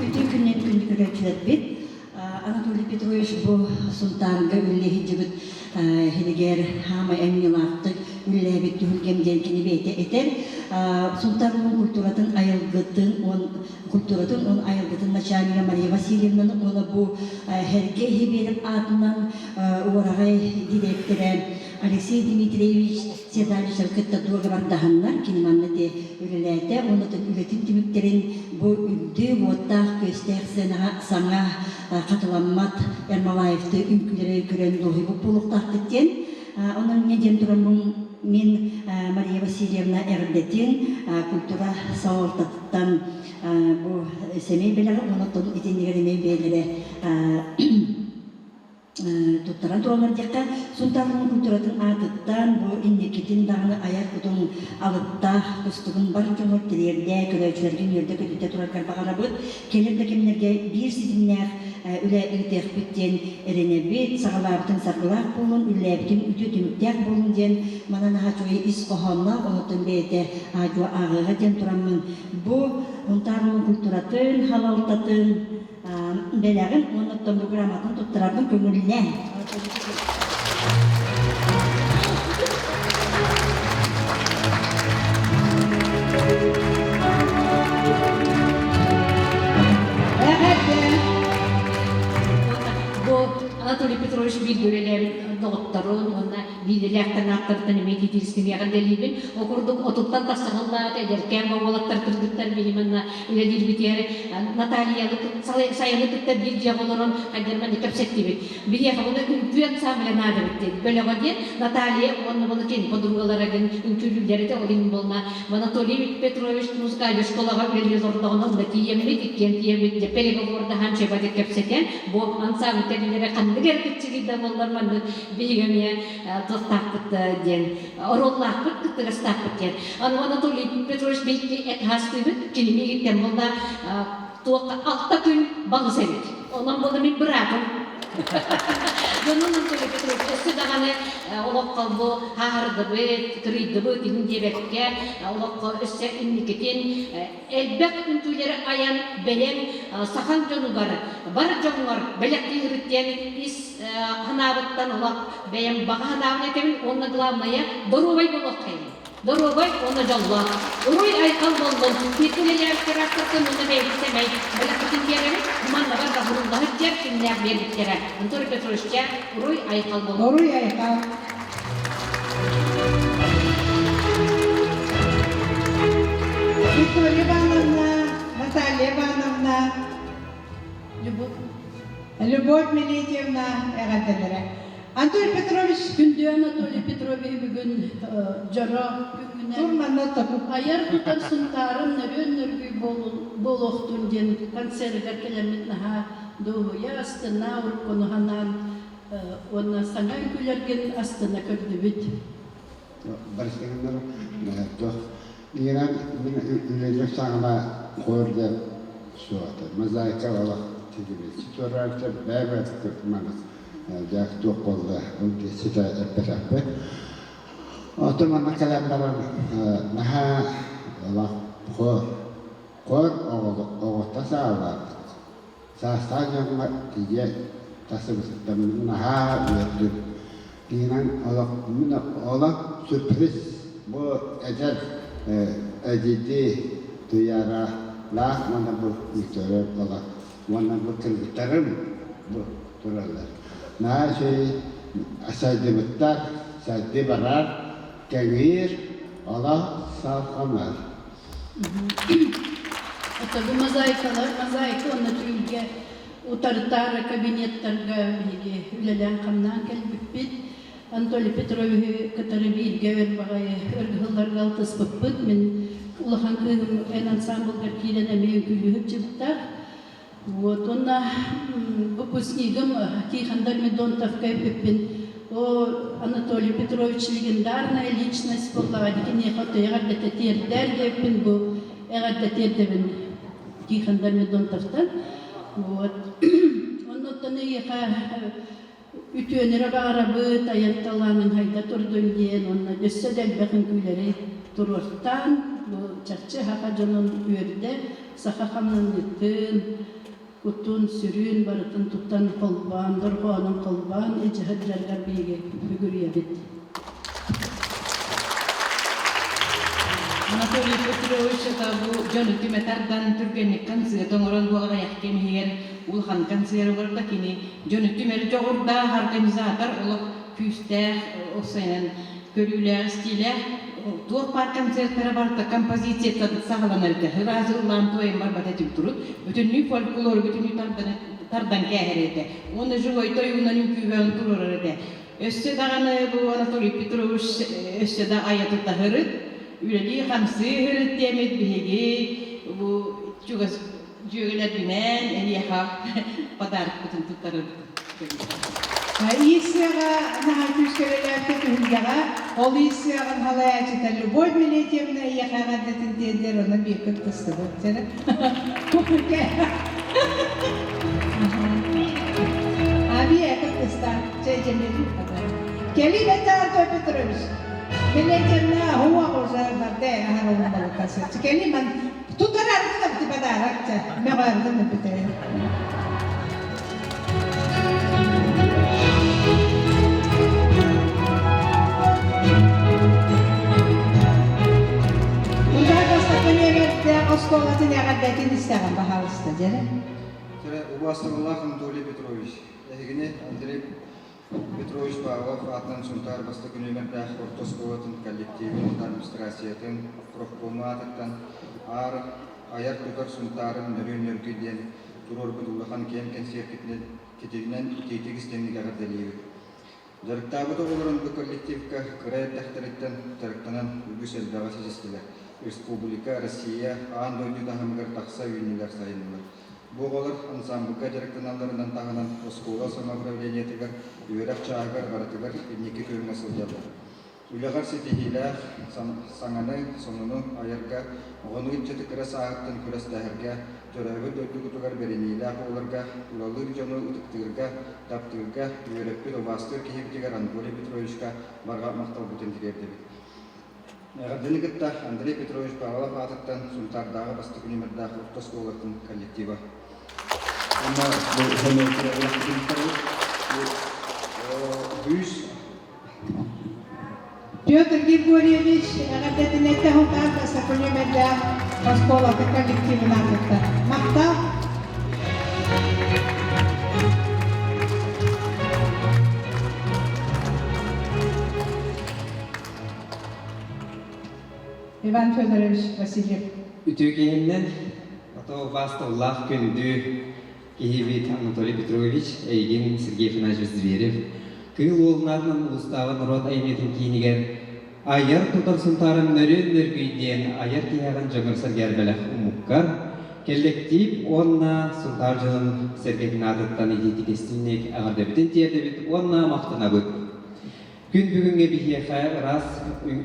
Үтүө күннэн күндү көрөөччүлэрбит. Анатолий Петрович бу Сунтаарга үлэлии сылдьыбыт иһигэр хаамай айымньылаахтык үлэлээбит түһүлгэм диэн кини бэйэтэ этэр. Сунтаар улуун культуратын айылгытын уон культуратын уон айылгытын начальнига Мария Васильевнаны уонна бу Сэргэ Иһибиэрэп аатынан уораҕай дириэктэрэ Алексей Дмитриевич Седалищевы кытта дуогабардаһаннар кини манна ити үлэлээтэ уонна үлэтин түмүктэрин бу үрдүк уоттаах-күөстээх сценаҕа саҥа хатыламмат Ермолаевты үҥкүүлэри көрөн дуоһуйбут буолуохтаахпыт диэн. Онон инньэ диэн тураммын мин Мария Васильевна эҕэрдэтин культура салалтатыттан бу сэмэй бэлэҕи уонна оттон итиннигэр эмиэ бэйэлэрэ туттаран тураллар диэххэ, Сунтаар культуратын аатыттан бу инникитин даҕаны айар кутуҥ алыптаах кустугун бар дьоҥҥор тириэрдэ, көрөөччүлэргин үөрдэ-көтүтэ тураргар баҕарабыт. Кэлэр да кэмнэргэ биир ситимнээх үлэ ыытыахпыт диэн эрэнэбит. Саҕалаабытыҥ саргылаах буоллун, үллээбитиҥ үтүө түмүктээх буоллун диэн манан наһаа үчүгэй ис хоһоонноох, онуттан бэйэтэ аадьуо ааҕыаҕа диэн тураммын бу Сунтаар культуратын, халалтатын бэлэҕин уонна оттон бу грамотаны туттарарбын көҥүллээн. Бу Анатолий Петрович бииргэ үлэлээбит доҕотторун уонна биирдэлээхтэн ааттарыттан эмиэ тиитирискиниэҕэ дэлиибин. Ол курдук отуттан тахса сыллааҕыта эдэркээн уолаттар кыргыттар биһи манна үлэлиирбитигэр Натальяны сайыны кытта биир дьиэҕэ олорон хайдах кэпсэттибит. Биһиэхэ буну үҥкүү ансамбля наада эбит диэн. Бөлөҕө диэн Наталья уонна буну кин подругалара гин үҥкүүлүүллэр этэ ол иһин буолна Анатолий Петрович музыкальнай школаҕа үлэлии олордоҕуна онно тиийэммит, иккиэн тиийэммит дьэ переговордаһан чөбөтүк кэпсэтэн бу ансамбль тэриллэрэ ханнык эрэ кыччыгый да буоллар маннык биһиги эмиэ туохтаахпыт диэн оруоллаахпыт, кыттыгастаахпыт диэн. Аны Анатолий Петрович биһикки эт хаастыыбыт, кини миигиттэн буолла туохха алта күн балыс эбит. Онон буолла мин быраатым. Дьонун Анатолий Петрович өссө даҕаны олоххо бу хааһырдыбыт, кырыйдыбыт иһин диэбэккэ олоххо өссө инникитин элбэх үҥкүүлэри айан бэлэм сахан дьонугар, бар дьоҥҥор бэлэхтиирбит диэн ис санаабыттан олох бэйэм баҕа санаабын этэбин уонна главное доруобай буолуоххайын. Доруобай уонна дьоллоох. Уруй айхал буоллун. Икки үлэлээбит араактартан уонна бэйэбит сэмэй бэлэхпитин биэрэбит. Маннабар да хуруллаһыт дьэр күннээх биэрбиттэрэ. Анатолий Петровичча уруй айхал буоллун. Уруй айхал. Виктория Ивановна, Наталья Ивановна, Любовь Милетьевна эҕэрдэлэрэ. Анатолий Петрович Күндү Анатолий Петрович бүгүн дьоро күҥҥүнэн айар тутар Сунтаарым нөрүөн нөргүй буолуохтун диэн концерыгар кэлэммит наһаа дуоһуйа астына уруккуну санаан уонна саҥа үҥкүүлэргин астына көрдүбүт. Барыстыгыннар туох Ииран мин үлэлиир саҕана хор диэн суох этэ. Мозаика олох тигибит. Туорааччы бэйэ-бэйэтэ маннык дьаак туох буолла ол ситэ эппэтэхпит. Оттон манна кэлэн баран наһаа олох хор хор оҕото саалаабыт. Саастаах дьоҥҥо тиийэ тахсыбытыттан наһаа үөрдүм. Тиийэн олох мин олох сюрприз бу эдэр эдьиийдии Туйааралаах уонна бу Виктория олох уонна бу кыргыттарым бу тураллар. Наһаа үчүгэй сайдыбыттар, сайдыы барар, кэҥиир, олох салҕанар. Это бу мозаикалар, мозаика уонна түүлгэ утарытаары кабинеттарга биһиги үлэлээн-хамнаан кэлбиппит. Анатолий Петровиһы кытары бииргэ өр баҕайы ыргыһылларга алтыспыппыт. Мин улахан кыыһым эн ансамблгар киирэн эмиэ үҥкүүлүү сылдьыбыттаах. Вот, уонна выпускнигым Тихон Дормидонтовка эппиппин, о, Анатолий Петрович легендарная личность буоллаҕа киниэхэ отой эҕэрдэтэ тиэрдээр диэппин бу эҕэрдэ тиэрдэбин Тихон Дормидонтовтан. Вот. Оннуттан эйиэхэ үтүөнү эрэ баҕарабыт, айар талааныҥ хайда турдун диэн уонна өссө да элбэх үҥкүүлэри туруортаан, бу чахчы саха дьонун үөрдэ, саха хамнаныытын. кутун, сүрүн барытын тутан холбоон, дорҕоонун холбоон илдьэ сылдьарыгар биһиги бүгүрүйэбит. Анатолий Петрович это бу дьону түмэ тардан түргэнник концерт оҥорон бу аҕыйах кэм иһигэр улахан концерт оҥордо кини дьону түмэр дьоҕурдаах организатор олох күүстээх осайынан көрүүлээх истиилээх туох баар концертара барыта композицияттан саҕаланар этэ ыраас ыллаан туойан барбат этим турут бүтүннүү фольклору бүтүннүү тардан тардан кээһэр этэ уонна живой тойугунан үҥкүүбэҕин туруорар этэ Өссө даҕаны бу Анатолий Петрович өссө да айа тутаһырыт, үлэлии-хамсыы ыһырыт диэммит биһиги бу чугас дьүөгэлэрбинээн эһиэхэ подаркпытын туттарабыт. Иис сыаҕа наһаа күүскэ үлэлээбитэ түһүлгэҕэ. Ол иис сыаҕын салайааччыта Любовь Милетьевна эйиэхэ эҕэрдэтин тиэрдэр, онон биир кыттыстыбыт. Аби кыттыста. Кэлин это Антон Петрович. Милетьевна хуа уже барде аһарылын балыкасы. Кэлин ман тутараргын ти подарок мөҕөргүн бүтэ. Унтаа бастакы нүөмэрдээх оскуолатын эҕэрдэтин истэҕин баһаалыста дьэрэ. Сэрэ убаастабыллаах Анатолий Петрович, эһигини Андрей Петрович Павлов аатынан Сунтаар бастакы нүөмэрдээх орто оскуолатын коллективын администрациятын профкому аатыттан аар айар-тутар Сунтаарын нөрүөн нөргүй диэн туруорбут улахан киэҥ кэнсиэркитинэн китигинэн итиитик истиҥник эҕэрдэлиибит. Дьарыктаабыт оҕолорун бу коллективка кыра эрдэхтэриттэн дьарыктанан үгүс элбэҕи ситистилэр. Республика, Россия, аан дойду таһымыгар тахса үүннүлэр, сайыннылар. Бу оҕолор ансаамбылга дьарыктаналларынан таһынан оскуола самоуправлениетыгар, үөрэх чааһыгар барытыгар инники күөҥҥэ сылдьаллар. Үлэҕэр ситиһиилээх, саҥаны, сонуну айарга, оҕону ыччаты кыра сааһыттан күрэстэһэргэ, төрөөбүт дойдугутугар бэриниилээх буоларга, тулалыыр дьону ытыктыырга, таптыырга үөрэппит убаастыыр киһибитигэр Анатолий Петровичка барҕа махталбытын тириэрдэбит. Эҕэрдэни кытта Андрей Петрович Павлов аатыттан Сунтаардааҕы бастакы нүмердээх орто оскуолатын коллектива. Уонна бу Бүүс Петр Григорьевич эҕэрдэтин Сунтаар бастакы нүөмэрдээх оскуолатын коллективын аатыттан махтал! Иван Федорович Васильев. Үтүө киһиннэн, ото убаастабыллаах күндү киһибит Анатолий Петрович, эйигин Сергей Афанасьевич Зверев, Кыыл Уолунаатынан улуустааҕы норуот айымньытын киинигэр айар тутар Сунтаарым нөрүөн нөргүй диэн айар киһиэҕин дьоҥҥор сэргээр бэлэх умуккар, кэллэктиип уонна Сунтаар дьонун сэргэтин аатыттан итиитик истиҥник эҕэрдэбитин тиэрдэбит уонна махтанабыт. Күн бүгүҥҥэ биһиэхэ ыраас,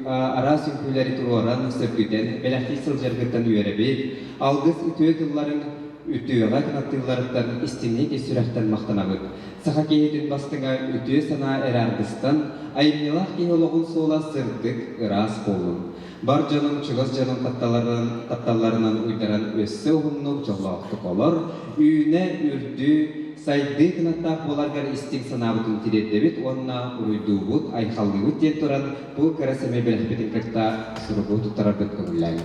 араас үҥкүүлэри туруоран, сөргүтэн, бэлэхтии сылдьаргыттан үөрэбит, алгыс үтүө тылларын үтүөҕэ кынаттыылларыттан истиҥник ис сүрэхтэн махтанабыт. Саха киһитин бастыҥа үтүө санаа эрэ аргыстан, айымньылаах киһи олоҕун суола сырдык, ыраас буоллун. Бар дьонуҥ, чугас дьонуҥ тапталларынан, тапталларынан уйдаран өссө уһуннук, дьоллоохтук олор, үүнэ, үрдүү, сайдыы кынаттаах буоларгар истиҥ санаабытын тириэрдэбит уонна уруйдуубут, айхаллыыбыт диэн туран бу кыра сэмэй бэлэхпитин кытта суругу туттарарбыт көҥүллээҥ.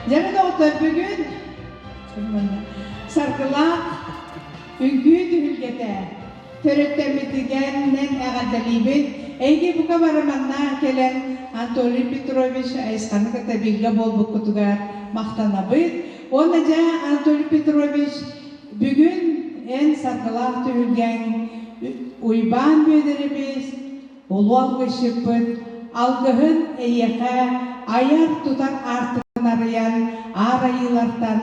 Дьэ, доҕоттор, бүгүн саргылаах үҥкүү түһүлгэтэ төрүттэммитигэринэн эҕэрдэлиибин. Эйги бука бары манна кэлэн Анатолий Петрович Айысханы кытта бииргэ буолбуккутугар махтанабыт. Уонна дьэ, Анатолий Петрович, бүгүн эн саргылаах түһүлгэҥ Уйбаан Бүөдэрэбис, улуу алгысчыппыт. алгыһын эйиэхэ айар-тутар аартыгын арыйан, аар айыылартан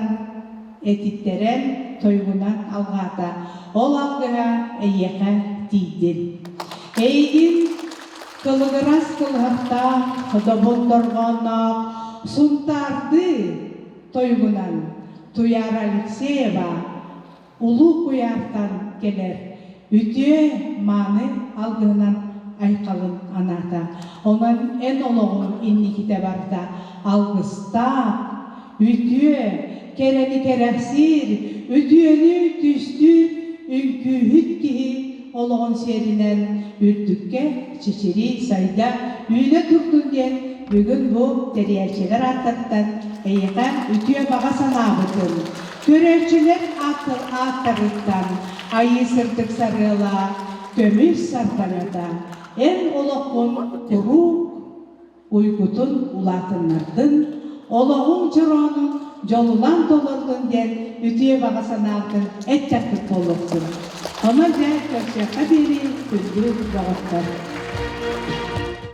этиттэрэн, тойугунан алҕаата. Ол алгыһа эйиэхэ тиийдин. Эйигин кылыгырас кылыһахтаах, добун дорҕоонноох Сунтаардыы тойугунан Туйаара Алексеева Улуу куйаартан кэлэр үтүө мааны алгыһынан айхалын анаата. Онон эн олоҕуҥ инникитэ барда алгыстаах, үтүө, кэрэни кэрэхсиир, үтүөнү түстүүр үҥкүүһүт киһи олоҕун сиэринэн үрдүккэ чэчирии сайда үүнэ турдун диэн бүгүн бу тэрийээччилэр ааттарыттан эйиэхэ үтүө баҕа санаабытын, көрөөччүлэр ааттарыттан айыы сырдык сарыала, көмүс сардаҥата эн олоххун куруук уйгутун улаатыннардын, олоҕуҥ чороонун дьолунан толордун диэн үтүө баҕа санаабытын эттэхпит буолуохтун. Онон дьэ, көрсүөххэ диэри күндү доҕоттор!